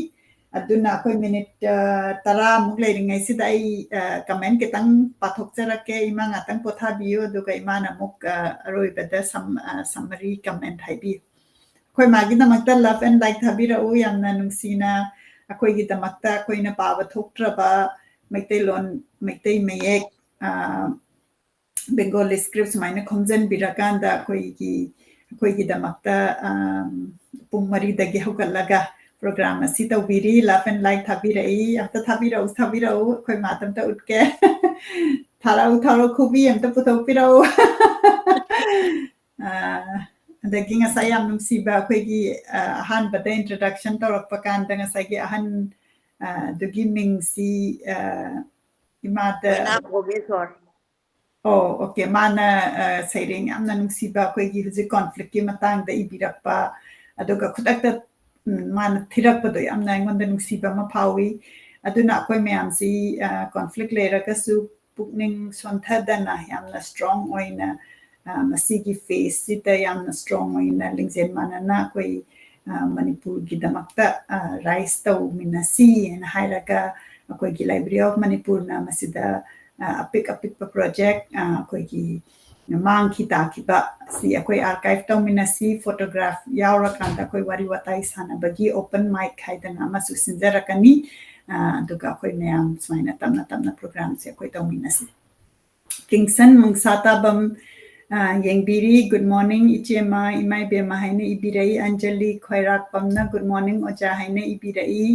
ꯑꯗꯨꯅ ꯑꯩꯈꯣꯏ minute, ꯑ, ꯇꯔꯥꯃꯨꯛ ꯂꯩꯔꯤꯉꯩꯁꯤꯗ ꯑꯩ, ꯑ, comment ꯈꯤꯇꯪ ꯄꯥꯊꯣꯛꯆꯔꯛꯀꯦ꯫ ꯏꯃꯥ ꯉꯥꯛꯇꯪ ꯄꯣꯊꯥꯕꯤꯌꯨ, ꯑꯗꯨꯒ ꯏꯃꯥꯅ ꯑꯃꯨꯛ, ꯑ, ꯑꯔꯣꯏꯕꯗ sum-, ꯑ, summary comment ꯍꯥꯏꯕꯤꯌꯨ꯫ ꯑꯩꯈꯣꯏ ꯃꯥꯒꯤꯗꯃꯛꯇ love and like ꯊꯥꯕꯤꯔꯛꯎ꯫ ꯌꯥꯝꯅ ꯅꯨꯡꯁꯤꯅ ꯑꯩꯈꯣꯏꯒꯤꯗꯃꯛꯇ, ꯑꯩꯈꯣꯏꯅ ꯄꯥꯕ ꯊꯣꯛꯇ꯭ꯔꯕ ꯃꯩꯇꯩꯂꯣꯟ, ꯃꯩꯇꯩ ꯃꯌꯦꯛ, ꯑ, Bengali script ꯁꯨꯃꯥꯏꯅ ꯈꯣꯝꯖꯤꯟꯕꯤꯔꯀꯥꯟꯗ ꯑꯩꯈꯣꯏꯒꯤ, ꯑꯩꯈꯣꯏꯒꯤꯗꯃꯛꯇ, ꯑ, ꯄꯨꯡ ꯃꯔꯤꯗꯒꯤ ꯍꯧꯒꯠꯂꯒ program ꯑꯁꯤ ꯇꯧꯕꯤꯔꯤ꯫ Love and like ꯊꯥꯕꯤꯔꯛꯏ꯫ ꯑꯝꯇ ꯊꯥꯕꯤꯔꯛꯎ, ꯊꯥꯕꯤꯔꯛꯎ꯫ ꯑꯩꯈꯣꯏ ꯃꯥꯗ ꯑꯝꯇ ꯎꯠꯀꯦ꯫ ꯊꯥꯔꯛꯎ, ꯊꯥꯔꯛꯎ, ꯈꯨꯕꯤ ꯑꯝꯇ ꯄꯨꯊꯣꯛꯄꯤꯔꯛꯎ꯫ ꯑ, ꯑꯗꯒꯤ ꯉꯁꯥꯏ ꯌꯥꯝ ꯅꯨꯡꯁꯤꯕ ꯑꯩꯈꯣꯏꯒꯤ, ꯑ, ꯑꯍꯥꯟꯕꯗ introduction ꯇꯧꯔꯛꯄ ꯀꯥꯟꯗ ꯉꯁꯥꯏꯒꯤ ꯑꯍꯟ, ꯑ, ꯑꯗꯨꯒꯤ ꯃꯤꯡꯁꯤ, ꯑ, ꯏꯃꯥꯗ ꯃꯣꯏꯅꯥ ꯚꯣꯒꯦꯁꯣꯔ꯫ ꯑꯣ, ꯑꯣꯀꯦ꯫ ꯃꯥꯅ, ꯑ, ꯁꯩꯔꯦꯡ ꯌꯥꯝꯅ ꯅꯨꯡꯁꯤꯕ ꯑꯩꯈꯣꯏꯒꯤ ꯍꯧꯖꯤꯛ conflict ꯀꯤ ꯃꯇꯥꯡꯗ ꯏꯕꯤꯔꯛꯄ, ꯑꯗꯨꯒ ꯈꯨꯗꯛꯇ, ꯎꯝ, ꯃꯥꯅ ꯊꯤꯔꯛꯄꯗꯣ ꯌꯥꯝꯅ ꯑꯩꯉꯣꯟꯗ ꯅꯨꯡꯁꯤꯕ ꯑꯃ ꯐꯥꯎꯏ꯫ ꯑꯗꯨꯅ ꯑꯩꯈꯣꯏ ꯃꯌꯥꯝꯁꯤ, ꯑ, conflict ꯂꯩꯔꯒꯁꯨ ꯄꯨꯛꯅꯤꯡ ꯁꯣꯟꯊꯗꯅ ꯌꯥꯝꯅ strong ꯑꯣꯏꯅ, ꯑ, ꯃꯁꯤꯒꯤ phase ꯁꯤꯗ ꯌꯥꯝꯅ strong ꯑꯣꯏꯅ ꯂꯤꯡꯖꯦꯜ ꯃꯥꯟꯅꯅ ꯑꯩꯈꯣꯏ, ꯑ, ꯃꯅꯤꯄꯨꯔꯒꯤꯗꯃꯛꯇ, ꯑ, rise ꯇꯧꯃꯤꯟꯅꯁꯤ ꯍꯥꯏꯅ ꯍꯥꯏꯔꯒ ꯑꯩꯈꯣꯏꯒꯤ Library of ꯃꯅꯤꯄꯨꯔꯅ ꯃꯁꯤꯗ, ꯑ, ꯑꯄꯤꯛ ꯑꯄꯤꯛꯄ project, ꯑ, ꯑꯩꯈꯣꯏꯒꯤ ꯃꯥꯡꯈꯤ ꯇꯥꯈꯤꯕ ꯁꯤ ꯑꯩꯈꯣꯏ archive ꯇꯧꯃꯤꯟꯅꯁꯤ, photograph ꯌꯥꯎꯔꯀꯥꯟꯗ ꯑꯩꯈꯣꯏ ꯋꯥꯔꯤ ꯋꯥꯇꯥꯏ ꯁꯥꯟꯅꯕꯒꯤ open mic ꯍꯥꯏꯗꯅ ꯑꯃꯁꯨ ꯁꯤꯟꯖꯔꯛꯀꯅꯤ꯫ ꯑ, ꯑꯗꯨꯒ ꯑꯩꯈꯣꯏ ꯃꯌꯥꯝ ꯁꯨꯃꯥꯏꯅ ꯇꯞꯅ ꯇꯞꯅ program ꯁꯦ ꯑꯩꯈꯣꯏ ꯇꯧꯃꯤꯟꯅꯁꯤ꯫ ꯀꯤꯡꯁꯟ ꯃꯪꯁꯥꯇꯥꯕꯝ, ꯑ, ꯌꯦꯡꯕꯤꯔꯤ꯫ Good morning ꯏꯆꯦꯃ, ꯏꯃꯥ ꯏꯕꯦꯝꯃ ꯍꯥꯏꯅ ꯏꯕꯤꯔꯛꯏ꯫ ꯑꯟꯖꯂꯤ ꯈ꯭ꯋꯥꯏꯔꯥꯛꯄꯝꯅ good morning ꯑꯣꯖꯥ ꯍꯥꯏꯅ ꯏꯕꯤꯔꯛꯏ꯫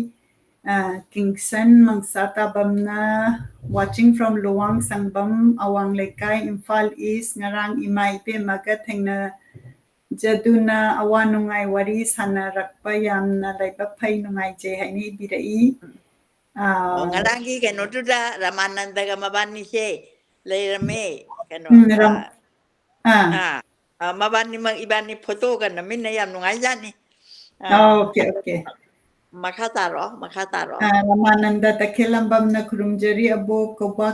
ꯑ, ꯀꯤꯡꯁꯟ ꯃꯪꯁꯥꯇꯥꯕꯝꯅ watching from ꯂꯨꯋꯥꯡ ꯁꯪꯕꯝ, ꯑꯋꯥꯡ ꯂꯩꯀꯥꯏ, ꯏꯝꯐꯥꯜ East꯫ ꯉꯔꯥꯡ ꯏꯃꯥ ꯏꯕꯦꯝꯃꯒ ꯊꯦꯡꯅꯖꯗꯨꯅ ꯑꯋꯥ ꯅꯨꯡꯉꯥꯏ ꯋꯥꯔꯤ ꯁꯥꯟꯅꯔꯛꯄ ꯌꯥꯝꯅ ꯂꯥꯏꯕꯛ ꯐꯩ, ꯅꯨꯡꯉꯥꯏꯖꯩ ꯍꯥꯏꯅ ꯏꯕꯤꯔꯛꯏ꯫ ꯑ, ꯑꯣ, ꯉꯔꯥꯡꯒꯤ ꯀꯩꯅꯣꯗꯨꯗ ꯔꯃꯥꯅꯟꯗꯒ ꯃꯕꯥꯅꯤꯁꯦ ꯂꯩꯔꯝꯃꯦ꯫ ꯀꯩꯅꯣ, ꯎꯝ, ꯔꯝ-, ꯑ, ꯑꯥ, ꯑ, ꯑ, ꯃꯕꯥꯅꯤꯃꯛ ꯏꯕꯥꯅꯤ photo ꯒ ꯅꯝꯃꯤꯟꯅ ꯌꯥꯝ ꯅꯨꯡꯉꯥꯏꯖꯥꯠꯅꯤ꯫ ꯑ, ꯑꯣꯀꯦ, ꯑꯣꯀꯦ꯫ ꯃꯈꯥ ꯇꯥꯔꯣ, ꯃꯈꯥ ꯇꯥꯔꯣ꯫ ꯑ, ꯔꯃꯥꯅꯟꯗ ꯇꯈꯦꯜꯂꯝꯕꯝꯅ ꯈꯨꯔꯨꯝꯖꯔꯤ ꯑꯕꯣꯛ ꯀꯧꯕ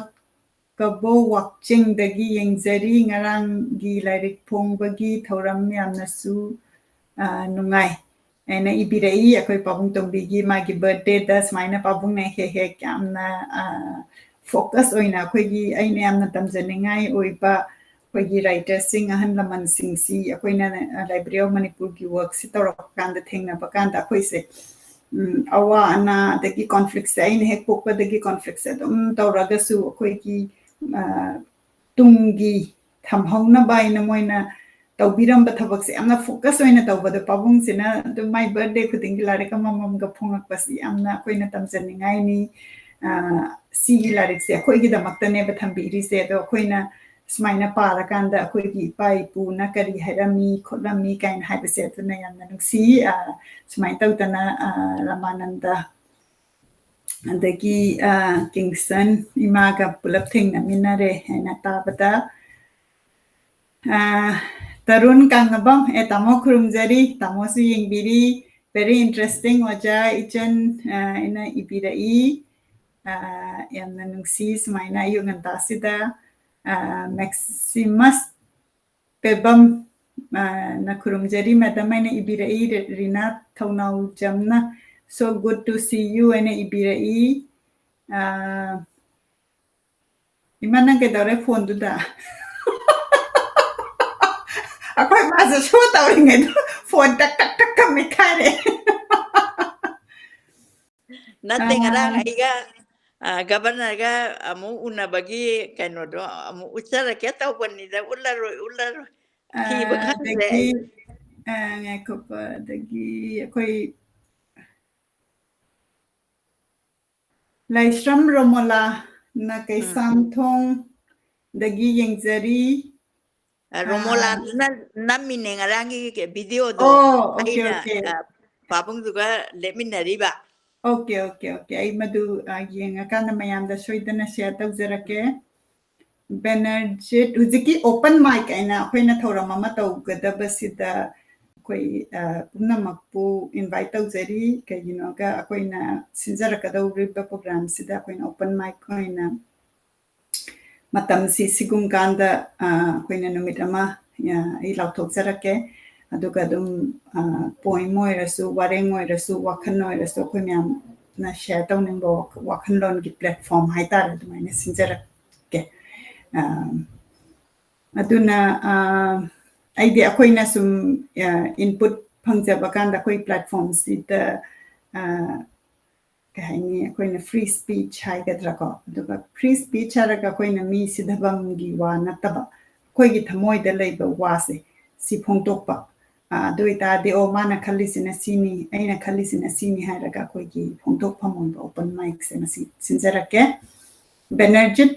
ꯀꯕꯣ ꯋꯥꯛꯆꯤꯡꯗꯒꯤ ꯌꯦꯡꯖꯔꯤ꯫ ꯉꯔꯥꯡꯒꯤ ꯂꯥꯏꯔꯤꯛ ꯐꯣꯡꯕꯒꯤ ꯊꯧꯔꯝ ꯌꯥꯝꯅꯁꯨ, ꯑ, ꯅꯨꯡꯉꯥꯏ ꯍꯥꯏꯅ ꯏꯕꯤꯔꯛꯏ꯫ ꯑꯩꯈꯣꯏ ꯄꯥꯕꯨꯡ ꯇꯣꯝꯕꯤꯒꯤ ꯃꯥꯒꯤ birthday ꯗ ꯁꯨꯃꯥꯏꯅ ꯄꯥꯕꯨꯡꯅ ꯍꯦꯛ ꯍꯦꯛ ꯌꯥꯝꯅ, ꯑ, focus ꯑꯣꯏꯅ ꯑꯩꯈꯣꯏꯒꯤ, ꯑꯩꯅ ꯌꯥꯝꯅ ꯇꯝꯖꯅꯤꯡꯉꯥꯏ ꯑꯣꯏꯕ ꯑꯩꯈꯣꯏꯒꯤ writer ꯁꯤꯡ, ꯑꯍꯜ ꯂꯃꯟꯁꯤꯡꯁꯤ ꯑꯩꯈꯣꯏꯅ, ꯑ, Library of ꯃꯅꯤꯄꯨꯔꯒꯤ work ꯁꯤ ꯇꯧꯔꯛꯄ ꯀꯥꯟꯗ, ꯊꯦꯡꯅꯕ ꯀꯥꯟꯗ ꯑꯩꯈꯣꯏꯁꯦ, ꯎꯝ, ꯑꯋꯥ ꯑꯅꯥ ꯑꯗꯒꯤ conflict ꯁꯦ ꯑꯩꯅ ꯍꯦꯛ ꯄꯣꯛꯄꯗꯒꯤ conflict ꯁꯦ ꯑꯗꯨꯝ ꯇꯧꯔꯒꯁꯨ ꯑꯩꯈꯣꯏꯒꯤ, ꯑ, ꯇꯨꯡꯒꯤ ꯊꯝꯍꯧꯅꯕ ꯍꯥꯏꯅ ꯃꯣꯏꯅ ꯇꯧꯕꯤꯔꯝꯕ ꯊꯕꯛꯁꯦ ꯌꯥꯝꯅ focus ꯑꯣꯏꯅ ꯇꯧꯕꯗꯣ, ꯄꯥꯕꯨꯡꯁꯤꯅ ꯑꯗꯨꯝ ꯃꯥꯏ birthday ꯈꯨꯗꯤꯡꯒꯤ ꯂꯥꯏꯔꯤꯛ ꯑꯃꯃꯝꯒ ꯐꯣꯡꯉꯛꯄꯁꯤ ꯌꯥꯝꯅ ꯑꯩꯈꯣꯏꯅ ꯇꯝꯖꯅꯤꯡꯉꯥꯏꯅꯤ꯫ ꯑ, ꯁꯤꯒꯤ ꯂꯥꯏꯔꯤꯛꯁꯦ ꯑꯩꯈꯣꯏꯒꯤꯗꯃꯛꯇꯅꯦꯕ ꯊꯝꯕꯤꯔꯤꯁꯦ, ꯑꯗꯣ ꯑꯩꯈꯣꯏꯅ ꯁꯨꯃꯥꯏꯅ ꯄꯥꯔꯀꯥꯟꯗ ꯑꯩꯈꯣꯏꯒꯤ ꯏꯄꯥ ꯏꯄꯨꯅ ꯀꯔꯤ ꯍꯥꯏꯔꯝꯃꯤ ꯈꯣꯠꯂꯝꯃꯤ ꯀꯥꯏꯅ ꯍꯥꯏꯕꯁꯦ, ꯑꯗꯨꯅ ꯌꯥꯝꯅ ꯅꯨꯡꯁꯤ꯫ ꯑ, ꯁꯨꯃꯥꯏꯅ ꯇꯧꯗꯅ, ꯑ, ꯔꯃꯥꯅꯟꯗ ꯑꯗꯒꯤ ꯀꯤꯡꯁꯟ ꯏꯃꯥꯒ ꯄꯨꯂꯞ ꯊꯦꯡꯅꯃꯤꯟꯅꯔꯦ ꯍꯥꯏꯅ ꯇꯥꯕꯗ, ꯇꯔꯨꯟ ꯀꯥꯡꯅꯕꯝ, ꯑꯦ, ꯇꯥꯃꯣ ꯈꯨꯔꯨꯝꯖꯔꯤ, ꯇꯥꯃꯣꯁꯨ ꯌꯦꯡꯕꯤꯔꯤ꯫ Very interesting, ꯑꯣꯖꯥ ꯏꯆꯟ ꯑꯩꯅ ꯏꯕꯤꯔꯛꯏ꯫ ꯌꯥꯝꯅ ꯅꯨꯡꯁꯤ, ꯁꯨꯃꯥꯏꯅ ꯑꯌꯨꯛ ꯉꯟꯇꯥꯁꯤꯗ ꯃꯦꯛꯁꯤꯃꯁ ꯄꯦꯕꯝ ꯅ ꯈꯨꯔꯨꯝꯖꯔꯤ꯫ ꯃꯦꯗꯝ ꯑꯩꯅ ꯏꯕꯤꯔꯛꯏ꯫ ꯔꯤꯅꯥ ꯊꯧꯅꯥꯎꯖꯝꯅ "So good to see you" ꯑꯩꯅ ꯏꯕꯤꯔꯛꯏ꯫ ꯏꯃꯥ, ꯅꯪ ꯀꯩꯗꯧꯔꯦ ꯐꯣꯟꯗꯨꯗ? ꯑꯩꯈꯣꯏ ꯃꯥꯁꯨ ꯁꯣ ꯇꯧꯔꯤꯉꯩꯗ ꯐꯣꯟ ꯇꯛ ꯇꯛ ꯇꯛ ꯇꯛ ꯃꯦꯠꯈꯥꯏꯔꯦ꯫ ꯅꯠꯇꯦ, ꯉꯔꯥꯡ ꯑꯩꯒ ꯒꯕꯔꯅꯔꯒ ꯑꯃꯨꯛ ꯎꯅꯕꯒꯤ ꯀꯩꯅꯣꯗꯣ ꯑꯃꯨꯛ ꯎꯠꯆꯔꯛꯀꯦ ꯇꯧꯕꯅꯤꯗ꯫ ꯎꯠꯂꯔꯣꯏ, ꯎꯠꯂꯔꯣꯏ꯫ ꯊꯤꯕ ꯈꯪꯗ꯭ꯔꯦ꯫ ꯑꯗꯒꯤ ꯉꯥꯏꯈꯣꯀꯣ, ꯑꯗꯒꯤ ꯑꯩꯈꯣꯏ ꯂꯥꯏꯁ꯭ꯔꯝ ꯔꯣꯃꯣꯂꯥꯅ ꯀꯩꯁꯥꯝꯊꯣꯡꯗꯒꯤ ꯌꯦꯡꯖꯔꯤ꯫ ꯔꯣꯃꯣꯂꯥꯗꯨꯅ ꯅꯝꯃꯤꯅꯦ ꯉꯔꯥꯡꯒꯤ ꯚꯤꯗꯤꯑꯣꯗꯣ꯫ ꯑꯣ, okay, ꯑꯩꯅ okay. ꯄꯥꯕꯨꯡꯗꯨꯒ ꯂꯦꯞꯃꯤꯟꯅꯔꯤꯕ꯫ Okay, okay, okay. ꯑꯩ ꯃꯗꯨ ꯌꯦꯡꯉꯀꯥꯟꯗ ꯃꯌꯥꯝꯗ ꯁꯣꯏꯗꯅ share ꯇꯧꯖꯔꯛꯀꯦ꯫ ꯕꯦꯅꯔꯖꯤꯠ, ꯍꯧꯖꯤꯛꯀꯤ open mic ꯍꯥꯏꯅ ꯑꯩꯈꯣꯏꯅ ꯊꯧꯔꯝ ꯑꯃ ꯇꯧꯒꯗꯕꯁꯤꯗ ꯑꯩꯈꯣꯏ ꯄꯨꯝꯅꯃꯛꯄꯨ invite ꯇꯧꯖꯔꯤ꯫ ꯀꯩꯒꯤꯅꯣꯒ ꯑꯩꯈꯣꯏꯅ ꯁꯤꯟꯖꯔꯛꯀꯗꯧꯔꯤꯕ programꯁꯤꯗ ꯑꯩꯈꯣꯏꯅ open mic ꯑꯣꯏꯅ ꯃꯇꯝꯁꯤ ꯁꯤꯒꯨꯝ ꯀꯥꯟꯗ ꯑꯩꯈꯣꯏꯅ ꯅꯨꯃꯤꯠ ꯑꯃ ꯑꯩ ꯂꯥꯎꯊꯣꯛꯆꯔꯛꯀꯦ꯫ ꯑꯗꯨꯒ ꯑꯗꯨꯝ poem ꯑꯣꯏꯔꯁꯨ, ꯋꯥꯔꯦꯡ ꯑꯣꯏꯔꯁꯨ, ꯋꯥꯈꯜ ꯑꯣꯏꯔꯁꯨ, ꯑꯩꯈꯣꯏ ꯃꯌꯥꯝꯅ share ꯇꯧꯅꯤꯡꯕ ꯋꯥꯈꯜꯂꯣꯟꯒꯤ platform ꯍꯥꯏꯇꯥꯔꯦ, ꯑꯗꯨꯃꯥꯏꯅ ꯁꯤꯟꯖꯔꯛꯀꯦ꯫ ꯑꯗꯨꯅ ꯑꯩꯗꯤ ꯑꯩꯈꯣꯏꯅ ꯁꯨꯝ input ꯐꯪꯖꯕ ꯀꯥꯟꯗ ꯑꯩꯈꯣꯏ platformꯁꯤꯗ ꯀꯩ ꯍꯥꯏꯅꯤ, ꯑꯩꯈꯣꯏꯅ free speech ꯍꯥꯏꯒꯗ꯭ꯔꯥꯀꯣ, ꯑꯗꯨꯒ free speech ꯍꯥꯏꯔꯒ ꯑꯩꯈꯣꯏꯅ ꯃꯤ ꯁꯤꯊꯕꯝꯒꯤ ꯋꯥ ꯅꯠꯇꯕ, ꯑꯩꯈꯣꯏꯒꯤ ꯊꯃꯣꯏꯗ ꯂꯩꯕ ꯋꯥꯁꯦ ꯁꯤ ꯐꯣꯡꯗꯣꯛꯄ꯫ ꯑꯗꯨ ꯑꯣꯏꯇꯥꯔꯗꯤ, "ꯑꯣ, ꯃꯥꯅ ꯈꯜꯂꯤꯁꯤꯅ ꯁꯤꯅꯤ, ꯑꯩꯅ ꯈꯜꯂꯤꯁꯤꯅ ꯁꯤꯅꯤ" ꯍꯥꯏꯔꯒ ꯑꯩꯈꯣꯏꯒꯤ ꯐꯣꯡꯗꯣꯛꯐꯝ ꯑꯣꯏꯕ open micꯁꯦ ꯃꯁꯤ ꯁꯤꯟꯖꯔꯛꯀꯦ꯫ ꯕꯦꯅꯔꯖꯤꯠ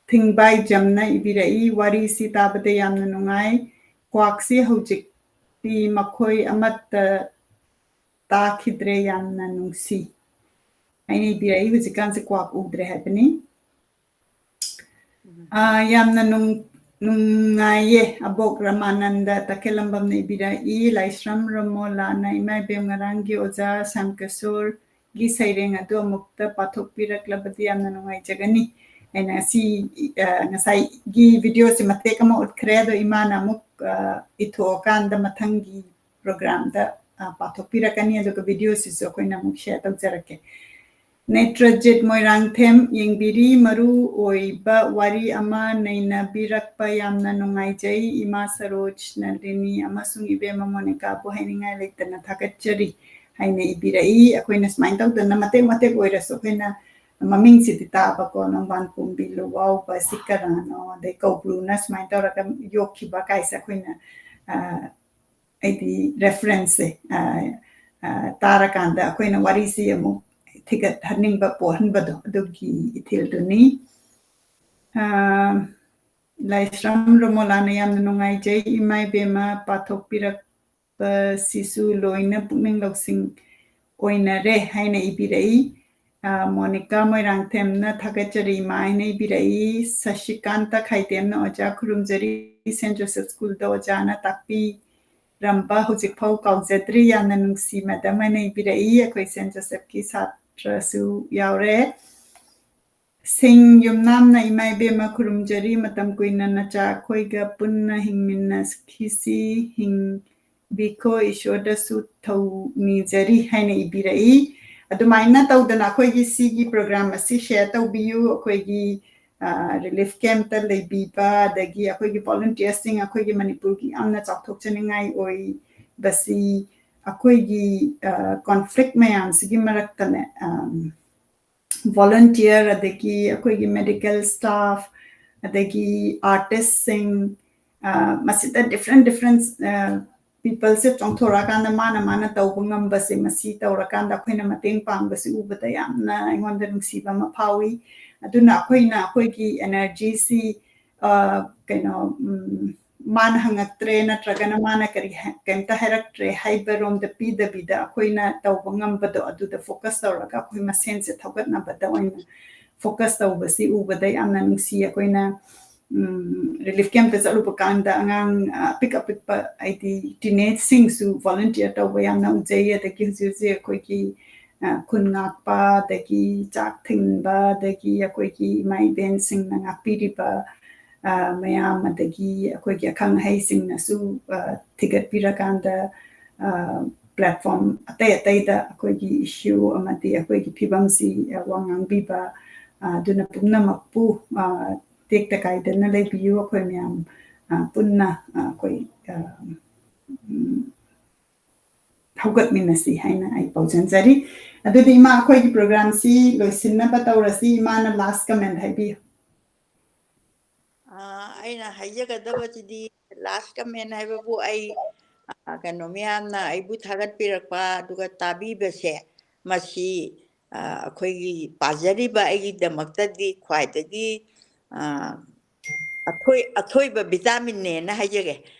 ꯊꯤꯡꯕꯥꯏꯖꯝꯅ ꯏꯕꯤꯔꯛꯏ, "ꯋꯥꯔꯤꯁꯤ ꯇꯥꯕꯗ ꯌꯥꯝꯅ ꯅꯨꯡꯉꯥꯏ꯫ ꯀ꯭ꯋꯥꯛꯁꯤ ꯍꯧꯖꯤꯛꯇꯤ ꯃꯈꯣꯏ ꯑꯃꯠꯇ ꯇꯥꯈꯤꯗ꯭ꯔꯦ, ꯌꯥꯝꯅ ꯅꯨꯡꯁꯤ" ꯍꯥꯏꯅ ꯏꯕꯤꯔꯛꯏ꯫ ꯍꯧꯖꯤꯛꯀꯥꯟꯁꯦ ꯀ꯭ꯋꯥꯛ ꯎꯗ꯭ꯔꯦ ꯍꯥꯏꯕꯅꯤ꯫ ꯑꯥ, ꯌꯥꯝꯅ ꯅꯨꯡ-, ꯅꯨꯡꯉꯥꯏꯌꯦ꯫ ꯑꯕꯣꯛ ꯔꯃꯥꯅꯟꯗ ꯇꯈꯦꯜꯂꯝꯕꯝꯅ ꯏꯕꯤꯔꯛꯏ, ꯂꯥꯏꯁ꯭ꯔꯝ ꯔꯃꯣꯂꯥꯅ ꯏꯃꯥ ꯏꯕꯦꯝ ꯉꯔꯥꯡꯒꯤ ꯑꯣꯖꯥ ꯁ꯭ꯌꯥꯝꯀꯤꯁꯣꯔꯒꯤ ꯁꯩꯔꯦꯡ ꯑꯗꯨ ꯑꯃꯨꯛꯇ ꯄꯥꯊꯣꯛꯄꯤꯔꯛꯂꯕꯗꯤ ꯌꯥꯝꯅ ꯅꯨꯡꯉꯥꯏꯖꯒꯅꯤ꯫ ꯑꯩꯅ ꯉꯁꯤ, ꯑ, ꯉꯁꯥꯏꯒꯤ videoꯁꯦ ꯃꯇꯦꯛ ꯑꯃ ꯎꯠꯈ꯭ꯔꯦ, ꯑꯗꯣ ꯏꯃꯥꯅ ꯑꯃꯨꯛ, ꯑ, ꯏꯊꯣꯛꯑꯀꯥꯟꯗ ꯃꯊꯪꯒꯤ programꯗ, ꯑ, ꯄꯥꯊꯣꯛꯄꯤꯔꯛꯀꯅꯤ, ꯑꯗꯨꯒ videoꯁꯤꯁꯨ ꯑꯩꯈꯣꯏꯅ ꯑꯃꯨꯛ share ꯇꯧꯖꯔꯛꯀꯦ꯫ ꯅꯦꯇ꯭ꯔꯖꯤꯠ ꯃꯣꯏꯔꯥꯡꯊꯦꯝ ꯌꯦꯡꯕꯤꯔꯤ, ꯃꯔꯨ ꯑꯣꯏꯕ ꯋꯥꯔꯤ ꯑꯃ ꯅꯩꯅꯕꯤꯔꯛꯄ ꯌꯥꯝꯅ ꯅꯨꯡꯉꯥꯏꯖꯩ꯫ ꯏꯃꯥ ꯁꯔꯣꯖ, ꯅꯂꯤꯅꯤ ꯑꯃꯁꯨꯡ ꯏꯕꯦꯝꯃ ꯃꯣꯅꯤꯀꯥꯕꯨ ꯍꯥꯏꯅꯤꯡꯉꯥꯏ ꯂꯩꯇꯅ ꯊꯥꯒꯠꯆꯔꯤ ꯍꯥꯏꯅ ꯏꯕꯤꯔꯛꯏ꯫ ꯑꯩꯈꯣꯏꯅ ꯁꯨꯃꯥꯏꯅ ꯇꯧꯗꯅ ꯃꯇꯦꯛ ꯃꯇꯦꯛ ꯑꯣꯏꯔꯁꯨ ꯑꯩꯈꯣꯏꯅ ꯃꯃꯤꯡꯁꯤꯗꯤ ꯇꯥꯕꯀꯣ, ꯅꯣꯡꯕꯥꯟ ꯀꯣꯝꯕꯤ, ꯂꯨꯋꯥꯎꯕ, ꯁꯤ ꯀꯅꯥꯅꯣ, ꯑꯗꯩ ꯀꯧꯕ꯭ꯔꯨꯅ ꯁꯨꯃꯥꯏꯅ ꯇꯧꯔꯒ ꯌꯣꯛꯈꯤꯕ ꯀꯥꯏꯁꯦ ꯑꯩꯈꯣꯏꯅ, ꯑ, ꯑꯩꯗꯤ referenceꯁꯦ, ꯑ, ꯑ, ꯇꯥꯔꯀꯥꯟꯗ ꯑꯩꯈꯣꯏꯅ ꯋꯥꯔꯤꯁꯤ ꯑꯃꯨꯛ ꯊꯤꯒꯠꯍꯟꯅꯤꯡꯕ ꯄꯣꯛꯍꯟꯕꯗꯣ, ꯑꯗꯨꯒꯤ ꯏꯊꯤꯜꯗꯨꯅꯤ꯫ ꯑ, ꯂꯥꯏꯁ꯭ꯔꯝ ꯔꯣꯃꯣꯂꯥꯅ ꯌꯥꯝꯅ ꯅꯨꯡꯉꯥꯏꯖꯩ, ꯏꯃꯥ ꯏꯕꯦꯝꯃ ꯄꯥꯊꯣꯛꯄꯤꯔꯛꯄꯁꯤꯁꯨ ꯂꯣꯏꯅ ꯄꯨꯛꯅꯤꯡ ꯂꯧꯁꯤꯡ ꯑꯣꯏꯅꯔꯦ ꯍꯥꯏꯅ ꯏꯕꯤꯔꯛꯏ꯫ ꯑ, ꯃꯣꯅꯤꯀꯥ ꯃꯣꯏꯔꯥꯡꯊꯦꯝꯅ ꯊꯥꯒꯠꯆꯔꯤ ꯏꯃꯥ ꯍꯥꯏꯅ ꯏꯕꯤꯔꯛꯏ꯫ ꯁꯁꯤꯀꯥꯟꯇ ꯈꯥꯏꯇꯦꯝꯅ ꯑꯣꯖꯥ ꯈꯨꯔꯨꯝꯖꯔꯤ, ꯁꯦꯟ ꯖꯣꯁꯦꯐ ꯁ꯭ꯀꯨꯜꯗ ꯑꯣꯖꯥꯅ ꯇꯥꯛꯄꯤꯔꯝꯕ ꯍꯧꯖꯤꯛꯐꯥꯎ ꯀꯥꯎꯖꯗ꯭ꯔꯤ, ꯌꯥꯝꯅ ꯅꯨꯡꯁꯤ ꯃꯦꯗꯝ ꯍꯥꯏꯅ ꯏꯕꯤꯔꯛꯏ꯫ ꯑꯩꯈꯣꯏ ꯁꯦꯟ ꯖꯣꯁꯦꯐꯀꯤ ꯁꯥꯇ꯭ꯔꯁꯨ ꯌꯥꯎꯔꯦ꯫ ꯁꯤꯡ ꯌꯨꯝꯅꯥꯝꯅ ꯏꯃꯥ ꯏꯕꯦꯝꯃ ꯈꯨꯔꯨꯝꯖꯔꯤ, ꯃꯇꯝ ꯀꯨꯏꯅ ꯅꯆꯥ ꯑꯩꯈꯣꯏꯒ ꯄꯨꯟꯅ ꯍꯤꯡꯃꯤꯟꯅꯈꯤꯁꯤ, ꯍꯤꯡꯕꯤꯈꯣ, ꯏꯁꯣꯔꯗꯁꯨ ꯊꯧꯅꯤꯖꯔꯤ ꯍꯥꯏꯅ ꯏꯕꯤꯔꯛꯏ꯫ ꯑꯗꯨꯃꯥꯏꯅ ꯇꯧꯗꯅ ꯑꯩꯈꯣꯏꯒꯤ ꯁꯤꯒꯤ program ꯑꯁꯤ share ꯇꯧꯕꯤꯌꯨ꯫ ꯑꯩꯈꯣꯏꯒꯤ, ꯑ, relief campꯇ ꯂꯩꯕꯤꯕ, ꯑꯗꯒꯤ ꯑꯩꯈꯣꯏꯒꯤ volunteersꯁꯤꯡ, ꯑꯩꯈꯣꯏꯒꯤ ꯃꯅꯤꯄꯨꯔꯒꯤ ꯌꯥꯝꯅ ꯆꯥꯎꯊꯣꯛꯆꯅꯤꯡꯉꯥꯏ ꯑꯣꯏꯕꯁꯤ ꯑꯩꯈꯣꯏꯒꯤ, ꯑ, conflict ꯃꯌꯥꯝꯁꯤꯒꯤ ꯃꯔꯛꯇꯅꯦ, ꯑꯝ, volunteer, ꯑꯗꯒꯤ ꯑꯩꯈꯣꯏꯒꯤ medical staff, ꯑꯗꯒꯤ artistꯁꯤꯡ, ꯑ, ꯃꯁꯤꯗ different, different, ꯑ, peopleꯁꯦ ꯆꯣꯡꯊꯣꯔꯛꯑꯀꯥꯟꯗ ꯃꯥꯅ, ꯃꯥꯅ ꯇꯧꯕ ꯉꯝꯕꯁꯦ, ꯃꯁꯤ ꯇꯧꯔꯀꯥꯟꯗ ꯑꯩꯈꯣꯏꯅ ꯃꯇꯦꯡ ꯄꯥꯡꯕꯁꯤ ꯎꯕꯗ ꯌꯥꯝꯅ ꯑꯩꯉꯣꯟꯗ ꯅꯨꯡꯁꯤꯕ ꯑꯃ ꯐꯥꯎꯏ꯫ ꯑꯗꯨꯅ ꯑꯩꯈꯣꯏꯅ ꯑꯩꯈꯣꯏꯒꯤ energyꯁꯤ, ꯑ, ꯀꯩꯅꯣ, ꯎꯝ, ꯃꯥꯅ ꯍꯪꯉꯛꯇ꯭ꯔꯦ ꯅꯠꯇ꯭ꯔꯒꯅ ꯃꯥꯅ ꯀꯔꯤ ꯍꯥꯏ-, ꯀꯩꯝꯇ ꯍꯥꯏꯔꯛꯇ꯭ꯔꯦ ꯍꯥꯏꯕ ꯔꯣꯝꯗ ꯄꯤꯗꯕꯤꯗ, ꯑꯩꯈꯣꯏꯅ ꯇꯧꯕ ꯉꯝꯕꯗꯣ ꯑꯗꯨꯗ focus ꯇꯧꯔꯒ ꯑꯩꯈꯣꯏ ꯃꯁꯦꯟꯁꯦ ꯊꯧꯒꯠꯅꯕꯗ ꯑꯣꯏꯅ focus ꯇꯧꯕꯁꯤ ꯎꯕꯗ ꯌꯥꯝꯅ ꯅꯨꯡꯁꯤ꯫ ꯑꯩꯈꯣꯏꯅ, ꯎꯝ, relief camp ꯇ ꯆꯠꯂꯨꯕ ꯀꯥꯟꯗ ꯑꯉꯥꯡ, ꯑ, ꯑꯄꯤꯛ ꯑꯄꯤꯛꯄ, ꯍꯥꯏꯗꯤ teenage ꯁꯤꯡꯁꯨ volunteer ꯇꯧꯕ ꯌꯥꯝꯅ ꯎꯖꯩ꯫ ꯑꯗꯒꯤ ꯍꯧꯖꯤꯛ ꯍꯧꯖꯤꯛ ꯑꯩꯈꯣꯏꯒꯤ, ꯑ, ꯈꯨꯟ ꯉꯥꯛꯄ, ꯑꯗꯒꯤ ꯆꯥꯛ ꯊꯤꯟꯕ, ꯑꯗꯒꯤ ꯑꯩꯈꯣꯏꯒꯤ ꯏꯃꯥ ꯏꯕꯦꯟꯁꯤꯡꯅ ꯉꯥꯛꯄꯤꯔꯤꯕ, ꯑ, ꯃꯌꯥꯝ, ꯑꯗꯒꯤ ꯑꯩꯈꯣꯏꯒꯤ ꯑꯈꯪ ꯑꯍꯩꯁꯤꯡꯅꯁꯨ, ꯑ, ꯊꯤꯒꯠꯄꯤꯔꯀꯥꯟꯗ, ꯑ, platform ꯑꯇꯩ ꯑꯇꯩꯗ ꯑꯩꯈꯣꯏꯒꯤ issue ꯑꯃꯗꯤ ꯑꯩꯈꯣꯏꯒꯤ ꯐꯤꯕꯝꯁꯤ, ꯑ, ꯋꯥ ꯉꯥꯡꯕꯤꯕ, ꯑ, ꯑꯗꯨꯅ ꯄꯨꯝꯅꯃꯛꯄꯨ, ꯑ, ꯇꯦꯛꯇ ꯀꯥꯏꯗꯅ ꯂꯩꯕꯤꯌꯨ꯫ ꯑꯩꯈꯣꯏ ꯃꯌꯥꯝ, ꯑ, ꯄꯨꯟꯅ, ꯑ, ꯑꯩꯈꯣꯏ, ꯑ, ꯎꯝ, ꯍꯧꯒꯠꯃꯤꯟꯅꯁꯤ ꯍꯥꯏꯅ ꯑꯩ ꯄꯥꯎꯖꯦꯟꯖꯔꯤ꯫ ꯑꯗꯨꯗꯤ ꯏꯃꯥ, ꯑꯩꯈꯣꯏꯒꯤ program ꯁꯤ ꯂꯣꯏꯁꯤꯟꯅꯕ ꯇꯧꯔꯁꯤ꯫ ꯏꯃꯥꯅ last comment ꯍꯥꯏꯕꯤꯌꯨ꯫ ꯑ, ꯑꯩꯅ ꯍꯥꯏꯖꯒꯗꯕꯁꯤꯗꯤ, last comment ꯍꯥꯏꯕꯕꯨ ꯑꯩ, ꯑ, ꯀꯩꯅꯣ, ꯃꯌꯥꯝꯅ ꯑꯩꯕꯨ ꯊꯥꯒꯠꯄꯤꯔꯛꯄ ꯑꯗꯨꯒ ꯇꯥꯕꯤꯕꯁꯦ, ꯃꯁꯤ, ꯑ, ꯑꯩꯈꯣꯏꯒꯤ ꯄꯥꯖꯔꯤꯕ ꯑꯩꯒꯤꯗꯃꯛꯇꯗꯤ ꯈ꯭ꯋꯥꯏꯗꯒꯤ, ꯑ, ꯑꯊꯣꯏ-, ꯑꯊꯣꯏꯕ vitamin ꯅꯦꯅ ꯍꯥꯏꯖꯒꯦ꯫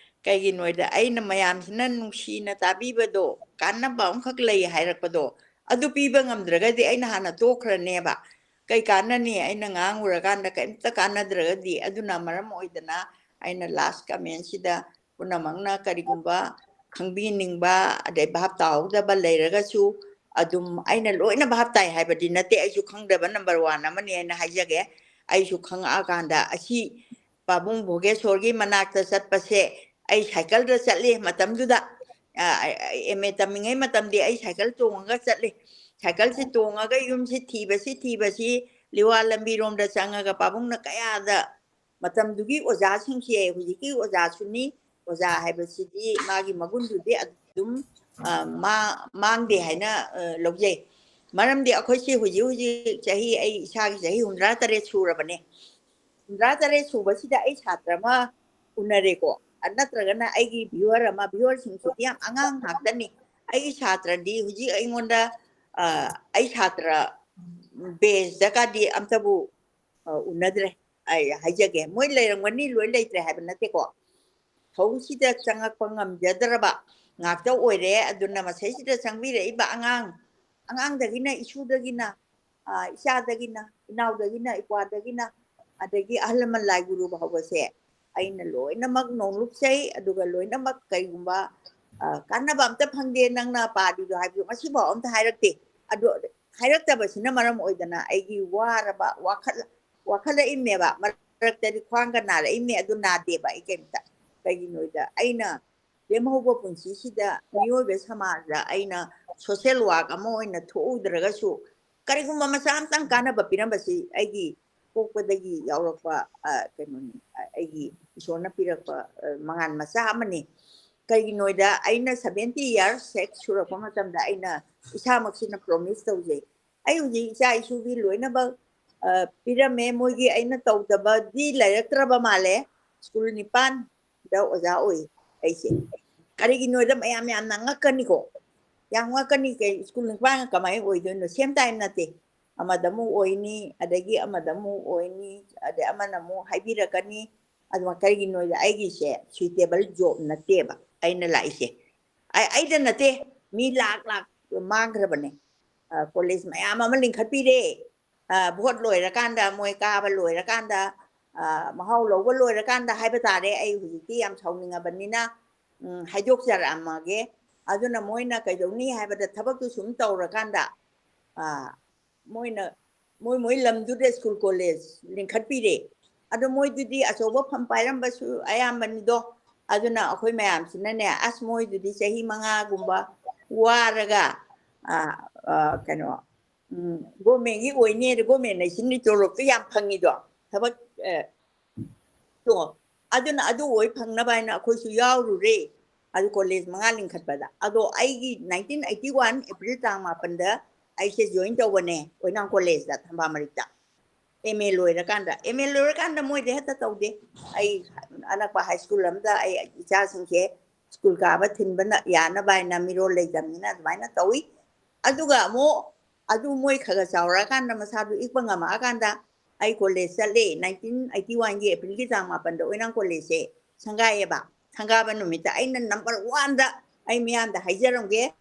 ꯀꯩꯒꯤꯅꯣꯗ ꯑꯩꯅ ꯃꯌꯥꯝꯁꯤꯅ ꯅꯨꯡꯁꯤꯅ ꯇꯥꯕꯤꯕꯗꯣ, ꯀꯥꯟꯅꯕ ꯑꯃꯈꯛ ꯂꯩ ꯍꯥꯏꯔꯛꯄꯗꯣ, ꯑꯗꯨ ꯄꯤꯕ ꯉꯝꯗ꯭ꯔꯒꯗꯤ ꯑꯩꯅ ꯍꯥꯟꯅ ꯇꯣꯛꯈ꯭ꯔꯅꯦꯕ꯫ ꯀꯩ ꯀꯥꯟꯅꯅꯤ? ꯑꯩꯅ ꯉꯥꯡꯉꯨꯔꯀꯥꯟꯗ ꯀꯩꯝꯇ ꯀꯥꯟꯅꯗ꯭ꯔꯒꯗꯤ꯫ ꯑꯗꯨꯅ ꯃꯔꯝ ꯑꯣꯏꯗꯅ ꯑꯩꯅ last comment ꯁꯤꯗ ꯄꯨꯝꯅꯃꯛꯅ ꯀꯔꯤꯒꯨꯝꯕ ꯈꯪꯕꯤꯅꯤꯡꯕ ꯑꯗꯩ ꯚꯥꯞ ꯇꯥꯍꯧꯗꯕ ꯂꯩꯔꯒꯁꯨ, ꯑꯗꯨꯝ ꯑꯩꯅ ꯂꯣꯏꯅ ꯚꯥꯞ ꯇꯥꯏ ꯍꯥꯏꯕꯗꯤ ꯅꯠꯇꯦ, ꯑꯩꯁꯨ ꯈꯪꯗꯕ number one ꯑꯃꯅꯤ ꯍꯥꯏꯅ ꯍꯥꯏꯖꯒꯦ꯫ ꯑꯩꯁꯨ ꯈꯪꯉꯛꯑꯀꯥꯟꯗ ꯑꯁꯤ ꯄꯥꯕꯨꯡ ꯚꯣꯒꯦꯁꯣꯔꯒꯤ ꯃꯅꯥꯛꯇ ꯆꯠꯄꯁꯦ ꯑꯩ cycle ꯗ ꯆꯠꯂꯤ ꯃꯇꯝꯗꯨꯗ꯫ ꯑ, ꯑ, M A ꯇꯝꯃꯤꯉꯩ ꯃꯇꯝꯗꯤ ꯑꯩ cycle ꯇꯣꯡꯉꯒ ꯆꯠꯂꯤ꯫ Cycle ꯁꯤ ꯇꯣꯡꯉꯒ ꯌꯨꯝꯁꯤ ꯊꯤꯕꯁꯤ, ꯊꯤꯕꯁꯤ, ꯂꯤꯋꯥ ꯂꯝꯕꯤꯔꯣꯝꯗ ꯆꯪꯉꯒ ꯄꯥꯕꯨꯡꯅ ꯀꯌꯥꯗ, ꯃꯇꯝꯗꯨꯒꯤ ꯑꯣꯖꯥꯁꯤꯡꯁꯦ ꯍꯧꯖꯤꯛꯀꯤ ꯑꯣꯖꯥꯁꯨꯅꯤ꯫ ꯑꯣꯖꯥ ꯍꯥꯏꯕꯁꯤꯗꯤ ꯃꯥꯒꯤ ꯃꯒꯨꯟꯗꯨꯗꯤ ꯑꯗꯨꯝ, ꯑ, ꯃꯥ-, ꯃꯥꯡꯗꯦ ꯍꯥꯏꯅ, ꯑ, ꯂꯧꯖꯩ꯫ ꯃꯔꯝꯗꯤ ꯑꯩꯈꯣꯏꯁꯤ ꯍꯧꯖꯤꯛ ꯍꯧꯖꯤꯛ ꯆꯍꯤ, ꯑꯩ ꯏꯁꯥꯒꯤ ꯆꯍꯤ ꯍꯨꯝꯗ꯭ꯔꯥ ꯇꯔꯦꯠ ꯁꯨꯔꯕꯅꯦ꯫ ꯍꯨꯝꯗ꯭ꯔꯥ ꯇꯔꯦꯠ ꯁꯨꯕꯁꯤꯗ ꯑꯩ ꯁꯥꯇ꯭ꯔ ꯑꯃ ꯎꯅꯔꯦꯀꯣ, ꯑ, ꯅꯠꯇ꯭ꯔꯒꯅ ꯑꯩꯒꯤ viewer ꯑꯃ, viewer ꯁꯤꯡꯁꯤꯗꯤ ꯌꯥꯝ ꯑꯉꯥꯡ ꯉꯥꯛꯇꯅꯤ꯫ ꯑꯩꯒꯤ ꯁꯥꯇ꯭ꯔꯗꯤ ꯍꯧꯖꯤꯛ ꯑꯩꯉꯣꯟꯗ, ꯑ, ꯑꯩ ꯁꯥꯇ꯭ꯔ batch ꯇꯀꯥꯗꯤ ꯑꯝꯇꯕꯨ, ꯑ, ꯎꯅꯗ꯭ꯔꯦ꯫ ꯑꯩ ꯍꯥꯏꯖꯒꯦ, ꯃꯣꯏ ꯂꯩꯔꯝꯒꯅꯤ, ꯂꯣꯏ ꯂꯩꯇ꯭ꯔꯦ ꯍꯥꯏꯕ ꯅꯠꯇꯦꯀꯣ꯫ ꯊꯧꯁꯤꯗ ꯆꯪꯉꯛꯄ ꯉꯝꯖꯗ꯭ꯔꯕ ꯉꯥꯛꯇ ꯑꯣꯏꯔꯦ꯫ ꯑꯗꯨꯅ ꯃꯁꯤꯁꯤꯗ ꯆꯪꯕꯤꯔꯛꯏꯕ ꯑꯉꯥꯡ, ꯑꯉꯥꯡꯗꯒꯤꯅ ꯏꯁꯨꯗꯒꯤꯅ, ꯑ, ꯏꯆꯥꯗꯒꯤꯅ, ꯏꯅꯥꯎꯗꯒꯤꯅ, ꯏꯄ꯭ꯋꯥꯗꯒꯤꯅ, ꯑꯗꯒꯤ ꯑꯍꯜ ꯂꯃꯟ ꯂꯥꯏ ꯒꯨꯔꯨ ꯐꯥꯎꯕꯁꯦ ꯑꯩꯅ ꯂꯣꯏꯅꯃꯛ ꯅꯣꯡꯂꯨꯛꯆꯩ꯫ ꯑꯗꯨꯒ ꯂꯣꯏꯅꯃꯛ ꯀꯩꯒꯨꯝꯕ, ꯑ, ꯀꯥꯟꯅꯕ ꯑꯝꯇ ꯐꯪꯗꯦ ꯅꯪꯅ ꯄꯥꯗ꯭ꯔꯤꯗꯣ ꯍꯥꯏꯕꯗꯣ ꯉꯁꯤꯐꯥꯎ ꯑꯝꯇ ꯍꯥꯏꯔꯛꯇꯦ꯫ ꯑꯗꯣ ꯍꯥꯏꯔꯛꯇꯕꯁꯤꯅ ꯃꯔꯝ ꯑꯣꯏꯗꯅ ꯑꯩꯒꯤ ꯋꯥꯔꯕ ꯋꯥꯈꯜ, ꯋꯥꯈꯠꯂꯛꯏꯝꯅꯦꯕ꯫ ꯃꯔꯛꯇꯗꯤ ꯈ꯭ꯋꯥꯡꯒ ꯅꯥꯔꯛꯏꯝꯅꯦ, ꯑꯗꯨ ꯅꯥꯗꯦꯕ ꯑꯩ ꯀꯩꯝꯇ꯫ ꯀꯩꯒꯤꯅꯣꯗ ꯑꯩꯅ ꯂꯦꯝꯍꯧꯕ ꯄꯨꯟꯁꯤꯁꯤꯗ ꯃꯤꯑꯣꯏꯕ ꯁꯃꯥꯖꯗ ꯑꯩꯅ social work ꯑꯃ ꯑꯣꯏꯅ ꯊꯣꯛꯎꯗ꯭ꯔꯒꯁꯨ ꯀꯔꯤꯒꯨꯝꯕ ꯃꯆꯥ ꯑꯃꯇꯪ ꯀꯥꯟꯅꯕ ꯄꯤꯔꯝꯕꯁꯤ ꯑꯩꯒꯤ ꯄꯣꯛꯄꯗꯒꯤ ꯌꯥꯎꯔꯛꯄ, ꯑ, ꯀꯩꯅꯣꯅꯤ, ꯑ, ꯑꯩꯒꯤ ꯏꯁꯣꯔꯅ ꯄꯤꯔꯛꯄ, ꯑ, ꯃꯉꯥꯜ ꯃꯆꯥ ꯑꯃꯅꯤ꯫ ꯀꯩꯒꯤꯅꯣꯗ ꯑꯩꯅ seventy years ꯍꯦꯛ ꯁꯨꯔꯛꯄ ꯃꯇꯝꯗ ꯑꯩꯅ ꯏꯁꯥꯃꯛꯁꯤꯅ promise ꯇꯧꯖꯩ, ꯑꯩ ꯍꯧꯖꯤꯛ ꯏꯆꯥ ꯏꯁꯨꯒꯤ ꯂꯣꯏꯅꯃꯛ, ꯑ, ꯄꯤꯔꯝꯃꯦ꯫ ꯃꯣꯏꯒꯤ ꯑꯩꯅ ꯇꯧꯗꯕꯗꯤ ꯂꯩꯔꯛꯇ꯭ꯔꯕ ꯃꯥꯜꯂꯦ꯫ ꯁ꯭ꯀꯨꯜ ꯅꯤꯄꯥꯟꯗ ꯑꯣꯖꯥ ꯑꯣꯏ ꯑꯩꯁꯦ꯫ ꯀꯔꯤꯒꯤꯅꯣꯗ ꯃꯌꯥꯝ ꯌꯥꯝꯅ ꯉꯛꯀꯅꯤꯀꯣ, ꯌꯥꯝ ꯉꯛꯀꯅꯤ꯫ ꯀꯩ ꯁ꯭ꯀꯨꯜ ꯅꯤꯄꯥꯟꯒ ꯀꯃꯥꯏꯅ ꯑꯣꯏꯗꯣꯏꯅꯣ? Same time ꯅꯠꯇꯦ, ꯑꯃꯗ ꯑꯃꯨꯛ ꯑꯣꯏꯅꯤ, ꯑꯗꯒꯤ ꯑꯃꯗ ꯑꯃꯨꯛ ꯑꯣꯏꯅꯤ, ꯑꯗꯩ ꯑꯃꯅ ꯑꯃꯨꯛ ꯍꯥꯏꯕꯤꯔꯛꯀꯅꯤ꯫ ꯑꯗꯨꯃ ꯀꯔꯤꯒꯤꯅꯣꯗ ꯑꯩꯒꯤꯁꯦ suitable job ꯅꯠꯇꯦꯕ ꯑꯩꯅ ꯂꯥꯛꯏꯁꯦ꯫ ꯑꯩ, ꯑꯩꯗ ꯅꯠꯇꯦ, ꯃꯤ ꯂꯥꯛ ꯂꯥꯛ ꯃꯥꯡꯈ꯭ꯔꯕꯅꯦ꯫ ꯑ, ꯀꯣꯂꯦꯖ ꯃꯌꯥꯝ ꯑꯃ ꯂꯤꯡꯈꯠꯄꯤꯔꯦ꯫ ꯑ, ꯚꯣꯠ ꯂꯣꯏꯔꯀꯥꯟꯗ, ꯃꯣꯏ ꯀꯥꯕ ꯂꯣꯏꯔꯀꯥꯟꯗ, ꯑ, ꯃꯍꯥꯎ ꯂꯧꯕ ꯂꯣꯏꯔꯀꯥꯟꯗ ꯍꯥꯏꯕ ꯇꯥꯔꯦ꯫ ꯑꯩ ꯍꯧꯖꯤꯛꯇꯤ ꯌꯥꯝ ꯁꯥꯎꯅꯤꯡꯉꯕꯅꯤꯅ, ꯎꯝ, ꯍꯥꯏꯗꯣꯛꯆꯔꯛꯑꯝꯃꯒꯦ꯫ ꯑꯗꯨꯅ ꯃꯣꯏꯅ ꯀꯩꯗꯧꯅꯤ ꯍꯥꯏꯕꯗ ꯊꯕꯛꯇꯨ ꯁꯨꯝ ꯇꯧꯔꯀꯥꯟꯗ, ꯑ, ꯃꯣꯏꯅ ꯃꯣꯏ ꯃꯣꯏ ꯂꯝꯗꯨꯗ ꯁ꯭ꯀꯨꯜ ꯀꯣꯂꯦꯖ ꯂꯤꯡꯈꯠꯄꯤꯔꯦ꯫ ꯑꯗꯣ ꯃꯣꯏꯗꯨꯗꯤ ꯑꯆꯧꯕ ꯐꯝ ꯄꯥꯏꯔꯝꯕꯁꯨ ꯑꯌꯥꯝꯕꯅꯤꯗꯣ꯫ ꯑꯗꯨꯅ ꯑꯩꯈꯣꯏ ꯃꯌꯥꯝꯁꯤꯅꯅꯦ, ꯑꯁ, ꯃꯣꯏꯗꯨꯗꯤ ꯆꯍꯤ ꯃꯉꯥꯒꯨꯝꯕ ꯋꯥꯔꯒ, ꯑ, ꯑ, ꯀꯩꯅꯣ, ꯎꯝ, ꯒꯣꯔꯃꯦꯟꯒꯤ ꯑꯣꯏꯅꯤ, ꯑꯗ ꯒꯣꯔꯃꯦꯟ ꯍꯥꯏꯁꯤꯅ ꯇꯣꯂꯣꯞꯇꯣ ꯌꯥꯝ ꯐꯪꯉꯤꯗꯣ, ꯊꯕꯛ, ꯑ, ꯇꯣ꯫ ꯑꯗꯨꯅ ꯑꯗꯨ ꯑꯣꯏ ꯐꯪꯅꯕ ꯍꯥꯏꯅ ꯑꯩꯈꯣꯏꯁꯨ ꯌꯥꯎꯔꯨꯔꯦ꯫ ꯑꯗꯨ ꯀꯣꯂꯦꯖ ꯃꯉꯥ ꯂꯤꯡꯈꯠꯄꯗ꯫ ꯑꯗꯣ ꯑꯩꯒꯤ nineteen eighty one April ꯇꯥꯡ ꯃꯥꯄꯟꯗ ꯑꯩꯁꯦ join ꯇꯧꯕꯅꯦ, ꯑꯣꯏꯅꯥꯝ ꯀꯣꯂꯦꯖꯇ, ꯊꯝꯕꯥꯜ ꯃꯔꯤꯛꯇ꯫ M A ꯂꯣꯏꯔꯀꯥꯟꯗ, M A ꯂꯣꯏꯔꯀꯥꯟꯗ ꯃꯣꯏꯗ ꯍꯦꯛꯇ ꯇꯧꯗꯦ꯫ ꯑꯩ ꯑꯅꯛꯄ high school ꯑꯝꯗ ꯑꯩ ꯏꯆꯥꯁꯤꯡꯁꯦ ꯁ꯭ꯀꯨꯜ ꯀꯥꯕ ꯊꯤꯟꯕ ꯅ-, ꯌꯥꯅꯕ ꯍꯥꯏꯅ ꯃꯤꯔꯣꯜ ꯂꯩꯇꯕꯅꯤꯅ ꯑꯗꯨꯃꯥꯏꯅ ꯇꯧꯏ꯫ ꯑꯗꯨꯒ ꯑꯃꯨꯛ ꯑꯗꯨ ꯃꯣꯏ ꯈꯔ ꯈꯔ ꯆꯥꯎꯔꯛꯑꯀꯥꯟꯗ, ꯃꯁꯥꯗꯨ ꯏꯛꯄ ꯉꯝꯃꯛꯑꯀꯥꯟꯗ, ꯑꯩ ꯀꯣꯂꯦꯖ ꯆꯠꯂꯦ꯫ Nineteen eighty one ꯒꯤ Aprilꯒꯤ ꯇꯥꯡ ꯃꯥꯄꯟꯗ ꯑꯣꯏꯅꯥꯝ ꯀꯣꯂꯦꯖꯁꯦ ꯁꯪꯒꯥꯏꯌꯦꯕ꯫ ꯁꯪꯒꯥꯕ ꯅꯨꯃꯤꯠꯇ ꯑꯩꯅ number one ꯗ, ꯑꯩ ꯃꯤꯌꯥꯝꯗ ꯍꯥꯏꯖꯔꯝꯒꯦ,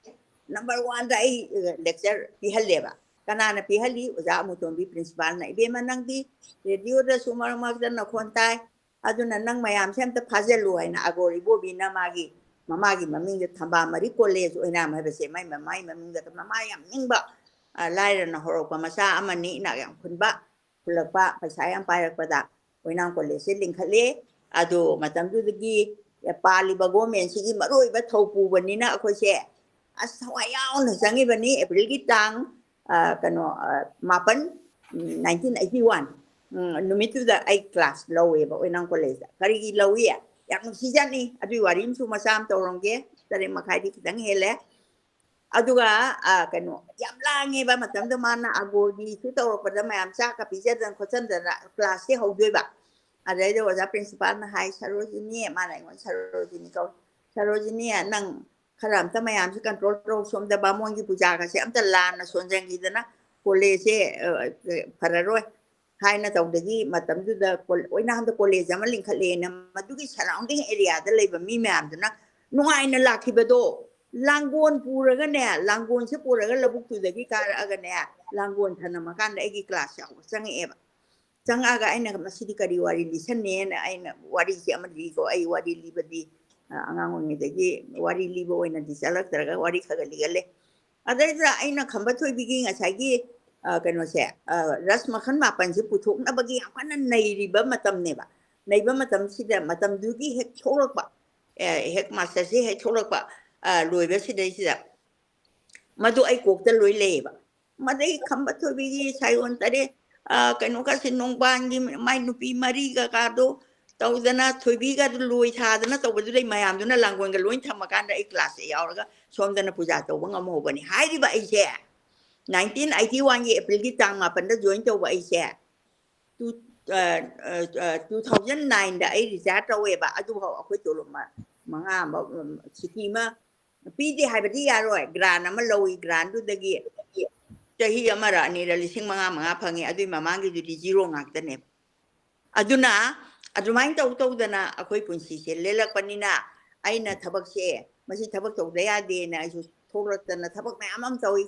number one ꯗ ꯑꯩ lecture ꯄꯤꯍꯜꯂꯦꯕ꯫ ꯀꯅꯥꯅ ꯄꯤꯍꯜꯂꯤ? ꯑꯣꯖꯥ ꯑꯃꯨꯇꯣꯝꯕꯤ principal ꯅ꯫ "ꯏꯕꯦꯝꯃ, ꯅꯪꯗꯤ radio ꯗꯁꯨ ꯃꯔꯛ ꯃꯔꯛꯇ ꯅꯈꯣꯟ ꯇꯥꯏ, ꯑꯗꯨꯅ ꯅꯪ ꯃꯌꯥꯝꯁꯦ ꯑꯝꯇ ꯐꯥꯖꯤꯜꯂꯨ" ꯍꯥꯏꯅ ꯑꯒꯣꯔ ꯏꯕꯣꯕꯤꯅ ꯃꯥꯒꯤ, ꯃꯃꯥꯒꯤ ꯃꯃꯤꯡꯗ ꯊꯝꯕꯥꯜ ꯃꯔꯤ ꯀꯣꯂꯦꯖ ꯑꯣꯏꯅꯥꯝ ꯍꯥꯏꯕꯁꯦ ꯃꯥꯏ ꯃꯃꯥꯏ ꯃꯃꯤꯡꯗ ꯃꯃꯥ ꯌꯥꯝ ꯅꯤꯡꯕ, ꯑ, ꯂꯥꯏꯔꯅ ꯍꯧꯔꯛꯄ ꯃꯆꯥ ꯑꯃꯅꯤ, ꯏꯅꯥꯛ ꯌꯥꯝ ꯈꯨꯟꯕ, ꯈꯨꯜꯂꯛꯄ, ꯄꯩꯁꯥ ꯌꯥꯝ ꯄꯥꯏꯔꯛꯄꯗ ꯑꯣꯏꯅꯥꯝ ꯀꯣꯂꯦꯖꯁꯦ ꯂꯤꯡꯈꯠꯂꯦ꯫ ꯑꯗꯨ ꯃꯇꯝꯗꯨꯗꯒꯤ ꯄꯥꯜꯂꯤꯕ government ꯁꯤꯒꯤ ꯃꯔꯨ ꯑꯣꯏꯕ ꯊꯧ ꯄꯨꯕꯅꯤꯅ ꯑꯩꯈꯣꯏꯁꯦ ꯑꯁ ꯊꯋꯥꯏ ꯌꯥꯎꯅ ꯆꯪꯉꯤꯕꯅꯤ꯫ ꯑꯦꯄ꯭ꯔꯤꯜꯒꯤ ꯇꯥꯡ, ꯑ, ꯀꯩꯅꯣ, ꯑ, ꯃꯥꯄꯟ, ꯎꯝ, nineteen eighty one, ꯎꯝ, ꯅꯨꯃꯤꯠꯇꯨꯗ ꯑꯩ class ꯂꯧꯋꯦꯕ ꯑꯣꯏꯅꯥꯝ ꯀꯣꯂꯦꯖꯇ꯫ ꯀꯔꯤꯒꯤ ꯂꯧꯏ? ꯌꯥꯝ ꯅꯨꯡꯁꯤꯖꯥꯠꯅꯤ꯫ ꯑꯗꯨꯒꯤ ꯋꯥꯔꯤ ꯑꯃꯁꯨ ꯃꯆꯥ ꯑꯃ ꯇꯧꯔꯝꯒꯦ꯫ ꯇꯔꯦꯠ ꯃꯈꯥꯏꯗꯤ ꯈꯤꯇꯪ ꯍꯦꯜꯂꯦ꯫ ꯑꯗꯨꯒ, ꯑ, ꯀꯩꯅꯣ, ꯌꯥꯝ ꯂꯥꯡꯉꯦꯕ ꯃꯇꯝꯗꯣ꯫ ꯃꯥꯅ ꯑꯒꯣꯔꯒꯤꯁꯨ ꯇꯧꯔꯛꯄꯗ ꯃꯌꯥꯝ ꯆꯥꯛꯀ ꯄꯤꯖꯗꯅ ꯈꯣꯠꯆꯟꯗꯅ class ꯁꯦ ꯍꯧꯗꯣꯏꯕ꯫ ꯑꯗꯩꯗ ꯑꯣꯖꯥ principal ꯅ ꯍꯥꯏ, "ꯁꯔꯣꯖꯤꯅꯤ", ꯃꯥꯅ ꯑꯩꯉꯣꯟꯗ ꯁꯔꯣꯖꯤꯅꯤ ꯀꯧꯏ, "ꯁꯔꯣꯖꯤꯅꯤ, ꯅꯪ ꯈꯔ ꯑꯝꯇ ꯃꯌꯥꯝꯁꯦ control ꯇꯧ, ꯁꯣꯝꯗ ꯕꯥꯃꯣꯟꯒꯤ ꯄꯨꯖꯥꯒꯁꯦ ꯑꯝꯇ ꯂꯥꯟꯅ ꯁꯣꯟꯖꯟꯈꯤꯗꯅ ꯀꯣꯂꯦꯖꯁꯦ, ꯑ, ꯐꯔꯔꯣꯏ" ꯍꯥꯏꯅ ꯇꯧꯗꯒꯤ ꯃꯇꯝꯗꯨꯗ ꯀꯣ-, ꯑꯣꯏꯅꯥꯝꯗ ꯀꯣꯂꯦꯖ ꯑꯃ ꯂꯤꯡꯈꯠꯂꯦꯅ ꯃꯗꯨꯒꯤ surrounding area ꯗ ꯂꯩꯕ ꯃꯤ ꯃꯌꯥꯝꯗꯨꯅ ꯅꯨꯡꯉꯥꯏꯅ ꯂꯥꯛꯈꯤꯕꯗꯣ, ꯂꯥꯡꯒꯣꯜ ꯄꯨꯔꯒꯅꯦ, ꯂꯥꯡꯒꯣꯜꯁꯦ ꯄꯨꯔꯒ ꯂꯧꯕꯨꯛꯇꯨꯗꯒꯤ ꯀꯥꯔꯛꯑꯒꯅꯦ, ꯂꯥꯡꯒꯣꯜ ꯊꯅꯝꯃꯀꯥꯟꯗ ꯑꯩꯒꯤ class ꯌꯥꯎꯕ ꯆꯪꯉꯛꯑꯦꯕ꯫ ꯆꯪꯉꯛꯑꯒ ꯑꯩꯅ ꯃꯁꯤꯗꯤ ꯀꯔꯤ ꯋꯥꯔꯤ ꯂꯤꯁꯟꯅꯦꯅ ꯑꯩꯅ ꯋꯥꯔꯤꯁꯦ ꯑꯃ ꯂꯤꯀꯣ꯫ ꯑꯩ ꯋꯥꯔꯤ ꯂꯤꯕꯗꯤ, ꯑ, ꯑꯉꯥꯡ ꯑꯣꯏꯔꯤꯉꯩꯗꯒꯤ ꯋꯥꯔꯤ ꯂꯤꯕ ꯑꯣꯏꯅꯗꯤ ꯆꯠꯂꯛꯇ꯭ꯔꯒ ꯋꯥꯔꯤ ꯈꯔ ꯈꯔ ꯂꯤꯒꯜꯂꯦ꯫ ꯑꯗꯩꯗ ꯑꯩꯅ ꯈꯝꯕ ꯊꯣꯏꯕꯤꯒꯤ ꯉꯁꯥꯏꯒꯤ, ꯑ, ꯀꯩꯅꯣꯁꯦ, ꯑ, ꯔꯁ ꯃꯈꯜ ꯃꯥꯄꯟꯁꯦ ꯄꯨꯊꯣꯛꯅꯕꯒꯤ ꯌꯥꯝ ꯀꯟꯅ ꯅꯩꯔꯤꯕ ꯃꯇꯝꯅꯦꯕ꯫ ꯅꯩꯕ ꯃꯇꯝꯁꯤꯗ ꯃꯇꯝꯗꯨꯒꯤ ꯍꯦꯛ ꯊꯣꯛꯂꯛꯄ, ꯑ, ꯍꯦꯛ master ꯁꯦ ꯍꯦꯛ ꯊꯣꯛꯂꯛꯄ, ꯑ, ꯂꯣꯏꯕꯁꯤꯗꯩꯁꯤꯗ ꯃꯗꯨ ꯑꯩ ꯀꯣꯛꯇ ꯂꯣꯏ ꯂꯩꯌꯦꯕ꯫ ꯃꯗꯩ ꯈꯝꯕ ꯊꯣꯏꯕꯤꯒꯤ ꯁꯥꯌꯣꯟ ꯇꯔꯦꯠ, ꯑ, ꯀꯩꯅꯣꯒꯁꯦ, ꯅꯣꯡꯕꯥꯟꯒꯤ ꯃꯥꯏ ꯅꯨꯄꯤ ꯃꯔꯤꯒ ꯀꯥꯗꯣ ꯇꯧꯗꯅ, ꯊꯣꯏꯕꯤꯒꯗꯨ ꯂꯣꯏ ꯊꯥꯗꯅ ꯇꯧꯕꯗꯨꯗꯩ ꯃꯌꯥꯝꯗꯨꯅ ꯂꯥꯡꯒꯣꯜꯒ ꯂꯣꯏ ꯊꯝꯃꯀꯥꯟꯗ ꯑꯩ class ꯁꯦ ꯌꯥꯎꯔꯒ ꯁꯣꯝꯗꯅ ꯄꯨꯖꯥ ꯇꯧꯕ ꯉꯝꯍꯧꯕꯅꯤ꯫ ꯍꯥꯏꯔꯤꯕ ꯑꯩꯁꯦ nineteen eighty one ꯒꯤ ꯑꯦꯄ꯭ꯔꯤꯜꯒꯤ ꯇꯥꯡ ꯃꯥꯄꯟꯗ join ꯇꯧꯕ ꯑꯩꯁꯦ, two, ꯑ, ꯑ, ꯑ, two thousand nine ꯗ ꯑꯩ retire ꯇꯧꯋꯦꯕ꯫ ꯑꯗꯨꯐꯥꯎ ꯑꯩꯈꯣꯏ ꯇꯣꯂꯣꯞ ꯃ-, ꯃꯉꯥ ꯑꯃ, ꯎꯝ, ꯁꯤꯀꯤ ꯑꯃ ꯄꯤꯗꯦ ꯍꯥꯏꯕꯗꯤ ꯌꯥꯔꯣꯏ꯫ Grant ꯑꯃ ꯂꯧꯏ, grant ꯗꯨꯗꯒꯤ ꯆꯍꯤ ꯑꯃꯔ ꯑꯅꯤꯔ ꯂꯤꯁꯤꯡ ꯃꯉꯥ ꯃꯉꯥ ꯐꯪꯉꯤ꯫ ꯑꯗꯨꯏ ꯃꯃꯥꯡꯒꯤꯗꯨꯗꯤ zero ꯉꯥꯛꯇꯅꯦꯕ꯫ ꯑꯗꯨꯅ ꯑꯗꯨꯃꯥꯏꯅ ꯇꯧ ꯇꯧꯗꯅ ꯑꯩꯈꯣꯏ ꯄꯨꯟꯁꯤꯁꯦ ꯂꯦꯜꯂꯛꯄꯅꯤꯅ, ꯑꯩꯅ ꯊꯕꯛꯁꯦ, ꯃꯁꯤ ꯊꯕꯛ ꯇꯧꯗ ꯌꯥꯗꯦꯅ ꯑꯩꯁꯨ ꯊꯣꯛꯂꯛꯇꯅ ꯊꯕꯛ ꯃꯌꯥꯝ ꯑꯃ ꯇꯧꯏ꯫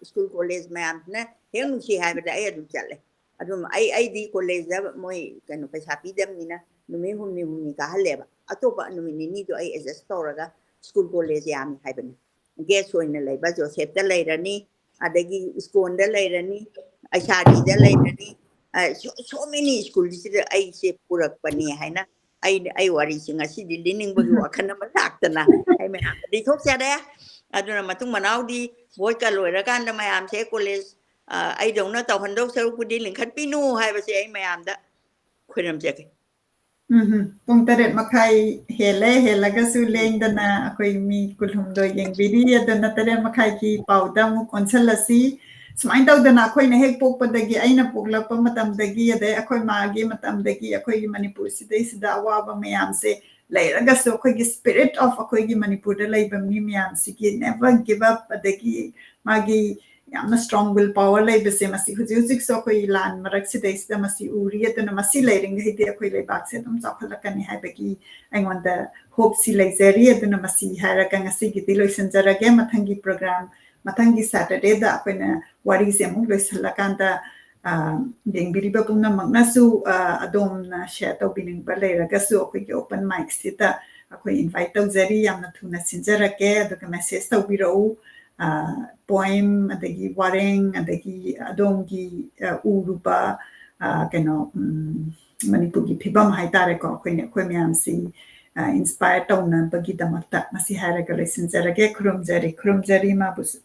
ꯁ꯭ꯀꯨꯜ ꯀꯣꯂꯦꯖ ꯃꯌꯥꯝꯁꯤꯅ ꯍꯦꯛ ꯅꯨꯡꯁꯤ ꯍꯥꯏꯕꯗ ꯑꯩ ꯑꯗꯨꯝ ꯆꯠꯂꯦ꯫ ꯑꯗꯨꯝ ꯑꯩ, ꯑꯩꯗꯤ ꯀꯣꯂꯦꯖꯇ ꯃꯣꯏ ꯀꯩꯅꯣ ꯄꯩꯁꯥ ꯄꯤꯗꯕꯅꯤꯅ ꯅꯨꯃꯤꯠ ꯍꯨꯝꯅꯤ ꯍꯨꯝꯅꯤ ꯀꯥꯍꯜꯂꯦꯕ꯫ ꯑꯇꯣꯞꯄ ꯅꯨꯃꯤꯠ ꯅꯤꯅꯤꯗꯣ ꯑꯩ ꯑꯦꯗꯖꯁ ꯇꯧꯔꯒ ꯁ꯭ꯀꯨꯜ ꯀꯣꯂꯦꯖ ꯌꯥꯝꯃꯤ ꯍꯥꯏꯕꯅꯤ꯫ ꯒꯦꯁ ꯑꯣꯏꯅ ꯂꯩꯕ ꯖꯣꯁꯦꯐꯇ ꯂꯩꯔꯅꯤ, ꯑꯗꯒꯤ ꯏꯁꯀꯣꯟꯗ ꯂꯩꯔꯅꯤ, ꯑꯩꯁꯥꯔꯤꯗ ꯂꯩꯔꯅꯤ꯫ ꯑ, so, so many ꯁ꯭ꯀꯨꯜꯁꯤꯗ ꯑꯩꯁꯦ ꯄꯨꯔꯛꯄꯅꯤ ꯍꯥꯏꯅ ꯑꯩ, ꯑꯩ ꯋꯥꯔꯤꯁꯤ ꯉꯁꯤꯗꯤ ꯂꯤꯅꯤꯡꯕꯒꯤ ꯋꯥꯈꯜ ꯑꯃ ꯂꯥꯛꯇꯅ ꯑꯩ ꯃꯌꯥꯝꯗ ꯂꯤꯊꯣꯛꯆꯔꯦ꯫ ꯑꯗꯨꯅ ꯃꯇꯨꯡ ꯃꯅꯥꯎꯗꯤ ꯕꯣꯏꯀ ꯂꯣꯏꯔꯀꯥꯟꯗ ꯃꯌꯥꯝꯁꯦ ꯀꯣꯂꯦꯖ, ꯑ, ꯑꯩꯗꯧꯅ ꯇꯧꯍꯟꯗꯧ ꯁꯔꯨꯛꯄꯨꯗꯤ ꯂꯤꯡꯈꯠꯄꯤꯅꯨ ꯍꯥꯏꯕꯁꯦ ꯑꯩ ꯃꯌꯥꯝꯗ ꯈꯣꯏꯔꯝꯖꯒꯦ꯫ ꯎꯝ, ꯄꯨꯡ ꯇꯔꯦꯠ ꯃꯈꯥꯏ ꯍꯦꯜꯂꯦ꯫ ꯍꯦꯜꯂꯒꯁꯨ ꯂꯦꯡꯗꯅ ꯑꯩꯈꯣꯏ ꯃꯤ ꯀꯨꯟꯍꯨꯝꯗꯣꯏ ꯌꯦꯡꯕꯤꯔꯤ꯫ ꯑꯗꯨꯅ ꯇꯔꯦꯠ ꯃꯈꯥꯏꯒꯤ ꯄꯥꯎꯗ ꯑꯃꯨꯛ ꯑꯣꯟꯁꯤꯜꯂꯁꯤ꯫ ꯁꯨꯃꯥꯏꯅ ꯇꯧꯗꯅ ꯑꯩꯈꯣꯏꯅ ꯍꯦꯛ ꯄꯣꯛꯄꯗꯒꯤ, ꯑꯩꯅ ꯄꯣꯛꯂꯛꯄ ꯃꯇꯝꯗꯒꯤ, ꯑꯗꯩ ꯑꯩꯈꯣꯏ ꯃꯥꯒꯤ ꯃꯇꯝꯗꯒꯤ ꯑꯩꯈꯣꯏꯒꯤ ꯃꯅꯤꯄꯨꯔꯁꯤꯗꯩꯁꯤꯗ ꯑꯋꯥꯕ ꯃꯌꯥꯝꯁꯦ ꯂꯩꯔꯒꯁꯨ, ꯑꯩꯈꯣꯏꯒꯤ spirit of ꯑꯩꯈꯣꯏꯒꯤ ꯃꯅꯤꯄꯨꯔꯗ ꯂꯩꯕ ꯃꯤ ꯃꯌꯥꯝꯁꯤꯒꯤ never give up, ꯑꯗꯒꯤ ꯃꯥꯒꯤ ꯌꯥꯝꯅ strong will power ꯂꯩꯕꯁꯦ, ꯃꯁꯤ ꯍꯧꯖꯤꯛ ꯍꯧꯖꯤꯛꯁꯨ ꯑꯩꯈꯣꯏ ꯂꯥꯟ ꯃꯔꯛꯁꯤꯗꯩꯁꯤꯗ ꯃꯁꯤ ꯎꯔꯤ꯫ ꯑꯗꯨꯅ ꯃꯁꯤ ꯂꯩꯔꯤꯉꯩꯗꯤ ꯑꯩꯈꯣꯏ ꯂꯩꯕꯥꯛꯁꯦ ꯑꯗꯨꯝ ꯆꯥꯎꯈꯠꯂꯛꯀꯅꯤ ꯍꯥꯏꯕꯒꯤ ꯑꯩꯉꯣꯟꯗ hopeꯁꯤ ꯂꯩꯖꯔꯤ꯫ ꯑꯗꯨꯅ ꯃꯁꯤ ꯍꯥꯏꯔꯒ ꯉꯁꯤꯒꯤꯗꯤ ꯂꯣꯏꯁꯤꯟꯖꯔꯒꯦ꯫ ꯃꯊꯪꯒꯤ program, ꯃꯊꯪꯒꯤ Saturdayꯗ ꯑꯩꯈꯣꯏꯅ ꯋꯥꯔꯤꯁꯦ ꯑꯃꯨꯛ ꯂꯣꯏꯁꯤꯜꯂꯀꯥꯟꯗ, ꯑ, ꯌꯦꯡꯕꯤꯔꯤꯕ ꯄꯨꯝꯅꯃꯛꯅꯁꯨ, ꯑ, ꯑꯗꯣꯝꯅ share ꯇꯧꯕꯤꯅꯤꯡꯕ ꯂꯩꯔꯒꯁꯨ ꯑꯩꯈꯣꯏꯒꯤ open micꯁꯤꯗ ꯑꯩꯈꯣꯏ invite ꯇꯧꯖꯔꯤ꯫ ꯌꯥꯝꯅ ꯊꯨꯅ ꯁꯤꯟꯖꯔꯛꯀꯦ꯫ ꯑꯗꯨꯒ message ꯇꯧꯕꯤꯔꯛꯎ꯫ ꯑ, poem, ꯑꯗꯒꯤ ꯋꯥꯔꯦꯡ, ꯑꯗꯒꯤ ꯑꯗꯣꯝꯒꯤ, ꯑ, ꯎꯔꯨꯕ, ꯑ, ꯀꯩꯅꯣ, ꯎꯝ, ꯃꯅꯤꯄꯨꯔꯒꯤ ꯐꯤꯕꯝ ꯍꯥꯏꯇꯥꯔꯦꯀꯣ, ꯑꯩꯈꯣꯏꯅ, ꯑꯩꯈꯣꯏ ꯃꯌꯥꯝꯁꯤ, ꯑ, inspire ꯇꯧꯅꯕꯒꯤꯗꯃꯛꯇ꯫ ꯃꯁꯤ ꯍꯥꯏꯔꯒ ꯂꯣꯏꯁꯤꯟꯖꯔꯒꯦ꯫ ꯈꯨꯔꯨꯝꯖꯔꯤ, ꯈꯨꯔꯨꯝꯖꯔꯤ ꯏꯃꯥꯕꯨꯁꯨ꯫